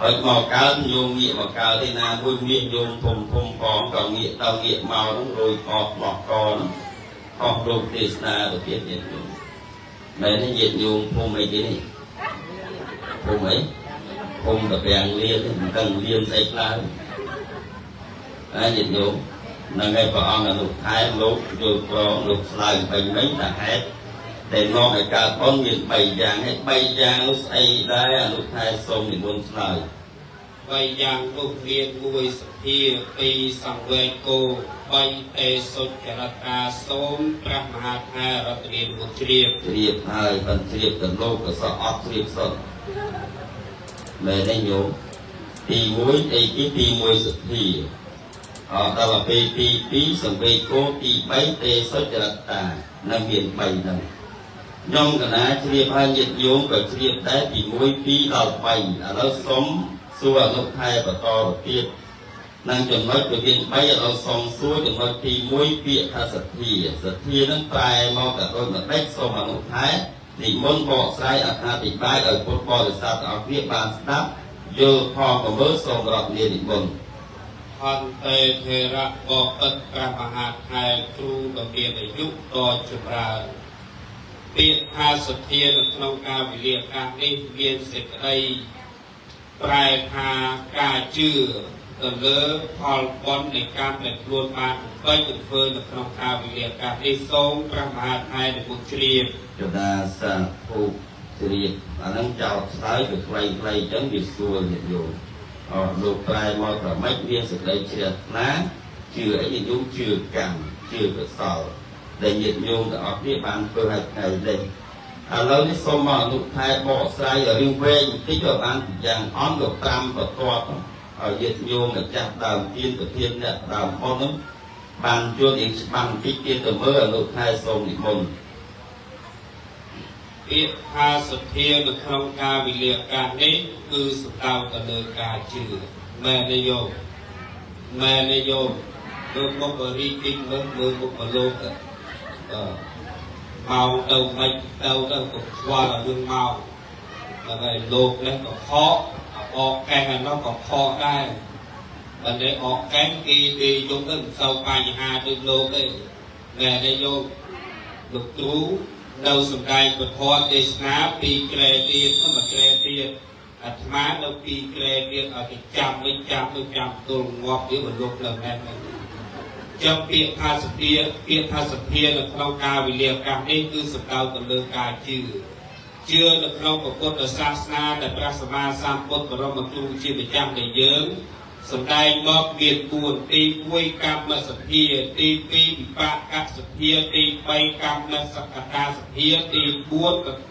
ហើយមកកើតញោមងាកមកកើតទេណាមួយងាកញោមធំធំផងក៏ងាកទៅងាកមកហ្នឹងរួយអស់មកកហ្នឹងអស់លោកទេសនាទៅទៀតញាតិញោមមែនទេញាតិញោមភូមិអីគេនេះភូមិអីភូមិតាពាំងលៀនមិនដឹងលៀនស្អីខ្លះហើយញាតិញោមហ្នឹងហើយព្រះអង្គអនុថែមលោកយល់ប្រងលោកឆ្លើយពេញវិញតែហេតុដែលនាំឲ្យកើតបុណ្យមាន3យ៉ាងហើយ3យ៉ាងនោះស្អីដែរអនុថែសូមនិមន្តឆ្លើយ 3យ៉ាងនោះមាន1សទ្ធា2សង្វេគោ3ទេសុចរិតាសូមព្រះមហាថេរតនាមុជ្រាប ជ្រាបហើយបានជ្រាបទៅលោកក៏សក់អត់ជ្រាបសុទ្ធមែនទេញោមទី1អីទី1សទ្ធាអដល់ពេលទី2សង្វេគោទី3ទេសុចរិតានឹងមាន3ហ្នឹងខ្ញុំកណាជ្រាបហើយញាតិញោមក៏ជ្រាបដែរពី1 2ដល់3ឥឡូវសុំសួរអនុថែបន្តទៅទៀតនឹងចំណុចវាមាន3ឥឡូវសុំសួរចំណុចទី1ពាក្យថាសទ្ធាសទ្ធានឹងប្រែមកតែដូចម្ដេចសូមអនុថែនិមន្តបកស្រាយអត្ថាធិប្បាយឲ្យពុទ្ធបរិស័ទទាំងអស់គ្នាបានស្ដាប់យល់ផងក៏មើលសូមរាប់លានិមន្ត អន្តេថេរៈបបិទ្ធព្រះមហាថេរគ្រូដ៏មានអាយុដ៏ចម្រើនពាក្យថាសទ្ធានៅក្នុងកាលវិលាកាសនេះមានសេចក្តីប្រែថាការជឿទៅលើផលបុណ្យនៃកម្មដែលខ្លួនបានបំពេញនិងធ្វើនៅក្នុងកាលវិលាកាសនេះសូមព្រះមហាថេរនិមន្តជ្រាប ចដាសាធុជ្រាបអាហ្នឹងចោតឆ្លើយវាខ្លីៗអញ្ចឹងវាស្រួលញាតិញោមអលោកប្រែមកថាម៉េចមានសេចក្តីជ្រះថ្លាជឿអីញាតិញោមជឿកម្មជឿកុសលដែលញាតិញោមទាំងអស់គ្នាបានធ្វើឲ្យថ្ងៃនេះឥឡូវនេះសូមមកអនុថែបកស្រាយឲ្យរឿងវែងបន្តិចក៏បានយ៉ាងអន់ក៏5បន្ទាប់ឲ្យញាតិញោមម្ចាស់ដើមទានប្រធានអ្នកដើមបុណ្យហ្នឹងបានយល់យ៉ាងច្បាស់បន្តិចទៀតទៅមើលអនុថែសូមនិមន្ត ពាក្យថាសទ្ធានៅក្នុងកាលវិលាកាសនេះគឺសំដៅទៅលើការជឿមែនទេយោមមែនទេយោមមើលមុខបរិយតិចមើលមើលមុខបលោកទៅម៉ោងទៅមិនទៅទៅក៏ខ្វល់រឿងម៉ោងដល់ហើយលោកនេះក៏ខកអកកេះអានោះក៏ខកដែរបើនេះអកកេះគេគេយំទៅមិនសូវបញ្ហាដូចលោកទេមែនទេយោមលោកគ្រូនៅសម្ដែងពធទេសនាពីក្រែទៀតមកក្រែទៀតអាត្មានៅពីក្រែទៀតឲ្យគេចាំវិញចាំទៅចាំទល់ងាប់វាបន្លុកនៅណែនចឹងពាក្យថាសទ្ធាពាក្យថាសទ្ធានៅក្នុងកាលវិលាកាសនេះគឺសំដៅទៅលើការជឿជឿនៅក្នុងពុទ្ធសាសនាដែលព្រះសម្មាសម្ពុទ្ធបរមគ្រូជាម្ចាស់នៃយើងសម្ដែងមកមាន4ទី1កម្មសទ្ធាទី2វិបាកសទ្ធាទី3កម្មសកតាសទ្ធាទី4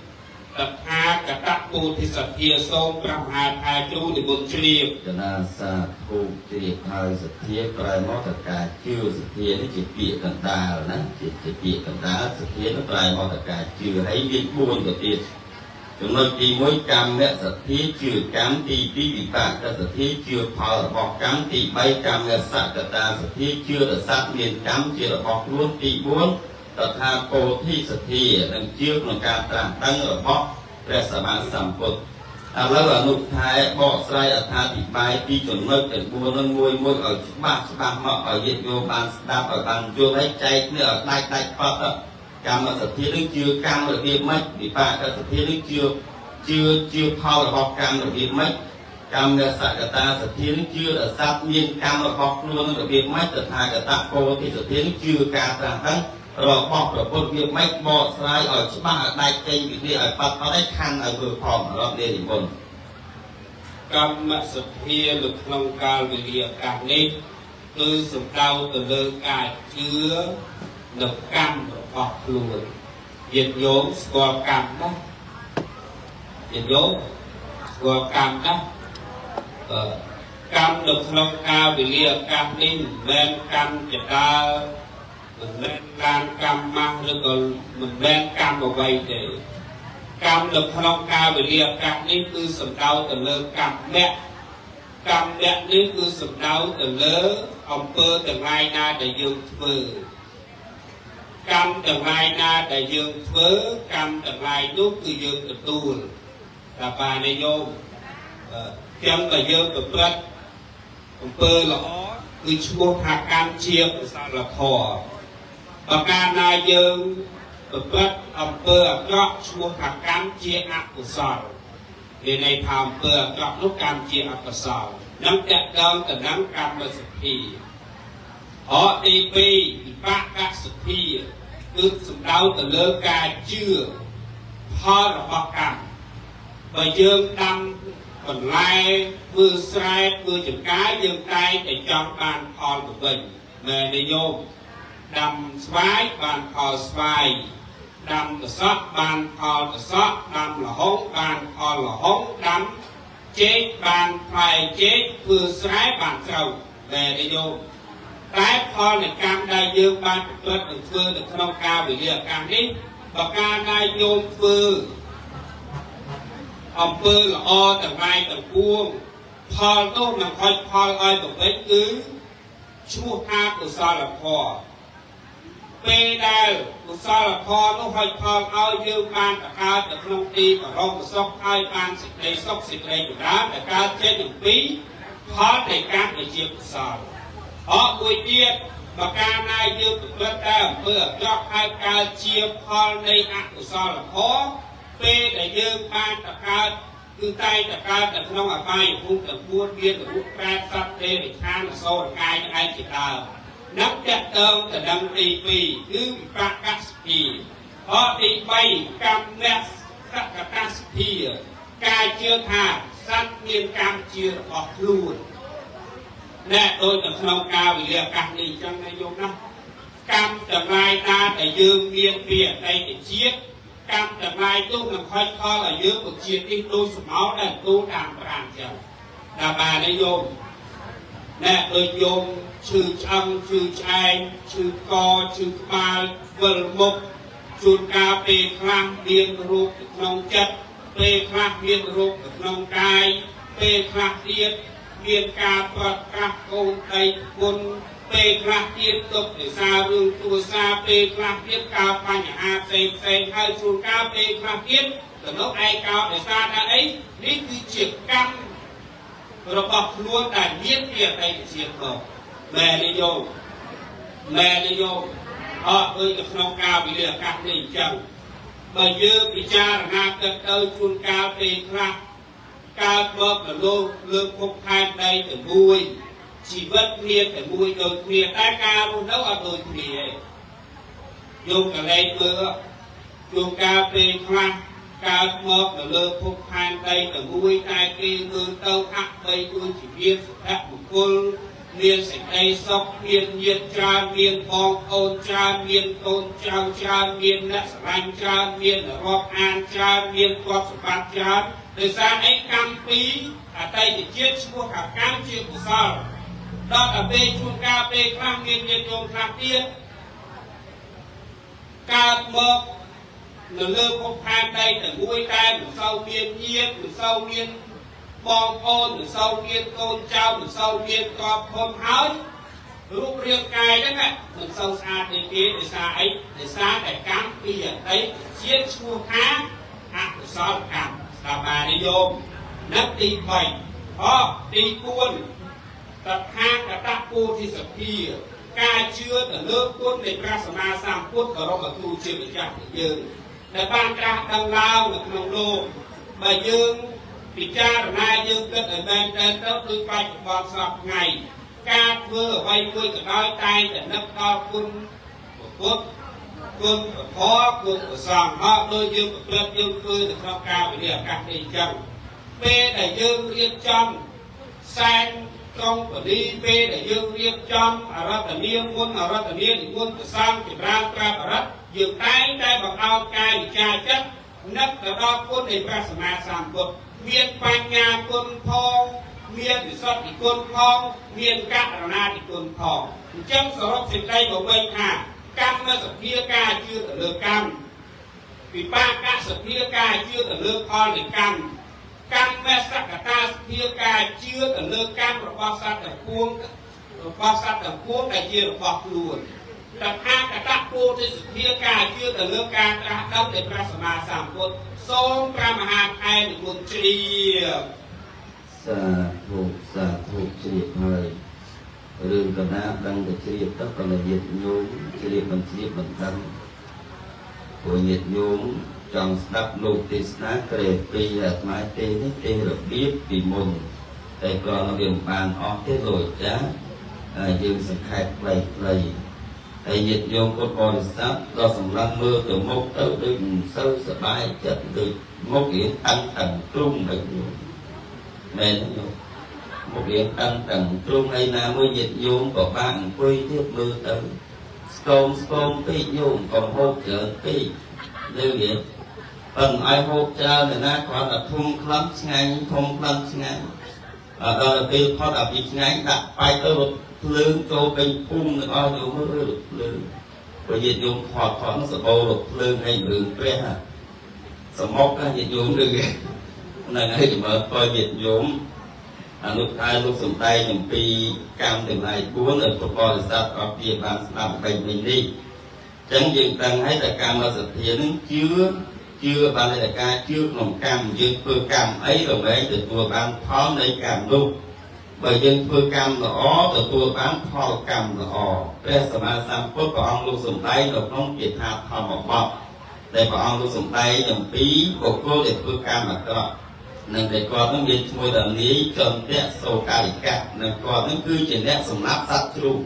តថាគតពោធិសទ្ធាសូមព្រះមហាថែគ្រូនិមន្តជ្រាប កណាសាធុជ្រាបហើយសទ្ធាប្រែមកតការជឿសទ្ធានេះជាពាក្យកណ្ដាលណាជាពាក្យកណ្ដាលសទ្ធានោះប្រែមកតការជឿហើយមាន4ទៅទៀតចំណុចទី1កម្មសទ្ធាជឿកម្មទី2វិបាកសទ្ធាជឿផលរបស់កម្មទី3កម្មសកតាសទ្ធាជឿរស័ព្ទមានកម្មជារបស់ខ្លួនទី4តថាពោធិសទ្ធានឹងជឿក្នុងការត្រាស់ដឹងរបស់ព្រះសម្មាសម្ពុទ្ធឥឡូវអនុថែបកស្រាយអត្ថាធិប្បាយពីចំណុចទាំង4នឹងមួយមួយឲ្យច្បាស់ច្បាស់មកឲ្យញាតិញោមបានស្ដាប់ឲ្យបានយល់ហើយចែកគ្នាឲ្យដាច់ដាច់ផុតកម្មសទ្ធានឹងជឿកម្មរបៀបម៉េចវិបាកសទ្ធានឹងជឿជឿជឿផលរបស់កម្មរបៀបម៉េចកម្មសកតាសទ្ធានឹងជឿដល់សត្វមានកម្មរបស់ខ្លួននឹងរបៀបម៉េចតថាគតពោធិសទ្ធានឹងជឿការត្រាស់ដឹងរបស់ព្រះពុទ្ធវាម៉េចបកស្រាយឲ្យច្បាស់ឲ្យដាច់ចេញពីនេះឲ្យបាត់បាត់ឲ្យខណ្ឌឲ្យមើលផងរាប់នេះនិមន្ត កម្មសទ្ធានៅក្នុងកាលវិលាកាសនេះ គឺសំដៅទៅលើការជឿនៅកម្មរបស់ខ្លួនញាតិញោមស្គាល់កម្មណាញាតិញោមស្គាល់កម្មណាកម្មនៅក្នុងកាលវេលាឱកាសនេះមិនមែនកម្មចដើមិនមែនឡានកម្មម៉ាស់ឬក៏មិនមែនកម្មអ្វីទេកម្មនៅក្នុងកាលវេលាឱកាសនេះគឺសំដៅទៅលើកម្មៈកម្មៈនេះគឺសំដៅទៅលើអំពើទាំងឡាយណាដែលយើងធ្វើកម្មទាំងឡាយណាដែលយើងធ្វើកម្មទាំងឡាយនោះគឺយើងទទួលតាបានិយមចឹងបើយើងប្រព្រឹត្តអំពើល្អគឺឈ្មោះថាកម្មជាកុសលធម៌បើកាលណាយើងប្រព្រឹត្តអំពើអាក្រក់ឈ្មោះថាកម្មជាអកុសលមានន័យថាអំពើអាក្រក់នោះកម្មជាអកុសលនឹងតកតងទៅនឹងកម្មសទ្ធាអទី2វិបាកសទ្ធាគឺសំដៅទៅលើការជឿផលរបស់កម្មបើយើងដាំបន្លែធ្វើស្រែធ្វើចម្ការយើងតែងតែចង់បានផលទៅវិញមែនទេញោមដាំស្វាយបានផលស្វាយដាំត្រសក់បានផលត្រសក់ដាំល្ហុងបានផលល្ហុងដាំចេកបានផ្លែចេកធ្វើស្រែបានស្រូវមែនទេញោមតែផលនៃកម្មដែលយើងបានប្រព្រឹត្តនិងធ្វើនៅក្នុងកាលវេលាឱកាសនេះបើកាលណាញោមធ្វើអំពើល្អទាំងឡាយទាំងពួងផលនោះនឹងហុចផលឲ្យទៅវិញគឺឈ្មោះថាកុសលធម៌ពេលដែលកុសលធម៌នោះហុចផលឲ្យយើងបានតកើតនៅក្នុងទីបរមសុខហើយបានសេចក្តីសុខសេចក្តីចម្រើនដែលកើតចេញអំពីផលនៃកម្មដែលជាកុសលអមួយទៀតបើកាលណាយើងប្រព្រឹត្តតែអំពើអាក្រក់ហើយកើតជាផលនៃអកុសលធម៌ពេលដែលយើងបានតកើតគឺតែងតកើតនៅក្នុងអបាយភូមិទាំង4មានរូបប្រែតសត្វទេរិឆានអសូរកាយនឹងឯងជាដើមនឹងតកតងទៅនឹងទី2គឺវិបាកសភាអទី3កម្មៈសកតសភាការជឿថាសត្វមានកម្មជារបស់ខ្លួនណែដូចនៅក្នុងកាលវិលាកាសនេះអញ្ចឹងណាយោមណាកម្មទាំងឡាយណាដែលយើងមានពីអតីតជាតិកម្មទាំងឡាយនោះនឹងហុចផលឲ្យយើងមកជាតិនេះដូចសម្ោដែលទូតាមប្រាំអញ្ចឹងដល់បានទេយោមណែដូចយោមឈឺឆ្អឹងឈឺឆ្អែងឈឺកឈឺក្បាលវិលមុខជួនកាលពេលខ្លះមានរោគនៅក្នុងចិត្តពេលខ្លះមានរោគនៅក្នុងកាយពេលខ្លះទៀតមានការប្រត់ប្រាស់កូនដីគុណពេលខ្លះទៀតទុកដោយសាររឿងគ្រួសារពេលខ្លះទៀតកើតបញ្ហាផ្សេងផ្សេងហើយជួនកាលពេលខ្លះទៀតទៅនោះឯកោដោយសារថាអីនេះគឺជាកម្មរបស់ខ្លួនដែលមានពីអតីតជាតិមកមែនទេយោមមែនទេយោមអត់ដូចនៅក្នុងកាលវិលាឱកាសនេះអញ្ចឹងបើយើងពិចារណាគិតទៅជួនកាលពេលខ្លះកើតមកនៅលោកលើកភពផែនដីតែមួយជីវិតមានតែមួយដូចគ្នាតែការរស់នៅអត់ដូចគ្នាទេយកកលែងមើលជួនកាលពេលខ្លះកើតមកនៅលើភពផែនដីតែមួយតែគេមើលទៅហាក់បីដូចជាមានសុភមង្គលមានសេចក្តីសុខមានញាតិច្រើនមានបងប្អូនច្រើនមានកូនចៅច្រើនមានអ្នកស្រឡាញ់ច្រើនមានរាប់អានច្រើនមានទ្រព្យសម្បត្តិច្រើនដោយសារអីកម្មពីអតីតជាតិឈ្មោះថាកម្មជាកុសលដល់តែពេលជួនកាលពេលខ្លះមានញាតិញោមខ្លះទៀតកើតមកនៅលើភពផែនដីតែមួយតែមិនសូវមានញាតិមិនសូវមានបងប្អូនមិនសូវមានកូនចៅមិនសូវមានទ្រព្យធំហើយរូបរាងកាយហ្នឹងមិនសូវស្អាតទេគេដោយសារអីដោយសារតែកម្មពីអតីតជាតិឈ្មោះថាអកុសលកម្មស្ដាប់បានទេយោមនឹកទី3អទី4តថាគតពោធិសភាការជឿទៅលើគុណនៃព្រះសម្មាសម្ពុទ្ធបរមគ្រូជាម្ចាស់នៃយើងដែលបានត្រាស់ដឹងឡើងនៅក្នុងលោកបើយើងពិចារណាយើងគិតឲ្យមែនទែនទៅដូចបច្ចុប្បន្នសពថ្ងៃការធ្វើអ្វីមួយក៏ដោយតែងតែនឹកដល់គុណពុទ្ធគុណពធគុណព្រះសង្ឃអត់ដូចយើងប្រព្រឹត្តយើងធ្វើនៅក្នុងការវិនិច្ឆ័យឱកាសនេះអញ្ចឹងពេលដែលយើងរៀបចំសែន ក្រុងពលីពេលដែលយើងរៀបចំអរតនីមុនអរតនីនិមន្តព្រះសង្ឃចម្រើនព្រះបរិត្តយើងតែងតែបង្អោនកាយវិការចិត្តនឹកទៅដល់គុណនៃព្រះសម្មាសម្ពុទ្ធមានបញ្ញាគុណផងមានវិសុទ្ធិគុណផងមានករុណាធិគុណផងអញ្ចឹងសរុបសេចក្តីមកវិញថាកម្មសភាការជឿទៅលើកម្មវិបាកសភាការជឿទៅលើផលនៃកម្មកម្មសកតាសភាការជឿទៅលើកម្មរបស់សត្វទាំងពួងរបស់សត្វទាំងពួងដែលជារបស់ខ្លួនតថាគតពោធិសភាការជឿទៅលើការត្រាស់ដឹងនៃព្រះសម្មាសម្ពុទ្ធសូមព្រះមហាថែនិមន្តជ្រាប សាធុសាធុជ្រាបហើយរឿងកណាដឹងតែជ្រាបទៅប៉ុន្តែញាតិញោមជ្រាបមិនជ្រាបមិនដឹងព្រោះញាតិញោមចង់ស្ដាប់លោកទេសនាក្រេពីអាត្មាទេនេះទេរបៀបពីមុនតែគ្រាន់តែវាមិនបានអស់ទេលោកអាចារ្យហើយយើងសង្ខេបខ្លីៗហើយញាតិញោមពុទ្ធបរិស័ទដល់សម្រាប់មើលទៅមុខទៅដូចមិនសូវសប្បាយចិត្តដូចមុខរៀងតាំងតាំងទ្រុងដូចញោមមែនទេញោមមុខរៀងតាំងតាំងទ្រុងហើយណាមួយញាតិញោមក៏បានអង្គុយទៀតមើលទៅស្គមស្គមពេកញោមកុំហូបច្រើនពេកឬវាប៉ុន្តែឲ្យហូបច្រើនទៅណាគ្រាន់តែធុំក្លិនឆ្ងាញ់ធុំក្លិនឆ្ងាញ់ដល់ទៅពេលផុតអាពីឆ្ងាញ់ដាក់បាយទៅរត់ភ្លើងចូលពេញភូមិទាំងអស់ញោមមើលរត់ភ្លើងព្រោះញាតិញោមថតថតសបោរត់ភ្លើងឲ្យរឿងព្រះសមុកញាតិញោមឬគេហ្នឹងហើយចម្រើនពរញាតិញោមអនុថែលោកសំដែងអំពីកម្មទាំងឡាយ4ដែលពុទ្ធបរិស័ទអស់គ្នាបានស្ដាប់បែបនេះនេះអញ្ចឹងយើងដឹងហើយតែកម្មសទ្ធានឹងជឿជឿបានតែការជឿក្នុងកម្មយើងធ្វើកម្មអីរមែងទទួលបានផលនៃកម្មនោះបើយើងធ្វើកម្មល្អទទួលបានផលកម្មល្អព្រះសម្មាសម្ពុទ្ធព្រះអង្គលោកសំដែងនៅក្នុងគាថាធម្មបទដែលព្រះអង្គលោកសំដែងអំពីបុគ្គលដែលធ្វើកម្មអាក្រក់និងតែគាត់នឹងមានឈ្មោះថានាយចន្ទៈសោការិកៈនិងគាត់នឹងគឺជាអ្នកសម្លាប់សត្វជ្រូក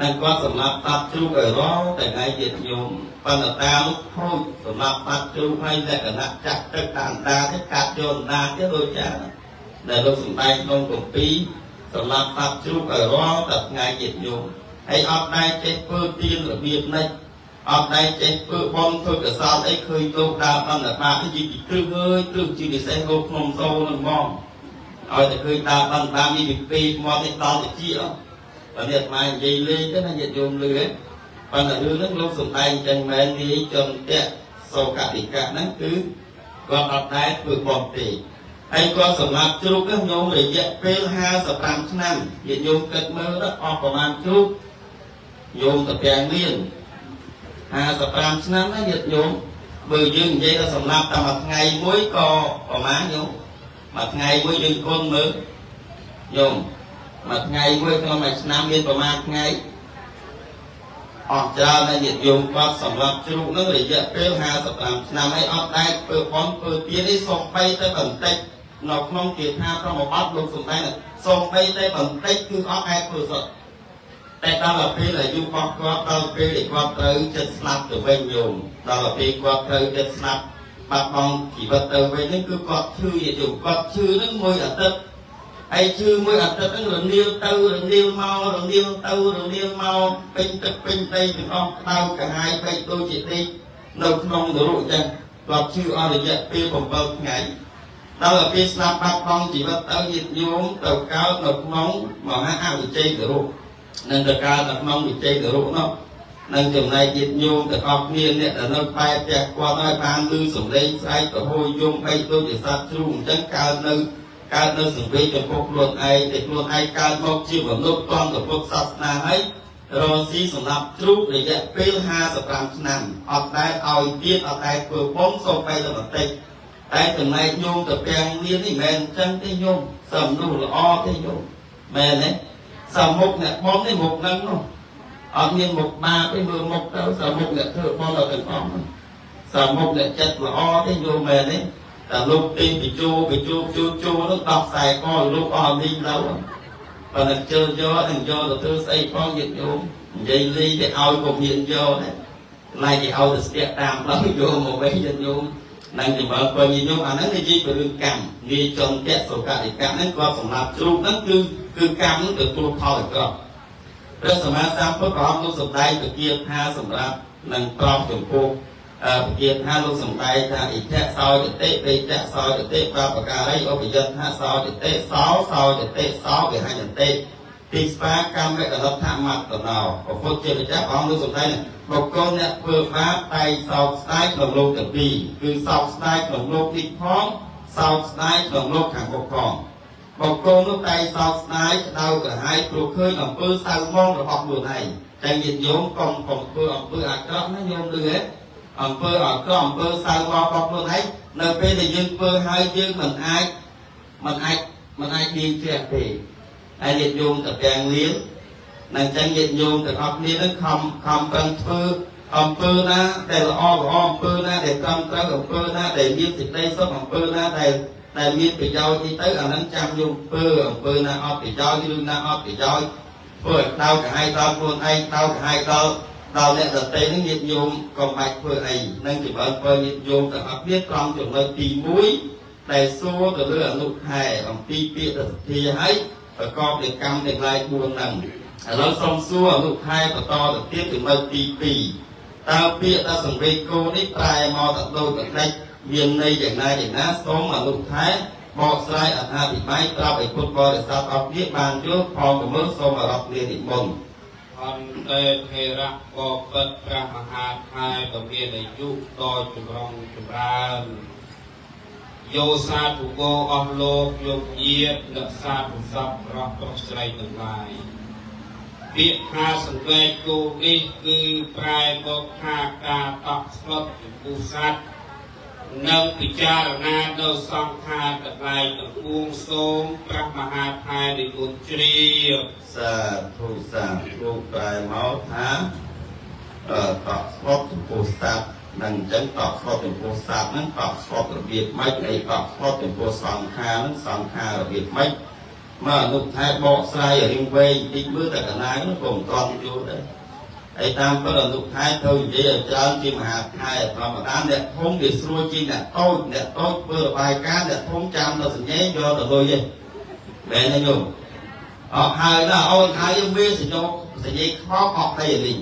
និងគាត់សម្លាប់សត្វជ្រូកឲ្យរាល់តែថ្ងៃទៀតញោមបណ្ឌតាលោកខូចសម្លាប់សត្វជ្រូកឲ្យលក្ខណៈចាក់ទឹកតាមតាទេកាត់យកតាទៀតដូចចាដែលលោកសំដែងក្នុងគម្ពីរសម្លាប់សត្វជ្រូកឲ្យរាល់តែថ្ងៃទៀតញោមហើយអត់ដែរចេះធ្វើទានរបៀបនេះអត់ដែរចេះធ្វើបុណ្យធ្វើកុសលអីឃើញលោកដើរបណ្ឌបាតនេះយីពីគ្រឹះអើយគ្រឹះជាពិសេសលោកភ្នំសូនឹងហ្មងឲ្យតែឃើញដើរបណ្ឌបាតនេះពីពេកមាត់នេះដល់តិចបើនេះអាត្មានិយាយលេងទៅណាញាតិញោមលឺហ៎ប៉ុន្តែរឿងហ្នឹងលោកសំដែងចឹងមែននាយចន្ទៈសោកតិកៈហ្នឹងគឺគាត់អត់ដែរធ្វើបុណ្យទេហើយគាត់សម្រាប់ជ្រូកហ្នឹងញោមរយៈពេល55ឆ្នាំញាតិញោមគិតមើលទៅអស់ប្រហែលជ្រូកញោមទៅពាំងលៀន55ឆ្នាំណាញាតិញោមបើយើងនិយាយថាសម្រាប់តែមួយថ្ងៃមួយក៏ប្រហែលញោមមួយថ្ងៃមួយយើងគុណមើលញោមមួយថ្ងៃមួយក្នុងមួយឆ្នាំមានប្រហែលថ្ងៃអស់ច្រើនណាស់ញាតិញោមគាត់សម្រាប់ជ្រូកនឹងរយៈពេល55ឆ្នាំហើយអត់ដែរធ្វើបុណ្យធ្វើទាននេះសំបីតែបន្តិចនៅក្នុងគាថាប្រមបត្តិលោកសំដែងសំបីតែបន្តិចគឺអត់អាចធ្វើសុទ្ធតែដល់ពេលអាយុរបស់គាត់ដល់ពេលដែលគាត់ត្រូវចិត្តស្លាប់ទៅវិញញោមដល់ពេលគាត់ត្រូវចិត្តស្លាប់បាត់បង់ជីវិតទៅវិញហ្នឹងគឺគាត់ឈឺញាតិញោមគាត់ឈឺហ្នឹងមួយអាទិត្យហើយឈឺមួយអាទិត្យហ្នឹងរនាលទៅរនាលមករនាលទៅរនាលមកពេញទឹកពេញដីទាំងអស់ក្តៅក្រហាយបែកដូចជាដេកនៅក្នុងនរកចឹងគាត់ឈឺអស់រយៈពេល7ថ្ងៃដល់ពេលស្លាប់បាត់បង់ជីវិតទៅញាតិញោមទៅកើតនៅក្នុងមហាអវិជ័យនរកនឹងទៅកើតនៅក្នុងវិជ័យនរកនោះនឹងចំណែកញាតិញោមទាំងអស់គ្នាអ្នកដែលនៅក្បែរផ្ទះគាត់ហើយបានឮសំឡេងស្រែកប្រហូរយំបីដូចជាសត្វជ្រូកអញ្ចឹងកើតនៅសង្វេគចំពោះខ្លួនឯងតែខ្លួនឯងកើតមកជាមនុស្សតន្តពុទ្ធសាសនាហើយរកស៊ីសម្រាប់ជ្រូករយៈពេល55ឆ្នាំអត់ដែលឲ្យទៀតអត់ដែលធ្វើបុណ្យសូម្បីតែបន្តិចតែចំណែកញោមទៅពាំងលៀននេះមិនមែនអញ្ចឹងទេញោមសំនោះល្អទេញោមមែនទេសំមុខអ្នកបុណ្យនេះមុខហ្នឹងនោះអត់មានមុខបាបទេមើលមុខទៅសំមុខអ្នកធ្វើបុណ្យដល់ទាំងអស់សំមុខអ្នកចិត្តល្អទេញោមមែនទេតែលោកទីបញ្ជូបញ្ជូជូជូនោះដោះខ្សែកលោកអស់លីងទៅប៉ុន្តែជើយកនឹងយកទៅធ្វើស្អីផងញាតិញោមនិយាយលីទៅឲ្យក៏មានយកដែរឡែកគេឲ្យទៅស្ទាក់តាមផ្លូវយកមកវិញញាតិញោម នឹងចម្រើនពរញាតិញោមអាហ្នឹងនិយាយពីរឿងកម្មងាយចន្ទៈសុកតិកម្មហ្នឹងគាត់សម្រាប់ជ្រូកហ្នឹងគឺកម្មហ្នឹងទទួលផលអាក្រក់ព្រះសម្មាសម្ពុទ្ធព្រះអង្គលោកសម្ដែងពគាថាសម្រាប់នឹងប្រោសចំពោះពគាថាលោកសម្ដែងថាអិធៈសោចតិបេចៈសោចតិបបការីឧបយដ្ឋសោចតិសោសោចតិសោវិហញ្ញតិទីស្វាកម្មកលដ្ឋមត្តណោព្រះពុទ្ធជាម្ចាស់ព្រះអង្គលោកសម្ដែងបុគ្គលអ្នកធ្វើបាបតែសោកស្ដាយក្នុងលោកទាំងពីរគឺសោកស្ដាយក្នុងលោកនេះផងសោកស្ដាយក្នុងលោកខាងមុខផងបុគ្គលនោះតែសោកស្ដាយក្តៅក្រហាយព្រោះឃើញអំពើសៅហ្មងរបស់ខ្លួនឯងតែញាតិញោមកុំធ្វើអំពើអាក្រក់ណាញោមឮទេអំពើអាក្រក់អំពើសៅហ្មងរបស់ខ្លួនឯងនៅពេលដែលយើងធ្វើហើយយើងមិនអាចមិនអាចមិនអាចឌៀងជ្រះទេហើយញាតិញោមតពាំងលៀននឹងចឹងញាតិញោមទាំងអស់គ្នានឹងខំខំប្រឹងធ្វើអំពើណាដែលល្អល្អអំពើណាដែលត្រឹមត្រូវអំពើណាដែលមានសេចក្តីសុខអំពើណាដែលមានប្រយោជន៍នេះទៅអានឹងចាំយកធ្វើអំពើណាអត់ប្រយោជន៍ឬណាអត់ប្រយោជន៍ធ្វើឲ្យដៅក្រហាយដល់ខ្លួនឯងដៅក្រហាយដល់អ្នកដទៃនឹងញាតិញោមកុំបាច់ធ្វើអីនឹងចម្រើនពរញាតិញោមទាំងអស់គ្នាត្រង់ចំណុចទី1ដែលសួរទៅលើអនុខែអំពីពាក្យសទ្ធាឲ្យប្រកបដោយកម្មទាំងឡាយ4ហ្នឹងឥឡូវសូមសួរអនុខែបន្តទៅទៀតចំណុចទី2តើពាក្យថាសង្វេគគោនេះប្រែមកទៅដូចម្ដេចមានន័យយ៉ាងណាយ៉ាងណាសូមអនុខែបកស្រាយអត្ថាធិប្បាយប្រាប់ឲ្យពុទ្ធបរិស័ទអស់គ្នាបានយល់ផងកមើលសូមអរគុណនិមន្ត អន្តេថេរៈបបិទ្ធព្រះមហាថែដ៏មានអាយុដ៏ចម្រុងចម្រើនយោសាធុគោអស់លោកយកញាតអ្នកសាធុសពប្រុសប្រុសស្រីទាំងឡាយពាក្យថាសង្វេគគោនេះគឺប្រែមកថាការតក់ស្លុតចំពោះសត្វនិងពិចារណានៅសង្ខារទាំងឡាយទាំងពួងសូមព្រះមហាថែនិមន្តជ្រាប សាធុសាធុប្រែមកថាតក់ស្លុតចំពោះសត្វនឹងអញ្ចឹងតក់ស្លុតចំពោះសត្វហ្នឹងតក់ស្លុតរបៀបម៉េចអីតក់ស្លុតចំពោះសង្ខារហ្នឹងសង្ខាររបៀបម៉េចមកអនុថែបកស្រាយឲ្យរៀងវែងតិចមើលតែកណានោះក៏មិនទាន់យល់ដែរហើយតាមពិតអនុថែទៅនិយាយឲ្យច្រើនជាមហាថែធម្មតាអ្នកធំវាស្រួលជាងអ្នកតូចអ្នកតូចធ្វើរបាយការណ៍អ្នកធំចាំដល់សញ្ញាយកទៅលុយទេមែនទេញោមអត់ហើយណាអូនហើយវាសញ្ញោសញ្ញាខ្មោចអត់ដីលីង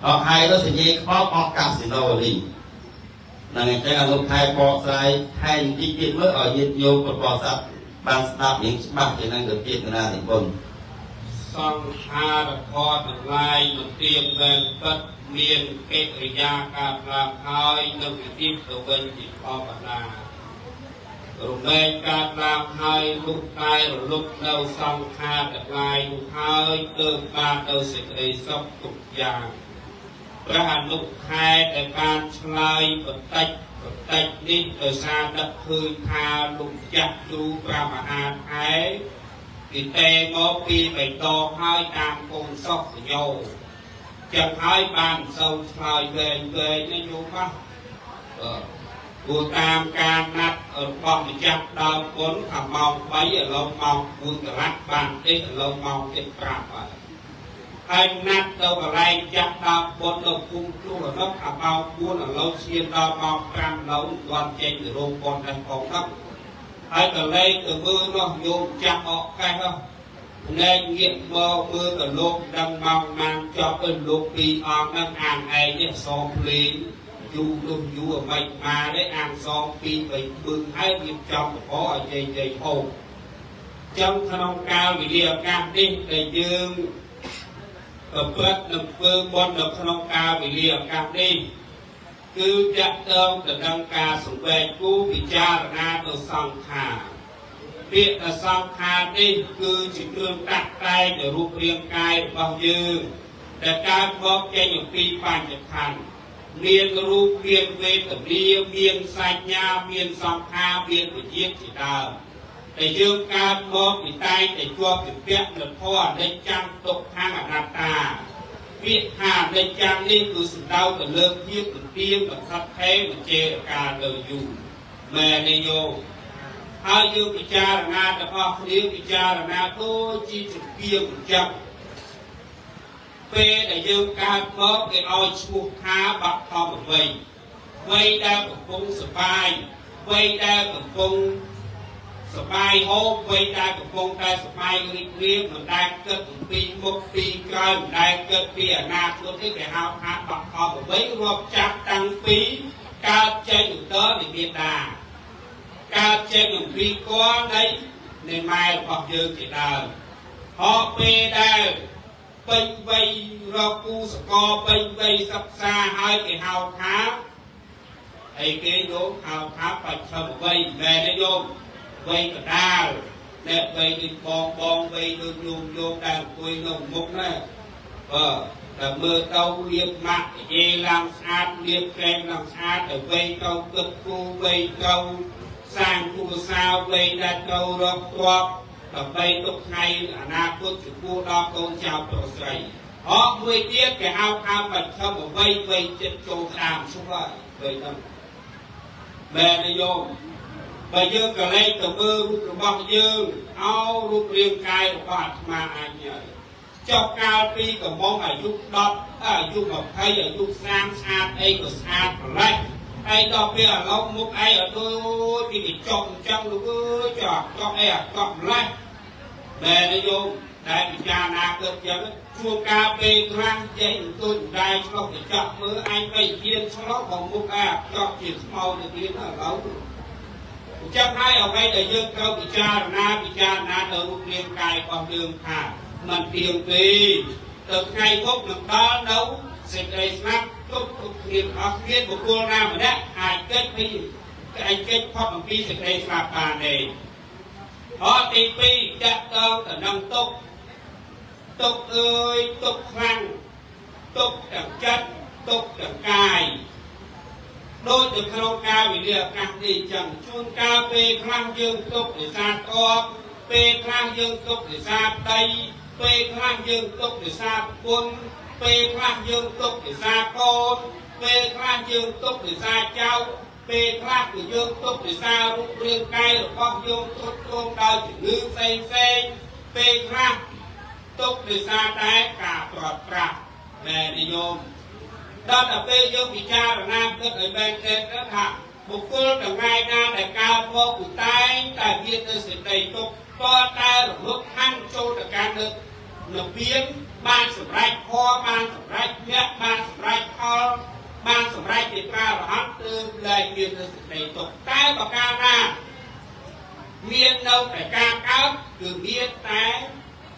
អត់ហើយទៅសញ្ញាខ្មោចអត់កាស៊ីណូលីងហ្នឹងអញ្ចឹងអនុថែបកស្រាយថែមតិចទៀតមើលឲ្យញាតិញោមពុទ្ធបរិស័ទបានស្ដាប់រៀងច្បាស់ជាងនឹងទៅទៀតណានិមន្ត សង្ខារធម៌ទាំងឡាយមិនទៀងមែនពិតមានកិរិយាការឡើងហើយនឹងវិធីទៅវិញជាធម្មតារមែងកើតឡើងហើយលុះតែរលត់នៅសង្ខារទាំងឡាយនោះហើយទើបបានទៅសេចក្តីសុខទុក្ខយ៉ាងព្រះអនុខែដែលបានឆ្លើយបន្តិចបន្តិចនេះដោយសារដឹកឃើញថាលោកចាស់គ្រូព្រះមហាថែ គេតែមកពីបៃតងហើយតាមកូនសុកសញ្ញោចឹងហើយបានសូវឆ្លើយវែងវែងណាញោមណាអឺព្រោះតាមការណាត់របស់ម្ចាស់ដើមគុណថាម៉ោង3ឥឡូវម៉ោង4កន្លះបានទេឥឡូវម៉ោង7:05ហើយហើយណាត់ទៅកន្លែងចាស់ដើមបុណ្យនៅភូមិជួរនោះថាម៉ោង4ឥឡូវឈានដល់ម៉ោង5ឡូវគាត់ចេញទៅរោងបុណ្យដែរផងហ្នឹង ហើយក៏លេខទៅមើលនោះញោមចាស់អកកេះនោះភ្នែកងាកមកមើលក៏លោកដឹងម៉ោងម៉ានចប់ទៅលោកពីរអង្គហ្នឹងអានឯងនេះសងភ្លេងយូរនោះយូរអ្មេចមកទេអានសងពីរបីបឹងហើយរៀបចំបបរឲ្យជ័យជ័យហូបចឹងក្នុងកាលវេលាឱកាសនេះដែលយើងប្រព្រឹត្តនិងធ្វើបុណ្យនៅក្នុងកាលវេលាឱកាសនេះ គឺតកតងទៅនឹងការសង្វេគគូពិចារណាទៅសង្ខារពាក្យថាសង្ខារនេះគឺជាគ្រឿងតាក់តែងនៅរូបរាងកាយរបស់យើងដែលកើតមកចេញអំពីបញ្ចខណ្ឌមានរូបមានវេទនាមានសញ្ញាមានសង្ខារមានវិញ្ញាណជាដើមតែយើងកើតមកពីតែងតែជាប់ជំពាក់នៅធម៌អនិច្ចំទុក្ខំអនត្តា ពាក្យថាអនិច្ចំនេះគឺសំដៅទៅលើភាពមិនទៀងមិនខិតខេមិនចេរកាលលើយូរមែនទេញោមហើយយើងពិចារណាទាំងអស់គ្នាពិចារណាដូចជាជំពាងអញ្ចឹងពេលដែលយើងកើតមកគេឲ្យឈ្មោះថាបឋមវ័យ វ័យដែលកំពុងសបាយវ័យដែលកំពុងសបាយហូបវ័យដែលកំពុងតែសបាយរីករាយមិនដែលគិតអំពីមុខពីក្រោយមិនដែលគិតពីអនាគតទេគេហៅថាបកអបវ័យរាប់ចាប់តាំងពីកើតចេញឧត្តរនិមេតាកើតចេញអំពីកលនៃម៉ែរបស់យើងជាដើមហកពេលដែលពេញវ័យរកគូសកលពេញវ័យសិក្សាហើយគេហៅថាអីគេយោមហៅថាបច្ឆិមវ័យមែនទេយោមវ័យកដាលអ្នកវ័យដូចបងបងវ័យដូចយោមយោមដែលអង្គុយនៅមុខណាបើតែមើលទៅលៀបម៉ាក់និយាយឡើងស្អាតលៀបក្រែមឡើងស្អាតតែវ័យទៅគិតគូវ័យទៅសាងគូសាវ័យដែលត្រូវរកទ្រព្យដើម្បីទុកថ្ងៃអនាគតចំពោះដល់កូនចៅប្រុសស្រីអកមួយទៀតគេហៅថាបច្ឆិមវ័យវ័យចិត្តចូលតាមឈប់ហើយវ័យហ្នឹងមែនទេយោមបើយើងក៏លែងទៅមើលរូបរបស់យើងអោរូបរាងកាយរបស់អាត្មាអញហើយចុះកាលពីកំមុំអាយុ10អាយុ20អាយុ30ស្អាតអីក៏ស្អាតម្ល៉េះហើយដល់ពេលឥឡូវមុខឯងអត់ដូចពីកញ្ចក់អញ្ចឹងលោកអើយចុះកក់អីអាកក់ម្ល៉េះមែនទេយោមតែពិចារណាគិតចឹងជួនកាលពេលខ្លះចេះអង្គុយដែរឆ្លុះកញ្ចក់មើលអញទៅហ៊ានឆ្លុះបងមុខឯងអាកក់ជាខ្មៅទៅទៀតឥឡូវអញ្ចឹងហើយអ្វីដែលយើងត្រូវពិចារណាពិចារណាទៅរូបរាងកាយរបស់យើងថាมันទៀងទេទៅថ្ងៃមុខនឹងដល់នៅសេចក្តីស្លាប់គ្រប់គ្រប់គ្នាអស់គ្នាបុគ្គលណាម្នាក់អាចគិតពីអាចគិតផុតអំពីសេចក្តីស្លាប់បានទេអត់ទី2តកតងទៅនឹងទុកទុកអើយទុកខ្លាំងទុកទាំងចិត្តទុកទាំងកាយដូចនៅក្នុងកាលវិលាឱកាសនេះចឹងជួនកាលពេលខ្លះយើងទុកដោយសារតបពេលខ្លះយើងទុកដោយសារប្តីពេលខ្លះយើងទុកដោយសារប្រពន្ធពេលខ្លះយើងទុកដោយសារកូនពេលខ្លះយើងទុកដោយសារចៅពេលខ្លះគឺយើងទុកដោយសាររូបរាងកាយរបស់យើងទ្រុឌទ្រោមដោយជំងឺផ្សេងផ្សេងពេលខ្លះទុកដោយសារតែការប្រត់ប្រាស់មែនទេញោមដល់តែពេលយើងពិចារណាគិតឲ្យមែនទែនទៅថាបុគ្គលទាំងឡាយណាដែលកើតមកគឺតែងតែមាននៅសេចក្តីទុក្ខក៏តែរលត់ខាងចូលទៅកាន់នៅនិព្វានបានសម្រេចធម៌បានសម្រេចមគ្គបានសម្រេចផលបានសម្រេចជាព្រះអរហន្តទើបលែងមាននៅសេចក្តីទុក្ខតែប្រការណាមាននៅតែការកើតគឺមានតែ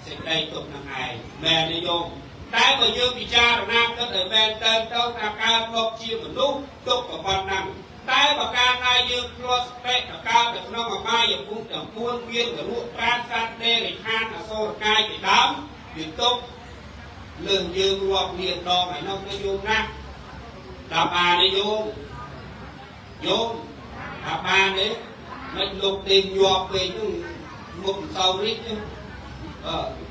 សេចក្តីទុក្ខនឹងឯងមែនទេញោមតែបើយើងពិចារណាគិតឲ្យមែនតើទៅថាកើតមកជាមនុស្សទុក្ខក៏ប៉ុណ្ណឹងតែបើកាលណាយើងធ្លាប់ស្តិតកើតនៅក្នុងអបាយភូមិទាំង4មាននរកប្រាណសត្វទេរិឆានអសុរកាយជាដើមវាទុក្ខលើសយើងរាប់លានដងឯនោះទៅញោមណាដល់បានទេញោមញោមដល់បានទេមិនលោកទេញាប់ពេកនោះមុខមិនសូវរីកទេអឺ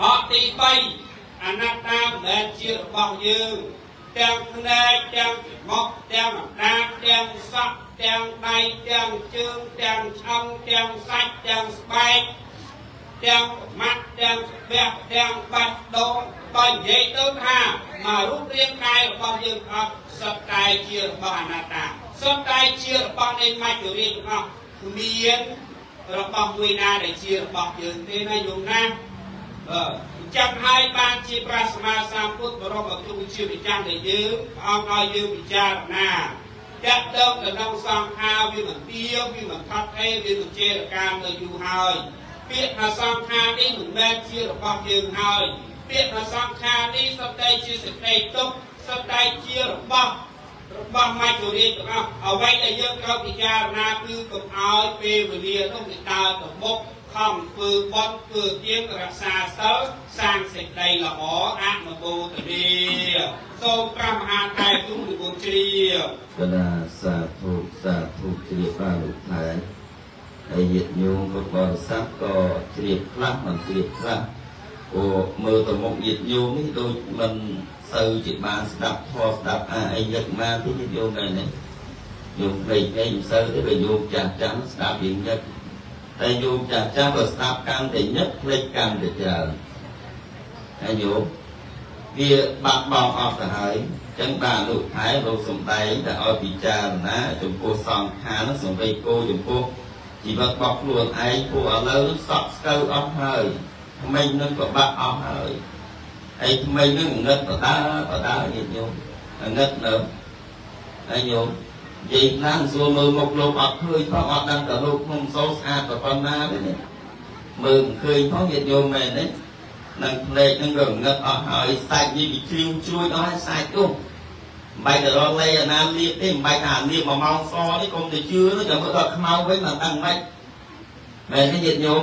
អត់ទី3អនត្តាមិនមែនជារបស់យើងទាំងភ្នែកទាំងច្រមុះទាំងអណ្ដាតទាំងសក់ទាំងដៃទាំងជើងទាំងឆ្អឹងទាំងសាច់ទាំងស្បែកទាំងម៉ាត់ទាំងស្ពះទាំងបាច់ដូងបើនិយាយទៅថាមករូបរាងកាយរបស់យើងអត់សុទ្ធតែជារបស់អនត្តាសុទ្ធតែជារបស់នៃមច្ចុរាជទាំងអស់គ្មានរបស់មួយណាដែលជារបស់យើងទេណាញោមណាអឺចាំហើយបានជាព្រះសម្មាសម្ពុទ្ធបរមគ្រូជាម្ចាស់នៃយើងព្រះអង្គឲ្យយើងពិចារណាតាក់ទងទៅក្នុងសង្ខារវាមិនទៀងវាមិនថត់ថេរវាមិនចេរកាមនៅយូរហើយពាក្យថាសង្ខារនេះមិនមែនជារបស់យើងហើយពាក្យថាសង្ខារនេះសុទ្ធតែជាសេចក្តីទុក្ខសុទ្ធតែជារបស់របស់មច្ចុរាជទាំងអស់អ្វីដែលយើងត្រូវពិចារណាគឺកុំឲ្យពេលវេលានោះវាដើរទៅមុខខំធ្វើបុណ្យធ្វើទានរក្សាសិលសាងសេចក្តីល្អអនុមោទនាសូមព្រះមហាថែទូលនិមន្តជ្រាប កណាសាធុសាធុជ្រាបបានលោកថែហើយញាតិញោមពុទ្ធបរិស័ទក៏ជ្រាបខ្លះមិនជ្រាបខ្លះព្រោះមើលទៅមុខញាតិញោមនេះដូចមិនសូវជាបានស្ដាប់ធម៌ស្ដាប់អាអីញឹកមកទេញាតិញោមដែរនេះញោមព្រៃព្រៃមិនសូវទេបើញោមចាស់ចាំស្ដាប់វាញឹកតែញោមចាស់ចាំក៏ស្ដាប់កាន់តែញឹកភ្លេចកាន់តែច្រើនហើយញោមវាបាត់បង់អស់ទៅហើយ ចឹងបាទលោកថែលោកសំដែងតែឲ្យពិចារណាចំពោះសង្ខារនឹងសង្វេគោចំពោះជីវិតរបស់ខ្លួនឯងពួកឥឡូវសក់ស្កូវអស់ហើយក្មេងនឹងក៏បាក់អស់ហើយហើយក្មេងនឹងងឹតបដាបដាញាតិញោមងឹតនៅហើយញោមនិយាយណាស់សួរមើលមុខលោកអត់ឃើញផងអត់ដឹងតែលោកខ្ញុំសូស្អាតប៉ុណ្ណាទេនេះមើលមិនឃើញផងញាតិញោមមែនទេនឹងភ្នែកនឹងក៏ងឹតអស់ហើយសាច់នេះវាជ្រាវជ្រួញអស់ហើយសាច់នោះមិនបាច់ទៅរកលេអាណាលៀបទេមិនបាច់ថាលៀបមួយម៉ោងសនេះកុំទៅជឿនោះចាំមើលដល់ខ្មៅវិញមិនដឹងម៉េចមែនទេញាតិញោម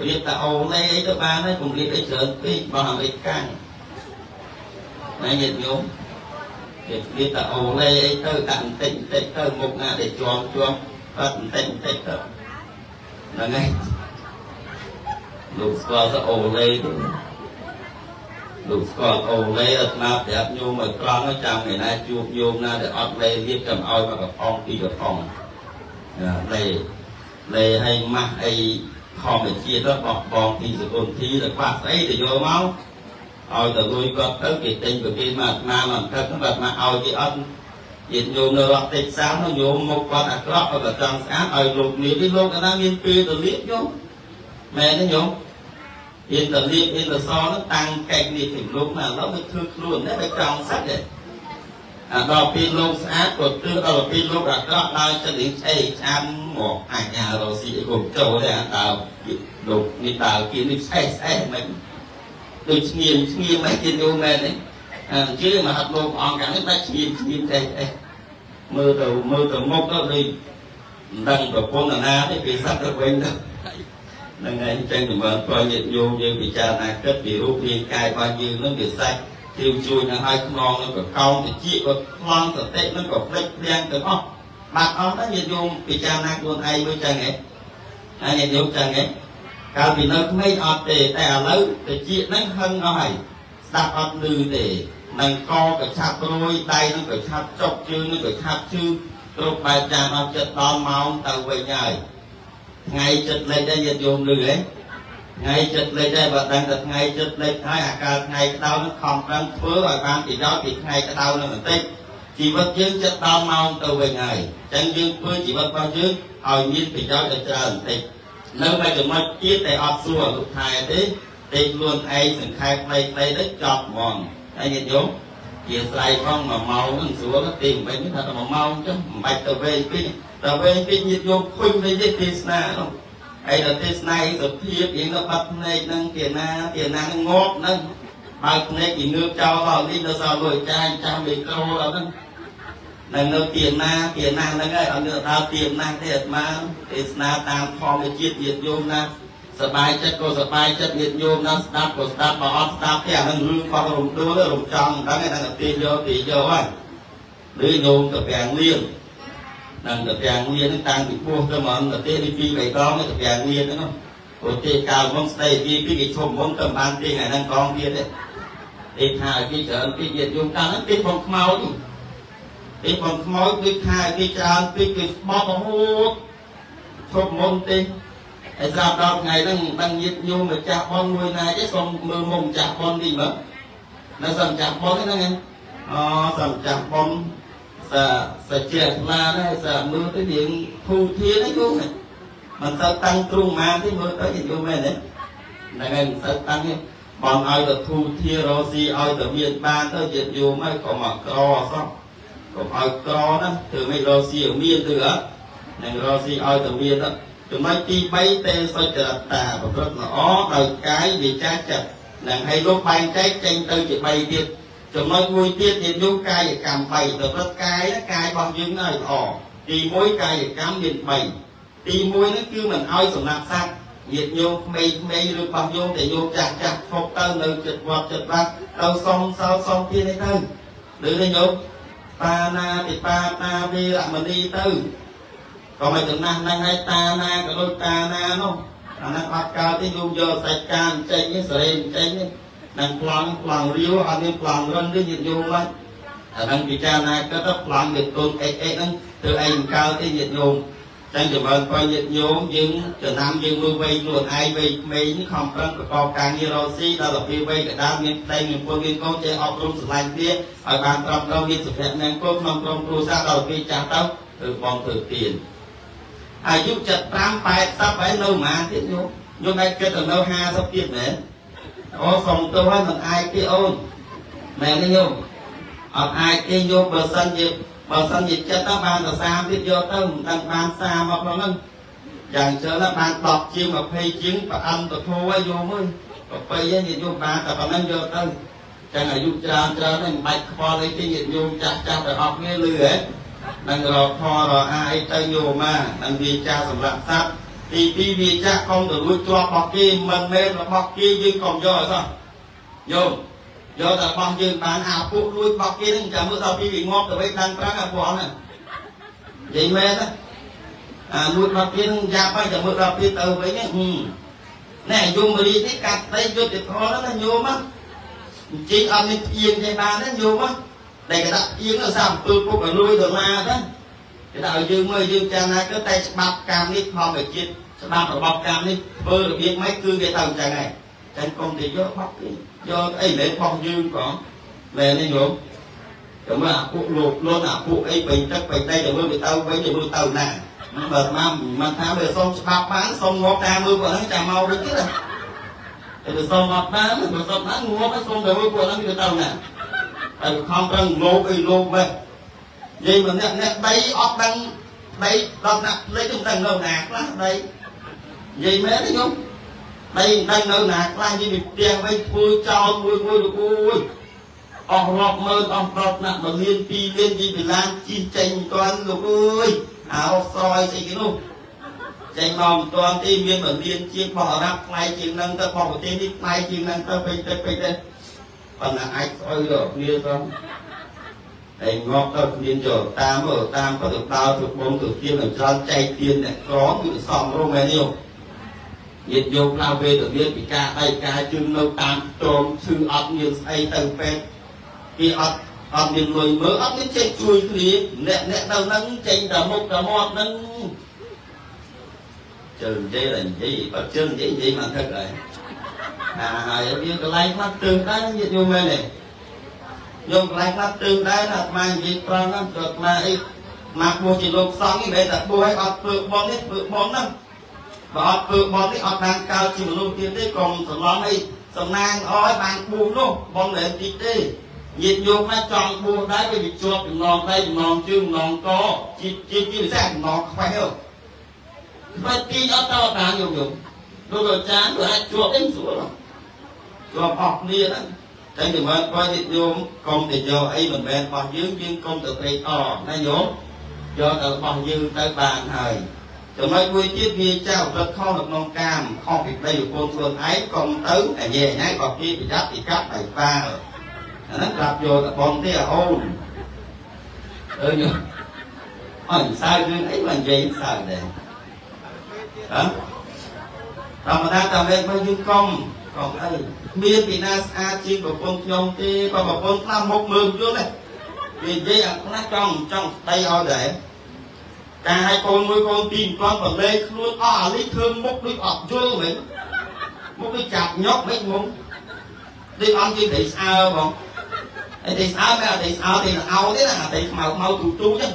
រៀបតែអូលេអីទៅបានហើយកុំរៀបអីច្រើនពេករបស់អាមេរិកកាំងណាញាតិញោមគេរៀបតែអូលេអីទៅដាក់បន្តិចបន្តិចទៅមុខណាដែលជាប់ជាប់បាត់បន្តិចបន្តិចទៅហ្នឹងហើយលោកស្គាល់ទៅអូលេទៅលោកស្គាល់អូលេអាត្មាប្រាប់ញោមឲ្យត្រង់ចាំថ្ងៃណាជួបញោមណាដែលអត់លេរៀបចាំឲ្យមកកំប៉ុងពីរកំប៉ុងលេលេឲ្យម៉ាស់អីធម្មជាតិទៅបោះបងទីសគុណធីទៅខ្វះស្អីទៅយកមកឲ្យទៅលុយគាត់ទៅគេទិញប្រគេមកអាត្មាមកទឹកហ្នឹងបាទមកឲ្យគេអត់ញាតិញោមនៅរដ្ឋតិចសាមញោមមុខគាត់អាក្រក់ក៏ចង់ស្អាតឲ្យលោកនេះពីលោកណាមានពេលទៅលៀបញោមមែនទេញោមហ៊ានទៅលៀបហ៊ានទៅសហ្នឹងតាំងកែកនេះពីលោកណាឥឡូវវាធ្វើខ្លួនដែរវាចង់សាច់ទេអាដល់ពេលលោកស្អាតក៏ទើដល់ពេលលោកអាក្រក់ដល់ចិត្តរៀងស្អីស្អាតមកអញ្ញារស់ស៊ីអីក៏ចូលដែរអាតើលោកនេះតើគេនេះស្អែស្អែមិនដូចស្ងៀមស្ងៀមអីទៀតញោមមែនទេអញ្ជើញមកហាត់លោកអង្គកាំងនេះបាច់ស្ងៀមស្ងៀមអេអេមើលទៅមើលទៅមុខទៅដូចមិនដឹងប្រពន្ធណាទេពេលសັດទៅវិញទៅហ្នឹងហើយអញ្ចឹងចម្រើនប្រញាតិញោមយើងពិចារណាគិតពីរូបរាងកាយរបស់យើងនឹងវាសាច់ជ្រាវជួយនឹងឲ្យខ្នងនឹងក៏កោងតិចក៏ខ្លងសតិនឹងក៏ផ្លិចភ្លាំងទាំងអស់បាត់អស់ណាញាតិញោមពិចារណាខ្លួនឯងមើលចឹងហ៎ហើយញាតិញោមចឹងហ៎កាលពីនៅក្មេងអត់ទេតែឥឡូវតិចហ្នឹងហឹងអស់ហើយស្ដាប់អត់ឮទេនឹងកក៏ឆាប់រួយដៃនឹងក៏ឆាប់ចុកជើងនឹងក៏ឆាប់ឈឺគ្រប់បែបចានអស់ចិត្តដល់ម៉ោងទៅវិញហើយថ្ងៃចិត្តលិចដែរញាតិញោមឮហ៎ថ្ងៃចិត្តលិចដែរបើដឹងតែថ្ងៃចិត្តលិចហើយអាកាលថ្ងៃក្តៅនឹងខំប្រឹងធ្វើឲ្យបានប្រយោជន៍ពីថ្ងៃក្តៅនឹងបន្តិចជីវិតយើងចិត្តដល់ម៉ោងទៅវិញហើយអញ្ចឹងយើងធ្វើជីវិតរបស់យើងឲ្យមានប្រយោជន៍ដល់ច្រើនបន្តិចនៅតែចំណុចទៀតតែអត់សួរលោកថែទេទេខ្លួនឯងសង្ខេបខ្លីៗទៅចប់ហ្មងហើយញាតិញោមជាស្រ័យផងមួយម៉ោងហ្នឹងស្រួលទេមិនវិញថាតែមួយម៉ោងចឹងមិនបាច់ទៅវែងពេកទៅវែងពេកញាតិញោមខុញវិញទេទេសនានោះហើយដល់ទេសនាឯសុភាពយើងទៅបាត់ភ្នែកហ្នឹងគេណាគេណាហ្នឹងងាប់ហ្នឹងបើកភ្នែកគេងើបចោលដល់នេះនៅសល់លុយចាយចាំមីក្រូដល់ហ្នឹងនៅនៅទៀនណាទៀនណាហ្នឹងហើយអត់មានដល់ទៀនណាទេអាត្មាទេសនាតាមធម្មជាតិញាតិញោមណាសบายចិត្តក៏សบายចិត្តញាតិញោមណាស្ដាប់ក៏ស្ដាប់បើអត់ស្ដាប់ទេអានឹងរឿងរបស់រំដួលរំចង់មិនដឹងទេដល់ទៅយកទីយកហើយឬញោមទៅពាំងលៀងនឹងទៅពាំងលៀងហ្នឹងតាំងពីពោះទៅមកទៅទេនេះពីរបីដងទៅពាំងលៀងហ្នឹងព្រោះទេកាលមុនស្ដីពីពីគេឈប់មុនទៅបានទេថ្ងៃហ្នឹងកងទៀតទេទេថាឲ្យគេច្រើនពេកញាតិញោមកាលហ្នឹងទេបងខ្មោចទេបងខ្មោចដូចថាឲ្យគេច្រើនពេកគេស្បប់រហូតឈប់មុនទេហើយស្រាប់ដល់ថ្ងៃហ្នឹងដឹងញាតិញោមម្ចាស់ប៉ុនមួយណាទេសូមមើលមុខម្ចាស់ប៉ុននេះមើលនៅសូមម្ចាស់ប៉ុនហ្នឹងឯងអូសូមម្ចាស់ប៉ុនសាសាជាថ្លាដែរសាមើលទៅរៀងធូធាហ្នឹងយូរមិនសូវតាំងទ្រូងម៉ាទេមើលទៅយូរមែនទេហ្នឹងហើយមិនសូវតាំងទេបងឲ្យទៅធូធារកស៊ីឲ្យទៅមានបានទៅញាតិញោមហើយកុំមកក្រអសោះកុំឲ្យក្រណាធ្វើមិនរកស៊ីឲ្យមានទៅអត់នឹងរកស៊ីឲ្យទៅមានទៅចំណុចទី3ទេសុចរិតាប្រព្រឹត្តល្អដោយកាយវាចាចិត្តនឹងឲ្យលោកបែងចែកចេញទៅជា3ទៀតចំណុចមួយទៀតញាតិញោមកាយកម្ម3ប្រព្រឹត្តកាយកាយរបស់យើងឲ្យល្អទី1កាយកម្មមាន3ទី1ហ្នឹងគឺមិនឲ្យសម្លាប់សត្វញាតិញោមក្មេងៗឬរបស់ញោមតែញោមចាស់ចាស់ឈប់ទៅនៅចិត្តវត្តចិត្តបាត់ទៅសុំសោសុំទៀតនេះទៅឬទេញោមបាណាតិបាតាវេរមណីទៅក៏មិនចំណាស់ហ្នឹងហើយតាណាក៏ដូចតាណានោះអាហ្នឹងអត់កើតទេញោមយកសាច់កាមចេញនេះសេរីចេញនេះនឹងប្លង់ប្លង់រាវអត់មានប្លង់រិនទេញាតិញោមហ្នឹងអាហ្នឹងពិចារណាគិតទៅប្លង់វាទុនអេអេហ្នឹងធ្វើអីមិនកើតទេញាតិញោម ចឹងចម្រើនពរញាតិញោមយើងចំណាំយើងមើលវ័យខ្លួនឯងវ័យក្មេងខំប្រឹងប្រកបការងាររកស៊ីដល់ទៅពេលវ័យកណ្ដាលមានប្តីមានប្រពន្ធមានកូនចេះអប់រំស្រឡាញ់គ្នាឲ្យបានត្រឹមត្រូវមានសុភមង្គលក្នុងក្រុមគ្រួសារដល់ពេលចាស់ទៅធ្វើបងធ្វើទៀនអាយុ75 80ហើយនៅប្រហែលទៀតញោមញោមអាចគិតទៅនៅ50ទៀតមែនអូសុំទោសហើយមិនអាចទេអូនមែនទេញោមអត់អាចទេញោមបើសិនជាចិត្តទៅបានទៅ30ទៀតយកទៅមិនដឹងបាន30មកក្នុងហ្នឹងយ៉ាងច្រើនណាបាន10ជាង20ជាងប្រអិនពធឲ្យញោមអើយប្របីហ្នឹងញាតិញោមបានតែប៉ុណ្្នឹងយកទៅចឹងអាយុច្រើនច្រើនហ្នឹងមិនបាច់ខ្វល់អីទេញាតិញោមចាស់ចាស់ទាំងអស់គ្នាលឺហ៎នឹងរកខរអាអីទៅញោមមកនឹងវាចាសម្រាប់សត្វទី2វាចាកុំទៅលួចទ្រព្យរបស់គេមិនមែនរបស់គេយើងកុំយកឲ្យសោះញោមយកតែរបស់យើងបានអាពួកលួចរបស់គេហ្នឹងចាំមើលដល់ពីវាងាប់ទៅវិញដឹងប្រាំងអាពួកហ្នឹងនិយាយមែនណាអាលួចរបស់គេហ្នឹងយ៉ាប់ហើយចាំមើលដល់ពីទៅវិញហ្នឹងណែយមរាជនេះកាត់ដីយុទ្ធធម៌ហ្នឹងណាញោមអញ្ចឹងអត់មានផ្អៀងទេបានណាញោមដែលគេដាក់ផ្អៀងទៅសាអំពើពុកឲ្យលួយដុល្លារទៅគេដាក់ឲ្យយើងមើលយើងចាំណាគឺតែច្បាប់កម្មនេះធម្មជាតិច្បាប់របស់កម្មនេះធ្វើរបៀបម៉េចគឺគេទៅអញ្ចឹងហើយតែកុំទៅយកបោកគេយកអីមិនបោះយើងផងមែនទេញោមតែមើលអាពួកលោកលន់អាពួកអីពេញទឹកពេញដីទៅមើលវាទៅវិញទៅមើលទៅណាបើមកមិនថាវាសុំច្បាប់បានសុំងាប់តាមមើលពួកហ្នឹងចាំមកវិញទៀតតែវាសុំអត់បានបើសុំបានងាប់ហើយសុំទៅមើលពួកហ្នឹងវាទៅណាហើយខំប្រឹងលោកអីលោកម៉េចនិយាយម្នាក់អ្នកដីអត់ដឹងដីដល់ណាក់លេខមិនដឹងនៅណាខ្លះដីនិយាយមែនទេញោមដីមិនដឹងនៅណាខ្លះនិយាយពីផ្ទះវិញធ្វើចោលមួយមួយលោកអើយអស់រាប់ម៉ឺនអស់ដល់ណាក់1លាន2លានយីពីឡានជិះចេញមិនទាន់លោកអើយអោស្រយស្អីគេនោះចេញមកមិនទាន់ទេមាន1លានជាងបោះអារ៉ាប់ថ្លៃជាងនឹងទៅបោះប្រទេសនេះថ្លៃជាងនឹងទៅពេញទៅពេញទៅប៉ុន្តែអាចស្អុយដល់គ្នាសោះហើយងាប់ទៅគ្នាចូលតាមទៅតាមក៏ទៅដើរទៅបងទៅទៀនឲ្យច្រើនចែកទៀនអ្នកក្រគឺសំរមែនទេញាតិយកខ្លះវេទនាពីការដៃការជើងនៅតាមខ្ទមឈឺអត់មានស្អីទៅពេទ្យគេអត់មានលុយមើលអត់មានចេះជួយគ្នាអ្នកអ្នកនៅហ្នឹងចេញតែមុខតែមាត់ហ្នឹងជើងនិយាយតែនិយាយបើជើងនិយាយនិយាយមកថឹកហើយអាហើយវាកន្លែងខ្លះទើសដែរញាតិញោមមែនទេញោមកន្លែងខ្លះទើសដែរណាអាត្មានិយាយត្រង់ហ្នឹងព្រោះអាត្មាអីមកបួសជាលោកសង្ឃនេះមិនមែនតែបួសឲ្យអត់ធ្វើបុណ្យទេធ្វើបុណ្យហ្នឹងបើអត់ធ្វើបុណ្យនេះអត់បានកើតជាមនុស្សទៀតទេកុំច្រឡំអីសំណាងអោយបានបួសនោះបុណ្យមិនតិចទេញាតិញោមណាចង់បួសដែរវាជាប់ចំណងដៃចំណងជើងចំណងកជាជាពិសេសចំណងខ្វេះហ៎ខ្វេះទីអត់តបានញោមញោមលោកអាចារ្យក៏អាចជាប់ទេស្រួលជាប់អស់គ្នាហ្នឹងតែចម្រើនបើញាតិញោមកុំទៅយកអីមិនមែនរបស់យើងយើងកុំទៅត្រេកអរណាញោមយកតែរបស់យើងទៅបានហើយចំណុចមួយទៀតវាចៅប្រព្រឹត្តខុសនៅក្នុងកាមខុសពីប្តីប្រពន្ធខ្លួនឯងកុំទៅអាយែញ៉ៃរបស់គេប្រយ័ត្នពីកាប់ដៃបាល់អាហ្នឹងប្រាប់យកតែបងទេអូនអើញអញសើចរឿងអីមកនិយាយសើចដែរហ៎ធម្មតាតែមែនបើយើងកុំអីមានពីណាស្អាតជាងប្រពន្ធខ្ញុំទេបើប្រពន្ធខ្លះមុខមើលយល់ទេវានិយាយអាខ្លះចង់ស្ដីឲ្យដែរការឲ្យកូនមួយកូនពីរមិនទាន់បលេខ្លួនអស់អាលីធ្វើមុខដូចអត់យល់មែនមុខដូចចាប់ញាប់មិនមុខដូចអត់ជាត្រីស្អើបងអីត្រីស្អើមែនអត់ត្រីស្អើទេអោទេណាអាត្រីខ្មៅខ្មៅទូទូចឹង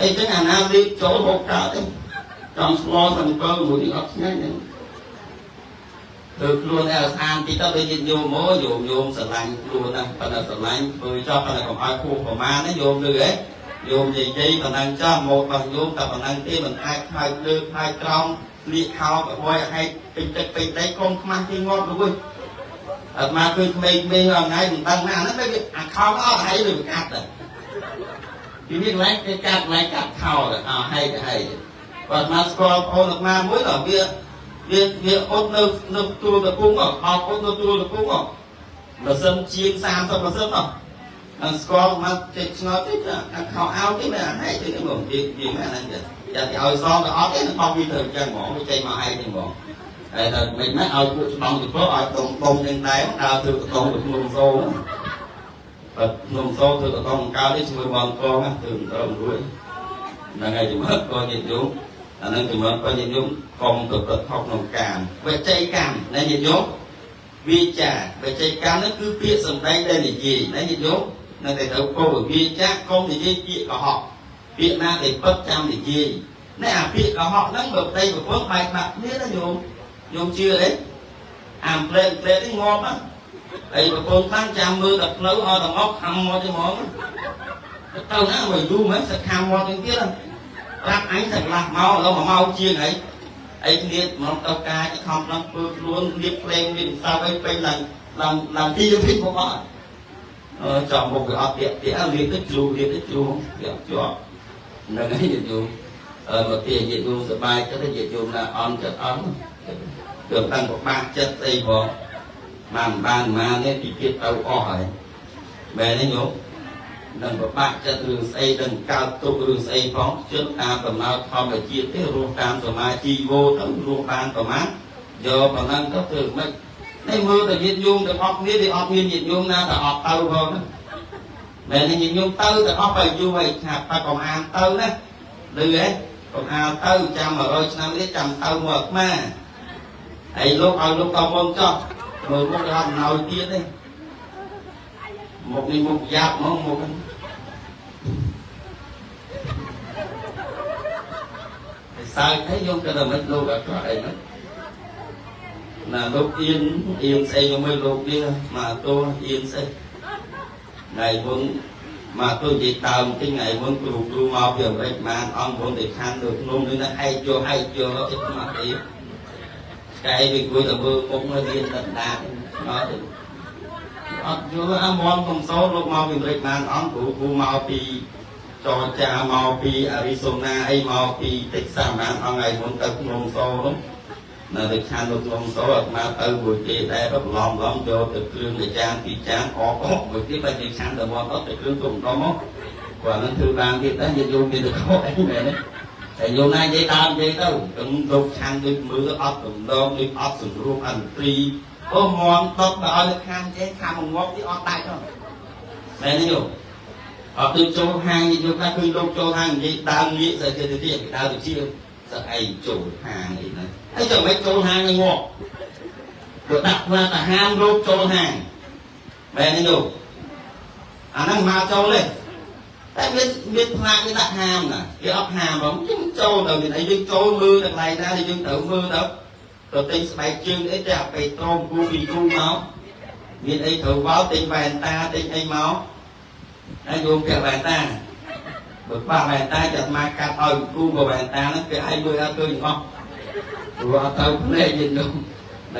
អីចឹងអាណាលេបចូលហូបកើតទេចង់ស្លសង្កើមួយនេះអត់ឆ្ងាញ់ទេធ្វើខ្លួនឯងស្អាតតិចទៅដូចញាតិញោមមកញោមញោមស្រឡាញ់ខ្លួនណាប៉ុន្តែស្រឡាញ់ធ្វើចោះប៉ុន្តែកុំឲ្យខួសប្រមាណណាញោមលឺហ៎ញោមនិយាយប៉ុណ្ណឹងចោះមករបស់ញោមតែប៉ុណ្ណឹងទេមិនអាចខ្មៅលើខ្មៅក្រោមលៀកខោកបយឲ្យពេញទឹកពេញដីកុំខ្មាស់គេងាប់ទៅវិញអាត្មាឃើញក្មេងៗថ្ងៃមិនដឹងណាហ្នឹងវាអាខោអត់ហើយវាកាត់ដែរពីនេះកន្លែងគេកាត់កន្លែងកាត់ខោទៅអស់ហើយទៅហើយបើអាត្មាស្គាល់អូនអាត្មាមួយដល់វាអត់នៅទួលតពុងអត់អត់នៅទួលតពុងអត់បើសិនជាង30%អត់អស្គាល់មកចេះឆ្ងល់ទេអាខោអាវទេមែនអាហែកទេបងវាមែនហ្នឹងចាគេឲ្យសងទៅអត់ទេបោះវាទៅអញ្ចឹងហ្មងវាចេញមកហែកទេហ្មងហើយតែមិនម៉េចឲ្យពួកច្បាំងទៅឲ្យដុំដុំយ៉ាងដែរដើរធ្វើកតុងទៅក្នុងសូបើក្នុងសូធ្វើកតុងកើតនេះជាមួយបងកងធ្វើមិនត្រូវរួច ហ្នឹងហើយជំរឿនក៏ញាតិញោមអានឹងជំរឿនក៏ញាតិញោមកុំទៅប្រថុកក្នុងកាមវិច័យកម្មណាញាតិញោមវាចាវិច័យកម្មហ្នឹងគឺពាក្យសម្ដែងដែលនិយាយណាញាតិញោមនៅតែត្រូវពោលវាចាកុំនិយាយពាក្យកុហកពាក្យណាដែលពិតចាំនិយាយណែអាពាក្យកុហកហ្នឹងបើប្តីប្រពន្ធបែកបាក់គ្នាណាញោមញោមជឿអីអាមផ្លែផ្លែនេះងាប់ណាអីប្រពន្ធតាំងចាំមើលតែផ្លូវឲ្យតែមកខំមកទេហ្មងទៅណាមកយូរមែនសខំមកទាំងទៀតប្រាប់អញតែកន្លះម៉ោងឥឡូវ1ម៉ោងជាងហើយអីគ្នាមកទៅការខំឡើងធ្វើខ្លួនលៀបភ្លេងលៀបសើអីពេញឡើងឡើងឡើងទីទៅមកអត់អឺចំមុខវាអត់ទៀកទៀកលៀបទៅជ្រុះលៀបទៅជ្រុះវាអត់ជាប់ហ្នឹងហើយញាតិញោមអឺមកទីញាតិញោមសប្បាយចិត្តញាតិញោមណាអន់ចិត្តអន់គឺតាំងពិបាកចិត្តស្អីផងបានបានបាននេះពីទៀតទៅអស់ហើយមែនទេញោមនឹងពិបាកចិត្តរឿងស្អីនឹងកើតទុករឿងស្អីផងជឿតាមដំណើរធម្មជាតិទេរស់តាមសមាជីវោទៅរស់បានប្រមាណយកប៉ុណ្ណឹងទៅធ្វើមិននេះមើលតែញាតិញោមទាំងអស់គ្នាវាអត់មានញាតិញោមណាតែអត់ទៅផងណាមែនទេញាតិញោមទៅទាំងអស់បើយូរហើយឆាប់តែកុំអានទៅណាឮហ៎កុំអានទៅចាំ100ឆ្នាំនេះចាំទៅមកអាត្មាហើយលោកឲ្យលោកតមុនចោះមើលមុខអត់ណយទៀតទេមុខនេះមុខយ៉ាប់ហ្មងមុខហ្នឹងសើចហើយខ្ញុំក៏តែមិនលោកអត់អីហ្នឹងណាលោកអៀនអៀនស្អីខ្ញុំមិនលោកនេះមកទោអៀនស្អីថ្ងៃមុនមកទោនិយាយដើមតិចថ្ងៃមុនគ្រូគ្រូមកពីអាមេរិកបានអង្គមុនទៅខាននៅភ្នំនេះណាហែកយកហែកយកទៅមកអីស្កែវាគួយតែមើលមុខនៅរៀនដណ្ដាតអត់អត់យល់អាមន់កំសោលោកមកពីអាមេរិកបានអង្គគ្រូគ្រូមកពីចរចាមកពីអារីសូណាអីមកពីតិចសាសបានអង្គថ្ងៃមុនទៅភ្នំសូនោះនៅទៅឆាននៅភ្នំសូអាត្មាទៅមួយគេដែរទៅប្រឡំឡំយកទៅគ្រឿងទៅចានពីចានអកអកមួយទៀតបើគេឆានទៅមកទៅគ្រឿងទុំដុំមកគាត់នឹងធ្វើបានទៀតដែរយកមានទៅខកអីមែនទេតែយកណានិយាយដើមនិយាយទៅទាំងលោកឆានដូចមើលអត់ដំណងដូចអត់សម្រួលអន្ត្រីអូមន់ដុតទៅឲ្យទៅខាងចេះខាងមកងាប់ទីអត់ដាច់ហ្នឹងមែនទេយោអត់ទៅចូលហាងយកថាគឺលោកចូលហាងនិយាយដើមងាកស្អីទៅទៀតគេដើរទៅជាស្អីចូលហាងអីហ្នឹងហើយចុះមិនចូលហាងងាប់ព្រោះដាក់ផ្លាតាហាមលោកចូលហាងមែនទេលោកអាហ្នឹងមកចូលទេតែមានមានផ្លាកគេដាក់ហាមណាគេអត់ហាមហ្មងយើងចូលទៅមានអីយើងចូលមើលកន្លែងណាដែលយើងត្រូវមើលទៅទៅទិញស្បែកជើងអីតែអាពេលត្រោមគូពីគូមកមានអីត្រូវវល់ទិញវ៉ែនតាទិញអីមកហើយញោមពាក់វ៉ែនតាបើខ្វះវ៉ែនតាចាត់មកកាត់ឲ្យគូបើវ៉ែនតាហ្នឹងគេឲ្យមើលអត់ឃើញអស់ព្រោះអត់ត្រូវភ្នែកយល់នឹ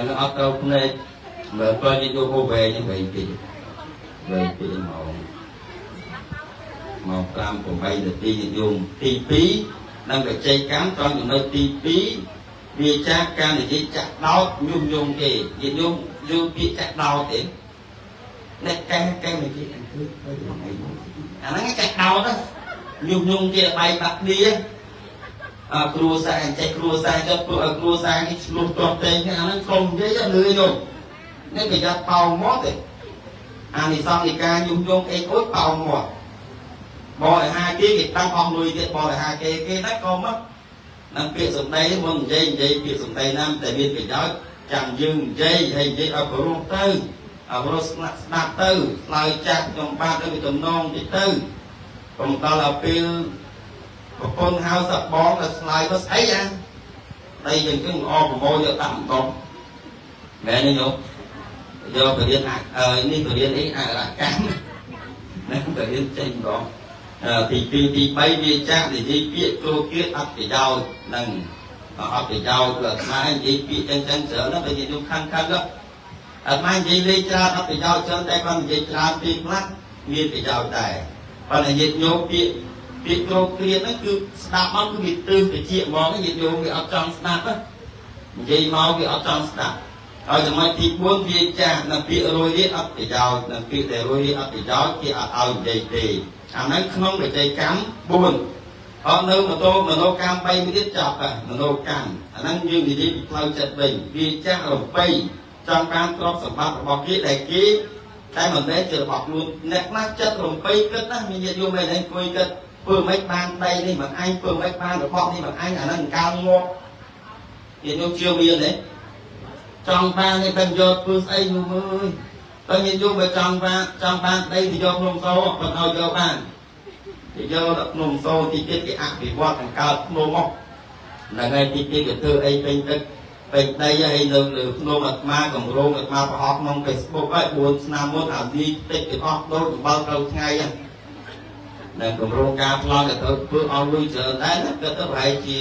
ងអត់ត្រូវភ្នែកមើលបើយល់ហូបវែងវែងពេកវែងពេកមកមក5 8នាទីញោមទី2នឹងបច្ចេកកម្មត្រង់ចំណុចទី2វាចាការនិយាយចាក់ដោតញុះញង់គេនិយាយញោមយល់ពាក្យចាក់ដោតទេអ្នកកែកែនិយាយអញគឺទៅថ្ងៃអាហ្នឹងចាក់ដោតញុះញង់គេបែកបាក់គ្នាអើគ្រួសារអញ្ចេះគ្រួសារចុះពួកឲ្យគ្រួសារគេឆ្លោះទាស់តែងអាហ្នឹងកុំនិយាយលឿយញោមនេះគេយ៉ាត់ប៉ោងមាត់ទេអានិសង្សនៃការញុះញង់អេអូចប៉ោងមាត់បរិហាគេគេតាំងអស់លុយទៀតបរិហាគេគេណាកុំនឹងពាក្យសម្ដីមុននិយាយនិយាយពាក្យសម្ដីណាតែមានប្រយោជន៍ចាំយើងនិយាយហើយនិយាយឲ្យព្រោះទៅឲ្យព្រោះស្ដាប់ស្ដាប់ទៅឆ្លើយចាស់ខ្ញុំបាទទៅវាតំណងតិចទៅកុំដល់ដល់ពេលប្រពន្ធហៅសបងដល់ឆ្លើយទៅស្អីអាដីយើងចឹងល្អប្រមូលយកដាក់ម្ដងមែនទេញោមយកទៅរៀននេះទៅរៀនអីអរកម្មណាទៅរៀនចេញម្ដងទី2ទី3វាចាស់និយាយពាក្យគ្រូគៀតអត់ប្រយោជន៍នឹងអត់ប្រយោជន៍គឺអាត្មានិយាយពាក្យចឹងចឹងច្រើនណាស់បើនិយាយខឹងខឹងអាត្មានិយាយលេងច្រើនអត់ប្រយោជន៍ច្រើនតែគាត់និយាយច្រើនពីខ្លះមានប្រយោជន៍ដែរបើនិយាយញោមពាក្យពាក្យគ្រូគៀតហ្នឹងគឺស្ដាប់មកគឺវាទើសតិចហ្មងនិយាយញោមវាអត់ចង់ស្ដាប់និយាយមកវាអត់ចង់ស្ដាប់ហើយចំណុចទី4វាចាស់នៅពាក្យរយនេះអត់ប្រយោជន៍នៅពាក្យដែលរយនេះអត់ប្រយោជន៍គេអត់ឲ្យនិយាយទេអាហ្នឹងក្នុងវិច័យកម្ម4អត់នៅមនោកម្ម3មួយទៀតចប់ហើយមនោកម្មអាហ្នឹងយើងនិយាយពីផ្លូវចិត្តវិញវាចាស់រំបីចង់បានទ្រព្យសម្បត្តិរបស់គេដែលគេតែមិនមែនជារបស់ខ្លួនអ្នកខ្លះចិត្តរំបីគិតណាមានញាតិញោមឯងអង្គុយគិត ធ្វើមិនបានដីនេះមកអញធ្វើមិនបានរបស់នេះមកអញអាហ្នឹងកាលងាប់ញាតិញោមជឿមានទេចង់បាននេះតែយកធ្វើស្អីញោមអើយតែញាតិញោមបើចង់បានចង់បានដីទៅយកភ្នំសូបើឲ្យយកបានគេយកដល់ភ្នំសូទីទៀតគេអភិវឌ្ឍបង្កើតភ្នំមកហ្នឹងហើយទីទៀតគេធ្វើអីពេញទឹកពេញដីហើយនៅលើភ្នំអាត្មាកម្រងអាត្មាប្រហោះក្នុង Facebook ហើយ4ឆ្នាំមុនអានេះតិចគេអស់ដូចអំបិលត្រូវថ្ងៃហ្នឹងនឹងកម្រងការប្លន់ទៅធ្វើអស់លុយច្រើនដែរណាគិតទៅប្រហែលជា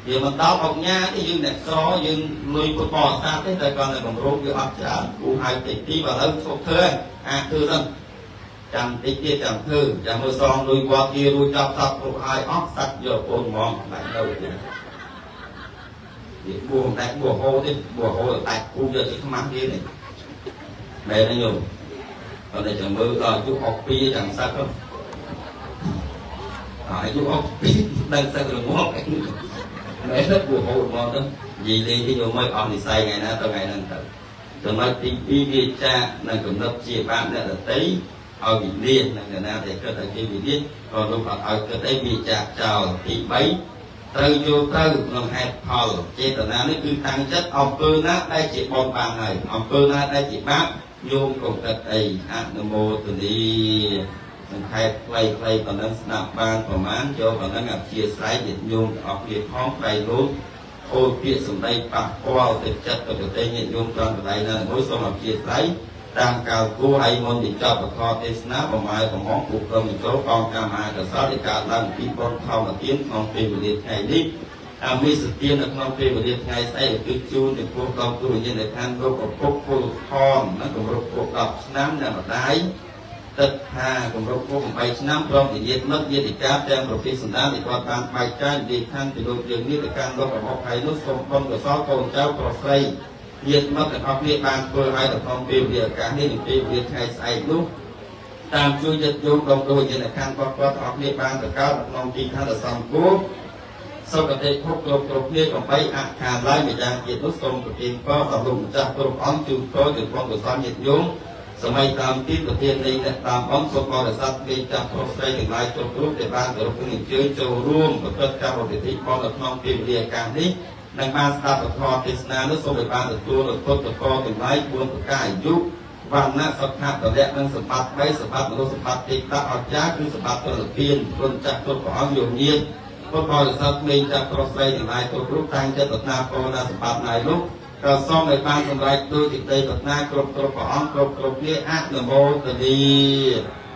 វាមិនដល់អុកញ៉ាទេយើងអ្នកក្រយើងលុយពុទ្ធបរិស័ទទេតែគាត់នៅកម្រងវាអត់ច្រើនគូឲ្យតិចទីបើឥឡូវឈប់ធ្វើអាចធ្វើសិនចាំតិចទៀតចាំធ្វើចាំមើលសងលុយវត្តគេរួចចប់សពគ្រប់ហើយអស់សัตว์យកកូនហ្មងបាច់ទៅទៀតវាបួសតែបួសហូទេបួសហូតែគូយកជាខ្មាស់គេនេះមែនទេញោមអត់តែចាំមើលដល់អាយុ62ចាំសឹកអាយុ62ដឹងសឹករងាប់មែនទេបួសហូហ្មងទៅនិយាយលេងទេញោមឲ្យអស់និស័យថ្ងៃណាទៅថ្ងៃហ្នឹងទៅចំណុចទី2វាចាកនៅកំណត់ជាបាបអ្នកដតីឲ្យវិនិច្ឆ័យនឹងណាដែលគិតឲ្យគេវិនិច្ឆ័យក៏លោកអត់ឲ្យគិតអីវាចាកចោលទី3ត្រូវយល់ត្រូវក្នុងហេតុផលចេតនានេះគឺតាំងចិត្តអំពើណាដែលជាបុណ្យបានហើយអំពើណាដែលជាបាបញោមកុំគិតអីអនុមោទនីសង្ខេបខ្លីៗប៉ុណ្ណឹងស្ដាប់បានប្រមាណយកប៉ុណ្ណឹងអធិស្ឋានញាតិញោមទាំងអស់គ្នាផងក្រៃលោកអូពាក្យសម្ដីប៉ះពាល់ទៅចិត្តទៅប្រទេសញាតិញោមត្រង់កន្លែងណាមួយសូមអធិស្ឋានតាមកាលគួរហើយមុនទីចប់ពធទេសនាប្រម៉ែប្រមងពួកក្រុមចូលកងកម្មអាកសលដែលកើតឡើងពីបុណ្យធម្មទានក្នុងពេលវេលាថ្ងៃនេះអាមិសទាននៅក្នុងពេលវេលាថ្ងៃស្អែកគឺជូនចំពោះដល់គ្រូវិញ្ញាណឋានលោកឪពុកពលខនណាគម្រប់ខួប10ឆ្នាំអ្នកម្ដាយទឹកថាគម្រប់ខួប8ឆ្នាំព្រមជាញាតិមិត្តញាតិកាទាំងប្រទេសសន្តានដែលគាត់បានបែកចែកនិយាយឋានពីលោកយើងនេះទៅកាន់លោករបស់ហើយនោះសូមបុណ្យកុសលកូនចៅប្រុសស្រីញាតិមិត្តទាំងអស់គ្នាបានធ្វើឲ្យនៅក្នុងពេលវេលាឱកាសនេះនិងពេលវេលាថ្ងៃស្អែកនោះតាមជួយញាតិញោមដល់គ្រូវិញ្ញាណខណ្ឌរបស់គាត់ទាំងអស់គ្នាបានទៅកើតក្នុងទីឋានដ៏សមគួរសុគតិភពគ្រប់គ្រប់គ្នាកំបីអខានឡើយម្យ៉ាងទៀតនោះសូមប្រទានពរដល់លោកម្ចាស់គ្រប់អង្គជូនពរចំពោះកុសលញាតិញោមសម័យតាមទីប្រធាននៃអ្នកតាមអង្គសូមបរិស័ទមេចាស់ប្រុសស្រីទាំងឡាយគ្រប់រូបដែលបានគោរពនឹងអញ្ជើញចូលរួមប្រព្រឹត្តកម្មពិធីបុណ្យនៅក្នុងពេលវេលាឱកាសនេះនិងបានស្ដាប់ពធទេសនានោះសូមឲ្យបានទទួលនូវពុទ្ធពរទាំងឡាយ4ប្រការអាយុវណ្ណៈសុខៈពលៈនិងសម្បត្តិ3សម្បត្តិមនុស្សសម្បត្តិទេពអស្ចារ្យគឺសម្បត្តិប្រលពានគុណចាស់គ្រប់ព្រះអង្គយោញាតពុទ្ធបរិស័ទមេចាស់ប្រុសស្រីទាំងឡាយគ្រប់រូបតាំងចិត្តប្រាថ្នាពរណាសម្បត្តិណាយនោះក៏សូមឲ្យបានសម្រេចដោយសេចក្តីប្រាថ្នាគ្រប់គ្រប់ព្រះអង្គគ្រប់គ្រប់គ្នាអនុមោទនា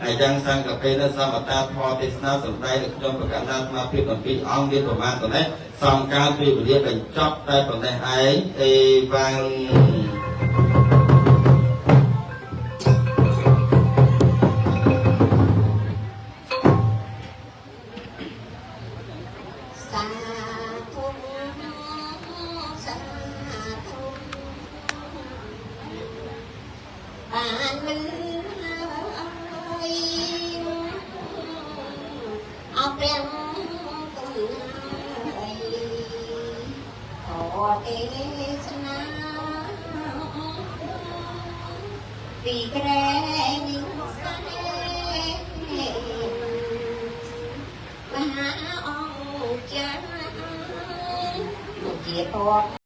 ហើយយ៉ាងសង្កេតសមតាធម៌ទេសនាសម្ដែងនៅក្នុងប្រកាសអាត្មាភាពអំពីអង្គមានប្រមាណប៉ុណ្ណេះសំកាលពេលវេលាបញ្ចប់តែប៉ុណ្ណេះឯងអេវ៉ាំង សាធុសាធុបានលឺហើយអរព្រះគុណហើយអទេសនាពីក្រែងសែមហាអង្គចាស់ជាពរ